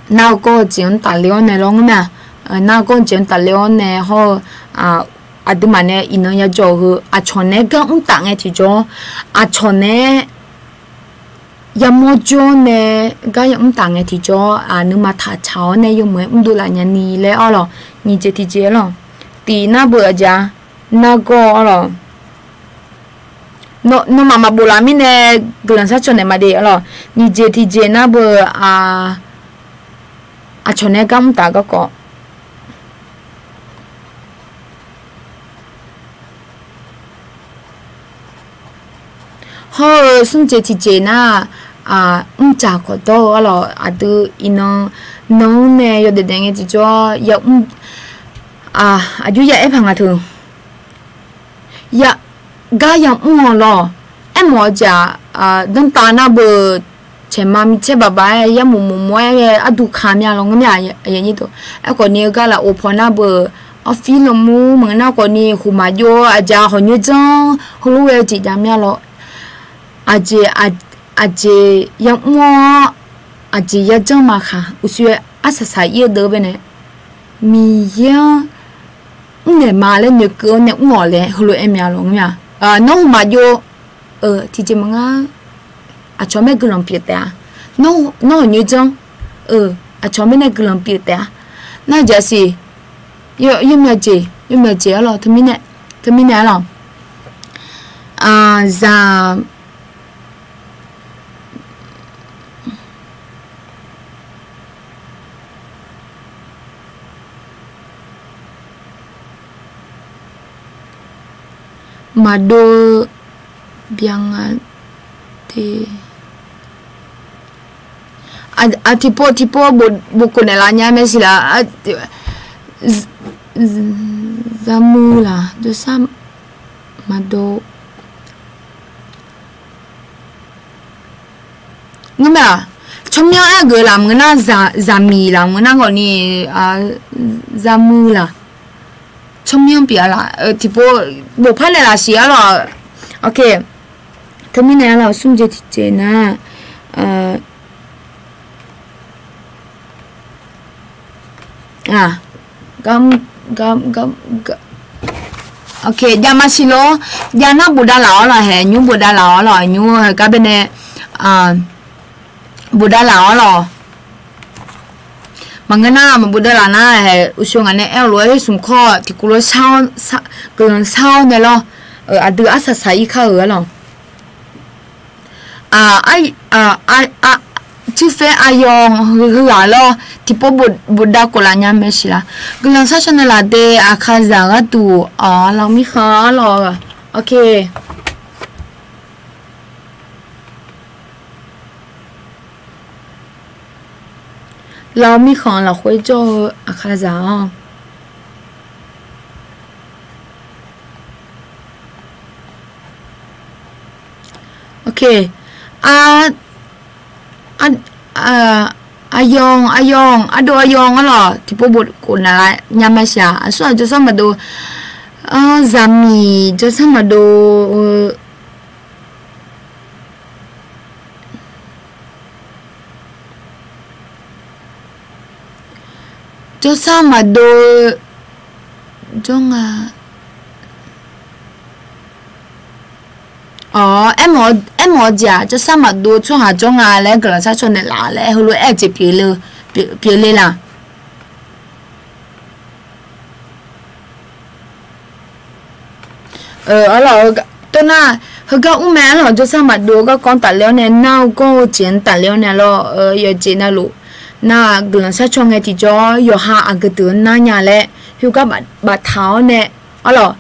nar-eu gawr-eu jeq-anr tafle-awr nae lawr ngeur mae-aq, nar-eu gawr-eu jeq-anr tafle-awr nae hawr-eu, aqduimaf nae iqnan yajawr-eu heu aqcawq naeq-aer gar mr taf ngae tiqjawr, aqcawq naeq-aer yamawr jawr-awr nae gar yamr taf ngae tiqjawr, nuima taqtsaq-awr nae yawmuiq-aer mrdov laf nya ni laer-awr lawq, nyiq jeq tiqjeq-a lawq, tiq nar beu aqjeq-a, nargawr-a lawq. Nawmaf maqbof laf mirnae guiqlanq sharcaw naeq ma de-a lawq, nyiq jeq tiqjeq nar beu, aqcawq naeq-aer gar mr taf garkawv. hawr-eu smr jeq tiqjeq nar, mrjaq khawf dawr-eu arlawq, aqdui iqnan nanr nae yawdaef daef ngae tiqjawr, yamr, aqjox ya aer paq nga teu. Gar yamr-anr lawq. Aermawf-eu jeq-aq, danrtav nar beu, caeqma micaer baqbaq-aer yarmof mof-aer ghae arduq ka mya lawq ngeur mir-a. Aerkhawf ni-eu gar lafov paw nar beu, awrfir lanmur maqngeur nar khawf ni huq maqjov-eu aqjeq hawq nyoer janr heulof ghae-eu jeq jav mya lawq. Aqjeq, aqjeq yamr-awr, aqjeq yajanr ma khaq uqshoe arsaq saq ir-eu deuq baenae, Miqyaer-anr mrnaeq ma laer noeqkeuv-awr nae mr-awq laer heulof-aer mya lawq ngeur mir-a. Nawr huq maqjov-eu tiqjeq maqngar, aqcawq mae guiqlanq pyeuf taef-a. Nawr hawq nyoer janr, aqcawq mae nae guiqlanq pyeuf taef-a. Nar jaqsiq, yawmya jeq, yawmya jeq arlawq, teumirnae arlawq, zaq maqdov-eu byan nga te. Tiqpov tiqpov bof khof naeqlaf nya mae siq laf. Zaqmuiq laq jawrsar maqdov ngeur mae-aq, tsawrmyanr aer-eu geuf laf maqngeur nar, zaqmiq laf maqngeur nar khawf ni, zaqmuiq laq, tsawrmyanr pyeuf-a laf, tiqpov bof par naeqlaf siq arlawq. Teumirnae arlawq, smr jeq tiqjeq nar, jav ma siq lor. Jav nar bofdav laf-awr lawq, haeq nymr bofdav laf-awr lawq, nymr haeq gar baenae bofdav laf-awr lawq. Maqngeur nar maqbofdav laf nar, haeq uqshoe ngaq nae aer-eu lof-aer smq kawr tiqkawv lof-aer guiqlanq shar-awr nae lawr. Aqdui arsaq saq ir kar-euq arlawq. Tsuiffaer aqyawf heu ghaq lawr, tiqpov bofdav khof laf nya mae siq laf. Guiqlanq shar caw nae laf de, aqkazaq gharduq, lawq mirkhanq arlawq. Lawq mirkhanq lafkhoer jawr-eu aqkazaq-anr. Aqyawf, aqyawf, ardov aqyawf arlawq, tiqpov bof khof naq laf nya ma siq-aq, aqsur-aq jawrsar maqdov, zaqmiq jawrsar maqdov-eu jawrsar maqdov-eu jawr nga. Awq, aermawf-eu jeq-aq jawrsar maqdov-eu tsawrhaq jawr nga laer guiqlanq shar caw naeq laf laer heulof-aer jeq pyeufle laf. Arlawq, tov nar, heugar mr mae arlawq, jawrsar maqdov-eu garkawv-anr tafler-awr nae nar-eu gawr-eu jeq-anr tafler-awr nae lawr, yawqjeq navluf nar guiqlanq shar caw ngae tiqjawr yawqha aqgeu deuq-anr nar nya laer heugar baftaq-awr nae arlawq,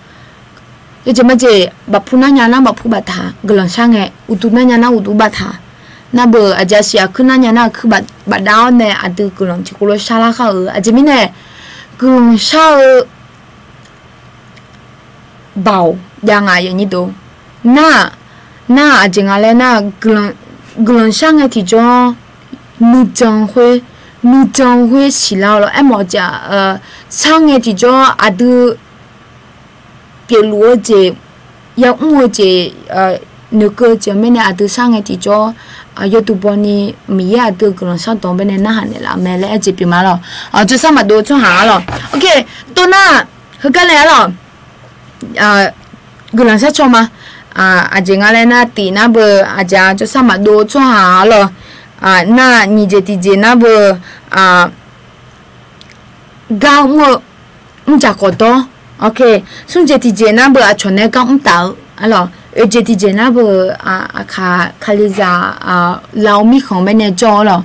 yawjeq majeq bafpu nar nya nar bafpu baftaq guiqlanq shar ngae, uqduq nar nya nar uqduq baftaq, nar beu aqjeq aqsiq aqkuir nar nya nar aqkuir bafdav-awr nae aqdui guiqlanq tiqkawv lof shar lar khar-euq aqjeq mirnae, guiqlanq shar-eu baoq jav nga yawnyir dov. Nar-aq, nar-aq aqjeq nga laer nar, guiqlanq shar ngae tiqjawr nuijan khoer, nuijan khoer siqlar-awr lawr aermawf-eu jeq-aq, shar ngae tiqjawr aqdui pyeufluf-eu jeq, yamr-eu jeq, noeqkeuv-eu jeq-eu mirnae aqdui shar ngae tiqjawr, yawduq bawni Miqyaer aqdui-euq guiqlanq shardawq baenae narhaq naeqlaf mae laer aerjeq pyeuf ma lawq. Jawrsar maqdov-eu tsawrhaq arlawq. Tov nar, heugar nae arlawq, guiqlanq shar caw ma. Aqjeq nga laer nar tif nar beu aqjeq-aq jawrsar maqdov-eu tsawrhaq arlawq. Nar nyiq jeq tiqjeq nar beu, gar mr-eu mrjaq khawf dawr. Smr jeq tiqjeq nar beu aqcawq nae gar mr taf-eu arlawq. Oeq jeq tiqjeq nar beu, aqkaq kalizaq, lawq mirkhanq baenae jawr-awr lawq.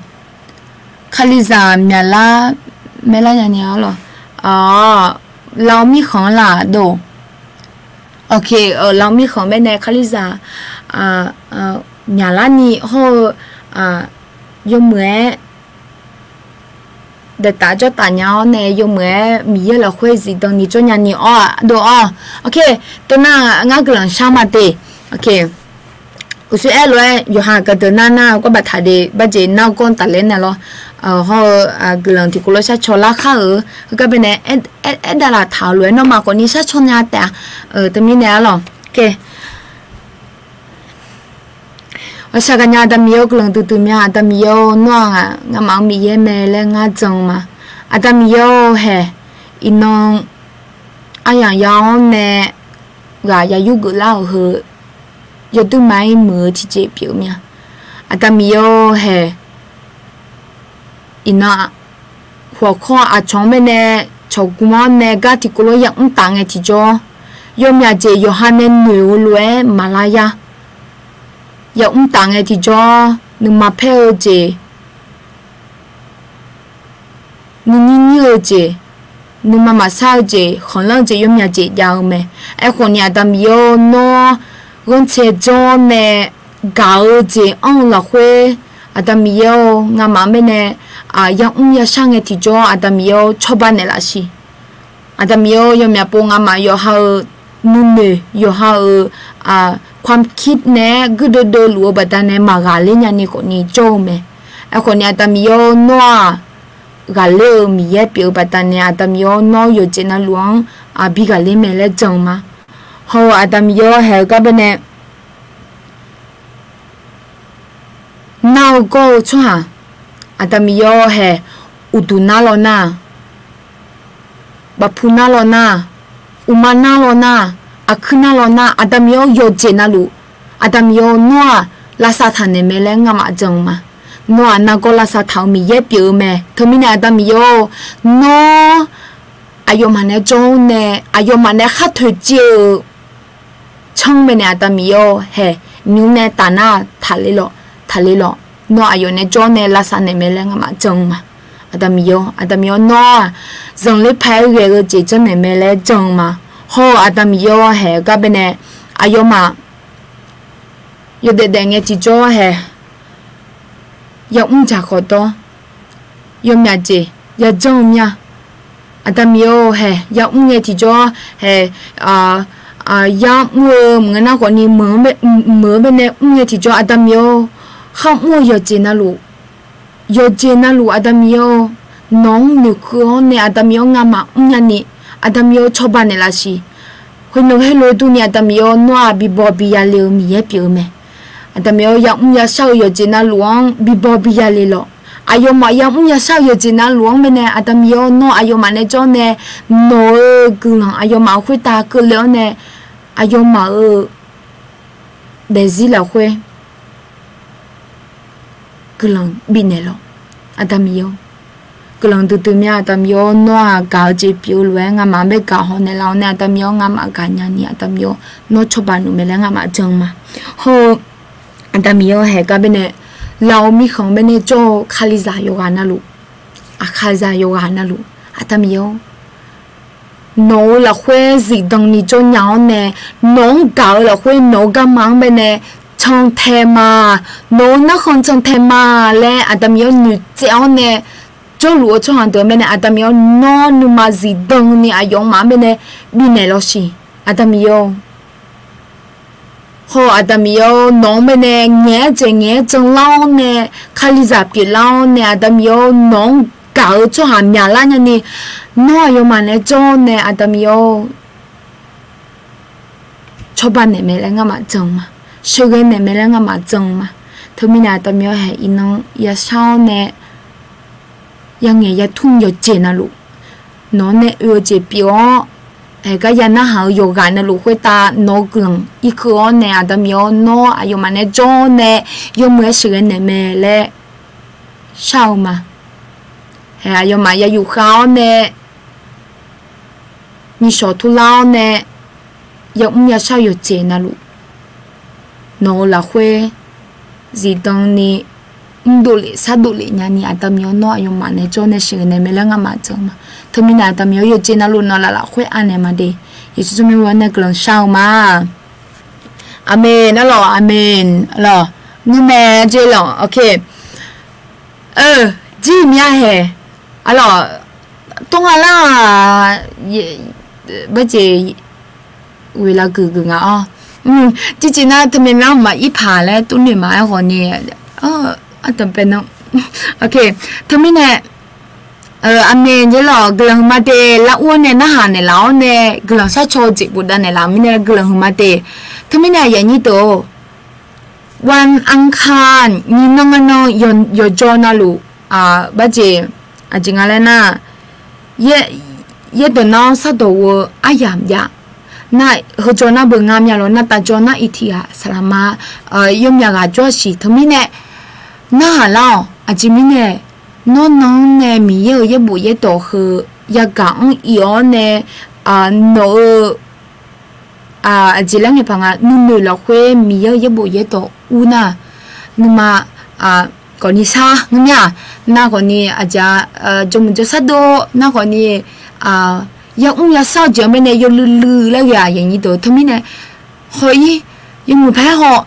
Kalizaq myaqlar, maerlar nyani-awr lawq. Lawq mirkhanq laf dov. Lawq mirkhanq baenae kalizaq, myaqlar ni hawr-eu yawmuiq-aer daeqtaf jawrtaf nya-awr nae yawmuiq-aer Miqyaer lafkhoer zifdan ni jawr nya ni awr-aq dov-awr. Oke, teunar ngar guiqlanq shar ma te. Oke, uqshoe aer lof-aer yawqha gaqdeuq nar nar-eu gawr baftaq de barjeq nar-eu gawr tafler nae lawr. Hawr-eu guiqlanq tiqkawv lof sharcaw lar khar-euq heugar baenae aerdavlaf taq-euq lof-aer nawmaf khawfni sharcaw nya taef-a. Teumirnae arlawq. Ghaqshaq gaqnya Aqda Miqyaer-eu guiqlanq duidui mya. Aqda Miqyaer-or, nawr-aq ngamaf-eu Miqyaer mae laer ngar jan-eu ma. Aqda Miqyaer-or haeq, iqnan aryamq ya-anr nae ghaq ya yurgeuf lar-euq heu yawduir ma-ir muiq-eu tiqjeq pyeuf-eu mya. Aqda Miqyaer-or haeq, iqnan khawqkawr aqcawq-anr baenae cawqgm-anr nae gar tiqkawv lof-aer yamr taf ngae tiqjawr, yawmyaq jeq yawqha nae noeq-eu lof-aer maqlar yar. Yamr taf ngae tiqjawr nuima paer-eu jeq, nuinyir nyir-eu jeq, nuima maqsar-eu jeq, khanqlanr-eu jeq, yawmyaq jeq jav-eu mae. Aerkhawf ni Aqda Miqyaer-or, nawr ghanrcae jawr nae gaq-eu jeq anr-eu lafkhoer, Aqda Miqyaer-or, ngamaf-anr baenae yamr yashar ngae tiqjawr, Aqda Miqyaer-or, cawba naeqlaf siq. Aqda Miqyaer-or, yawmyaq pov ngamaf yawqha-euq nuinoeq, yawqha-euq ความคิด nae-aer guirdeuv deuvluf-eu baqdanae maqghaqler nyani khawfni jawr-eu mae. Aerkhawf ni Aqda Miqyaer-or, nawr-aq ghaqler-eu Miqyaer pyeuf-eu baqdanae, Aqda Miqyaer-or, nawr yawqjeq navluf-anr bi ghaqler mae laer jan-eu ma. Hawr-eu Aqda Miqyaer-or, haeq-eu gar baenae nar-eu gawr-eu tsawrhaq, Aqda Miqyaer-or haeq, uqduq nar law nar, bafpu nar law nar, uqma nar law nar, aqkuir nar law nar, Aqda Miqyaer-or, yawqjeq navluf, Aqda Miqyaer-or, nawr-aq lavsav taq naeq mae laer ngamaf jan-eu ma. Nawr-aq nargawr lavsav taq-eu Miqyaer pyeuf-eu mae. Teumirnae Aqda Miqyaer-or, nawr aqyawfmaf nae jawr-awr nae, aqyawfmaf nae khar toeqciv-eu canr mae nae, Aqda Miqyaer-or haeq, nymr nae taf nar taqler lawq, taqler lawq. Nawr aqyawf nae jawr nae lavsav naeq mae laer ngamaf jan-eu ma. Aqda Miqyaer-or, Aqda Miqyaer-or, nawr-aq zanqler paq-aer ghae-eu jeq janrnaeq mae laer jan-eu ma. Hawr-eu Aqda Miqyaer-or, haeq-eu gar baenae aqyawfmaf yawdaef daef ngae tiqjawr haeq, yamr dzaq khawf dawr, yawmyaq jeq yajanr-eu mya. Aqda Miqyaer-or haeq, yamr ngae tiqjawr haeq, yamr-eu maqngeur nar khawfni meuq-eu baenae mr ngae tiqjawr, Aqda Miqyaer-or, kharmr-eu yawqjeq navluf, yawqjeq navluf Aqda Miqyaer-or, nawq-anr noeqkeuv-awr nae Aqda Miqyaer-or, ngamaf mrnya ni, Aqda Miqyaer-or, cawba naeqlaf siq. Khoer nymr ghae lof-aer durni Aqda Miqyaer-or, nawr-aq bi baw bi yale-eu Miqyaer pyeuf-eu mae. Aqda Miqyaer-or, yamr yashar-eu yawqjeq navluf-anr bi baw bi yale lawq. Aqyawfmaf yamr yashar-eu yawqjeq navluf-anr baenae Aqda Miqyaer-or, nawr aqyawfmaf nae jawr nae nawq-eu guiqlanq aqyawfmaf-euq khoertav keuvle-awr nae aqyawfmaf-euq daefzir lafkhoer guiqlanq bifnaeq lawq. Aqda Miqyaer-or, guiqlanq duidui mya. Aqda Miqyaer-or, nawr-aq gaq-eu jeq pyeuf-eu lof-aer ngamaf-anr bae gaq haw naeqlaf-awr nae, Aqda Miqyaer-or, ngamaf gaq nya ni, Aqda Miqyaer-or, nawr cawba nmr mae laer ngamaf jan-eu ma. Hawr-eu Aqda Miqyaer-or, haeq gar baenae laf-eu mirkhanq baenae jawr-eu Kalizaq yawqghaq navluf, Aqkaqzaq yawqghaq navluf, Aqda Miqyaer-or, nawq-eu lafkhoer zifdan ni jawr nya-awr nae, nawq-anr gaq-eu lafkhoer nawq-eu garma-anr baenae cantae ma, nawq-eu narkhan cantae ma laer Aqda Miqyaer-or, noeqtsaev-awr nae jawrluf-eu tsawrhaq deuq-anr baenae Aqda Miqyaer-or, nawr nuima zifdan ni aqyawfmaf-anr baenae bifnaeq lawq siq. Aqda Miqyaer-or, hawr-eu Aqda Miqyaer-or, nawq-anr baenae ngaeq-aer dzaeq ngaeq-aer janlar-awr nae, Kalizaq pyeuflar-awr nae, Aqda Miqyaer-or, nawq-anr gaq-eu tsawrhaq myaqlar nyani, nawr aqyawfmaf nae jawr-awr nae, Aqda Miqyaer-or, cawba naeq mae laer ngamaf jan-eu ma. Sheuqghae naeq mae laer ngamaf jan-eu ma. Teumirnae Aqda Miqyaer-or, haeq iqnan yashar-awr nae yangaeq yatmr yawqjeq navluf nawq-anr nae oe-eu jeq pyeuf-awr, haeq gar ya narhaq-eu yawqghaq navluf khoertav nawq-eu guiqlanq irkeuv-awr nae, Aqda Miqyaer-or, nawr aqyawfmaf nae jawr-awr nae yawmuiq-aer sheuqghae naeq mae laer shar-eu ma. Haeq aqyawfmaf ya yufkhav-awr nae nyiqshawq turlar-awr nae yamr yashar-eu yawqjeq navluf nawq-eu lafkhoer zifdan ni mrdov lef sardov lef nyani, Aqda Miqyaer-or, nawr aqyawfmaf nae jawr nae sheuqghae naeq mae laer ngamaf jan-eu ma. Teumirnae Aqda Miqyaer-or, yawqjeq navluf nawq laflaf khoer anaeq ma de. Yeqsur tsawrmyanr lof-aer nae guiqlanq shar-eu ma. Aqmeq, arlawq, aqmeq, arlawq. Nuimae jeq lawq, ok. Eu, jir myav haeq, arlawq, tawr nga lar-aq, barjeq, ghoeqlav guiqguiq nga-awr. Tiqjeq nar teumyav myav maqir paq laer tuvnoeq ma-aer ghawqni, ardanqbae nan. Ok, teumirnae, aqmeq jeq lawq, guiqlanq huiqma de, lar ur-awr nae narhaq naeqlaf-awr nae guiqlanq sharcaw-eu jeq bofdav naeqlaf-euq mirnae guiqlanq huiqma de. Teumirnae aqyuif aqnyir deuq-or, วันอังคาร nyiq nan ngae nan yawqjawr navluf, barjeq, aqjeq nga laer nar, yaerdawq nar-anr sardawq ghof-eu aryamq jav. Nar heujawr nar beuq nga myav lawr, nar tavjawr nar iqtiq ghaq saqlaqma, yawmyaq ghaq jawr-a siq. Teumirnae narhaq lar-awq. Aqjeq mirnae, nawr nan-anr nae Miqyaer-euq yaerbof yaerdawq heu yagaq-anr iq-awr nae, nawq-eu aqjeq laer ngae paq nga, nuinoeq lafkhoer Miqyaer-euq yaerbof yaerdawq ur nar, nuima khawfni shar ngeur mir-aq, nar khawfni aqjeq-a, jawrmuiq jawrshar dov nar khawfni, yamr yashar-eu jeq-anr baenae yawluiv luiv laer ghae-aq, aqyuif aqnyir deuq. Teumirnae haw-ir, yawmuiq paer haw,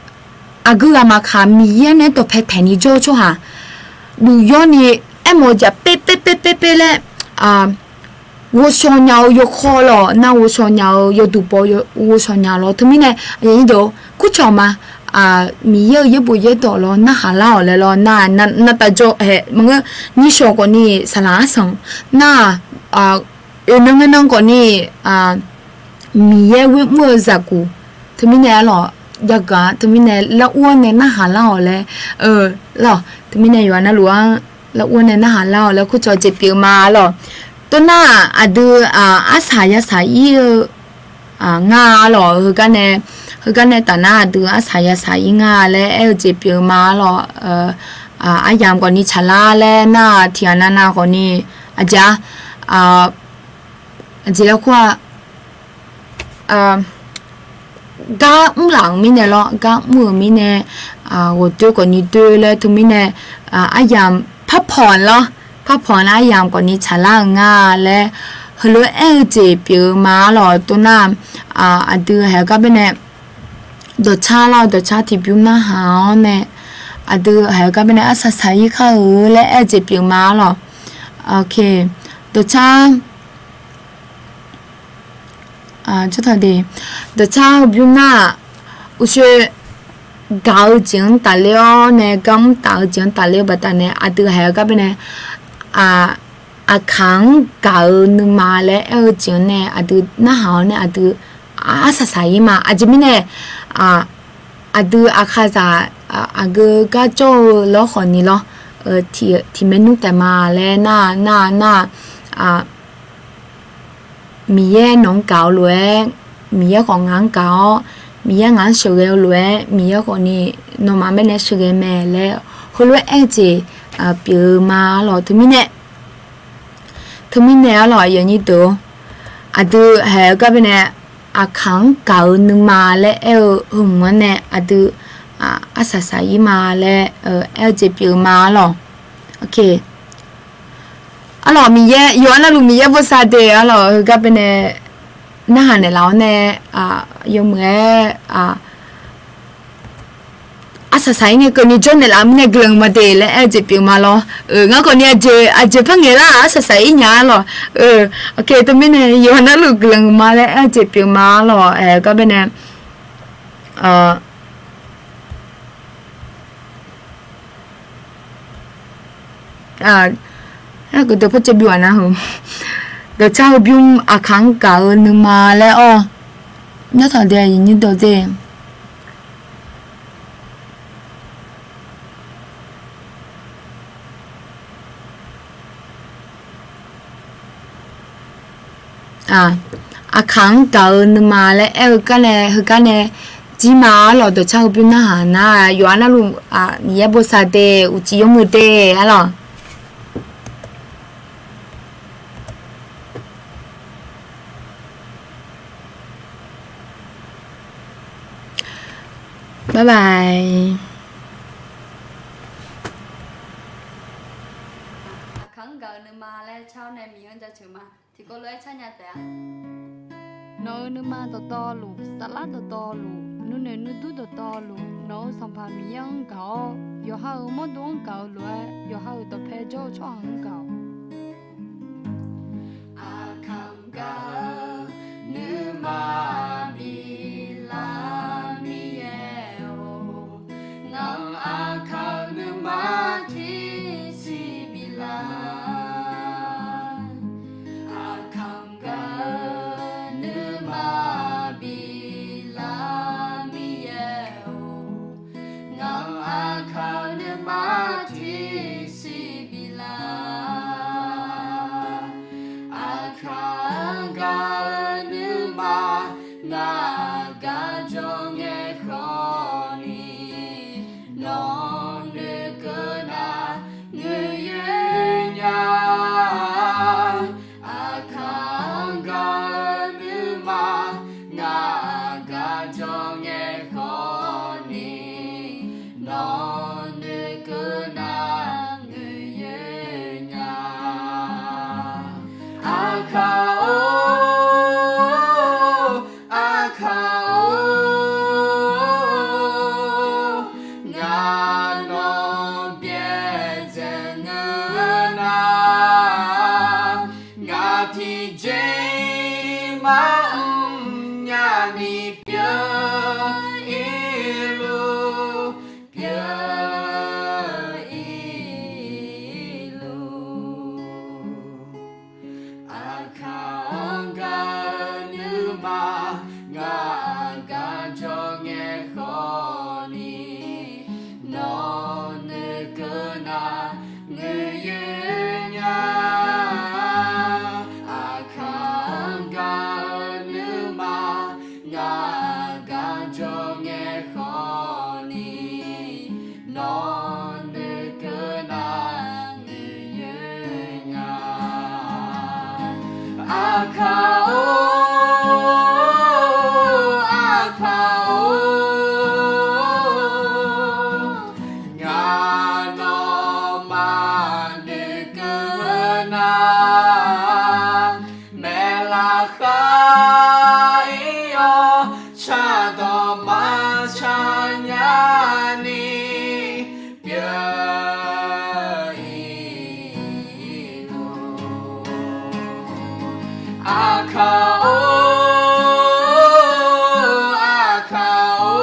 aqgeu ghaq maqkaq Miqyaer nae dawqpae taeqni jawr-eu tsawrhaq duq yawrni aermawf-eu jeq-aq per per per per per laer, ghovshaw nya-eu yawkawr lawq, nar ghovshaw nya-eu yawduq baw, ghovshaw nya lawr. Teumirnae aqyuif aqnyir deuq, kurcawq ma, Miqyaer-euq yaerbof yaerdawq lawr narhaq lar-awq laer lawr, nar, nar tavjawr haeq maqngeur, nyishawq khawfni saqlaq arsanq nar-aq, oeq nan ngae nan khawfni Miqyaer ghoer mr-eu zaqguq, teumirnae arlawq, yagaq-a, teumirnae lar ur-awr nae narhaq lar-awq laer, lawq, teumirnae yawqha navluf-anr lar ur-awr nae narhaq lar-awq laer kurcawq jeq pyeuf ma lawq. Tov nar-aq, aqdui arsaq yasaq ir-eu ngar-a lawq, heugar nae, heugar nae taf nar aqdui arsaq yasaq ir ngar-a laer aer-eu jeq pyeuf ma lawq. Aryamq khawfni tsaqlar laer nar-aq, tiqghaq navnav khawfni aqjeq-a, aqjeq laer kur-a, gar mrlaf-euq mirnae lawr, gar mr-euq mirnae, ghawqdoer khawfni doer laer teumirnae, aryamq parpawq lawr, parpawq laer aryamq khawfni tsaqlar-euq nga laer heulof-aer aer-eu jeq pyeuf-eu ma lawq. Tov nar, aqdui haiq-eu gar baenae dawqcar lar-eu dawqcar tiqbymr narhaq-awr nae, aqdui haiq-eu gar baenae arsaq saq ir kar-eu laer aer-eu jeq pyeuf ma lawq. Ok, dawqcar Dawqcar heubymr nar-aq, uqshoe gaq-eu jeq-anr tafler-awr nae, gar mr taf-eu jeq-anr tafler-eu baqdanae aqdui haiq-eu gar baenae, aqkaq-anr gaq-eu nuima laer aer-eu jeq-anr nae aqdui narhaq-awr nae aqdui arsaq saq ir ma. Aqjeq mirnae aqdui aqkaqzaq aqgeu gar jawr-eu lawr khawfni lawr, tiq maernmr taef ma laer nar-aq nar-aq nar-aq, Miqyaer nawq-anr gaq-eu lof-aer, Miqyaer khawf ngaq-anr gaq-awr, Miqyaer ngaq-anr sheuqghae-eu lof-aer, Miqyaer khawfni nawmaf maernae sheuqghae mae laer heulof-aer aer-eu jeq pyeuf-eu ma lawq. Teumirnae, teumirnae arlawq aqyuif aqnyir deuq-or, aqdui haiq-eu gar baenae aqkaq-anr gaq-eu nuima laer aer-eu heu hmq-anr nae aqdui arsaq saq ir ma laer aer-eu jeq pyeuf-eu ma arlawq. Ok. Arlawq Miqyaer yawqha navluf Miqyaer bosav de arlawq heugar baenae narhaq naeqlaf-awr nae yawmuiq-aer arsaq saq ir ngae keuvni jawr naeqlaf-eu mirnae guiqlanq ma de laer aer-eu jeq pyeuf ma lawr. Ngar khawfni aqjeq aqjeq par ngaeq lar-aq arsaq saq ir nya arlawq. Ok, teumirnae yawqha navluf guiqlanq ma laer aer-eu jeq pyeuf ma arlawq. Heugar baenae Aerkhawf deuq par caev byov-aq nar heu. Dawqcar heubymr aqkaq-anr gaq-eu nuima laer-awr, nymrtaq dae aqyuif nyir dawq de. Aqkaq-anr gaq-eu nuima laer aer-eu gar nae heugar nae jir ma arlawq. Dawqcar heubymr narhaq nar yawqha navluf Miqyaer bosav de, uqcif yawmuiq de arlawq. Bye bye. Aqkaq-anr gaq-eu nuima laer car-awr nae Miqyaer-anr jaceuq ma. Tiqkawv lof-aer car nya taef-a. Nawq-euq nuima dawqtawvluf, saflar dawqtawvluf, nuinoeq nuidur dawqtawvluf, nawq-euq Sanqpaq Miqyaer-anr gaq-awr, yawqha-euq mawrdo-anr gaq-eu lof-aer, yawqha-euq dawqpae jawr-eu tsawrhaq-anr gaq-awq. Aqkaq gaq-eu nuima biflaf Miqyaer-or, ngaq-anr aqkaq-eu nuima tiqsiq biflaf. Aqkaq gaq-eu nuima biflaf Miqyaer-or, ngaq-anr aqkaq-eu nuima tiqsiq biflaf. Aqkaq gaq-eu nuima ngaq-anr gaq jawr ngae khawfni, nawq-anr noeqkeuv nar ngoeqyoer nya. Aqkaq gaq-eu nuima ngaq-anr gaq jawr ngae khawfni, nawq-anr noeqkeuv nar ngoeqyoer nya. Aqkaq-or, Aqkaq-or, ngaq nawq byaerdzae ngeur nar, ngaq tiqjeq maqmr nyani pyeuf-ir luf, pyeuf-ir luf. Aqkaq-anr gaq-eu nuima ngaq-anr gaq jawr ngae khawfni, nawq-anr noeqkeuv nar ngoeqyoer nya. Aqkaq-anr gaq-eu nuima ngaq-anr gaq jawr ngae khawfni, nawq-anr noeqkeuv nar ngoeqyoer nya. Aqkaq-or, Aqkaq-or, ngaq nawq maqnoeqkeuv nar, maeqlaf khar-ir-awr, cardawq maqcar nyani pyeuf-ir luf. Aqkaq-or, Aqkaq-or,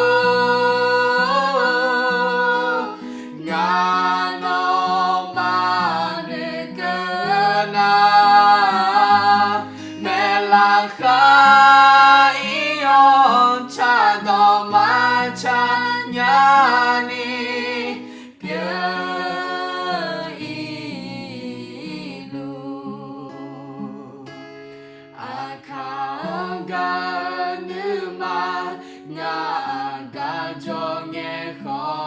ngaq nawq maqnoeqkeuv nar, maeqlaf khar-ir-awr, cardawq maqcar nyani pyeuf-ir luf. Aqkaq-anr gaq-eu nuima ngaq-anr gaq jawr ngae khawf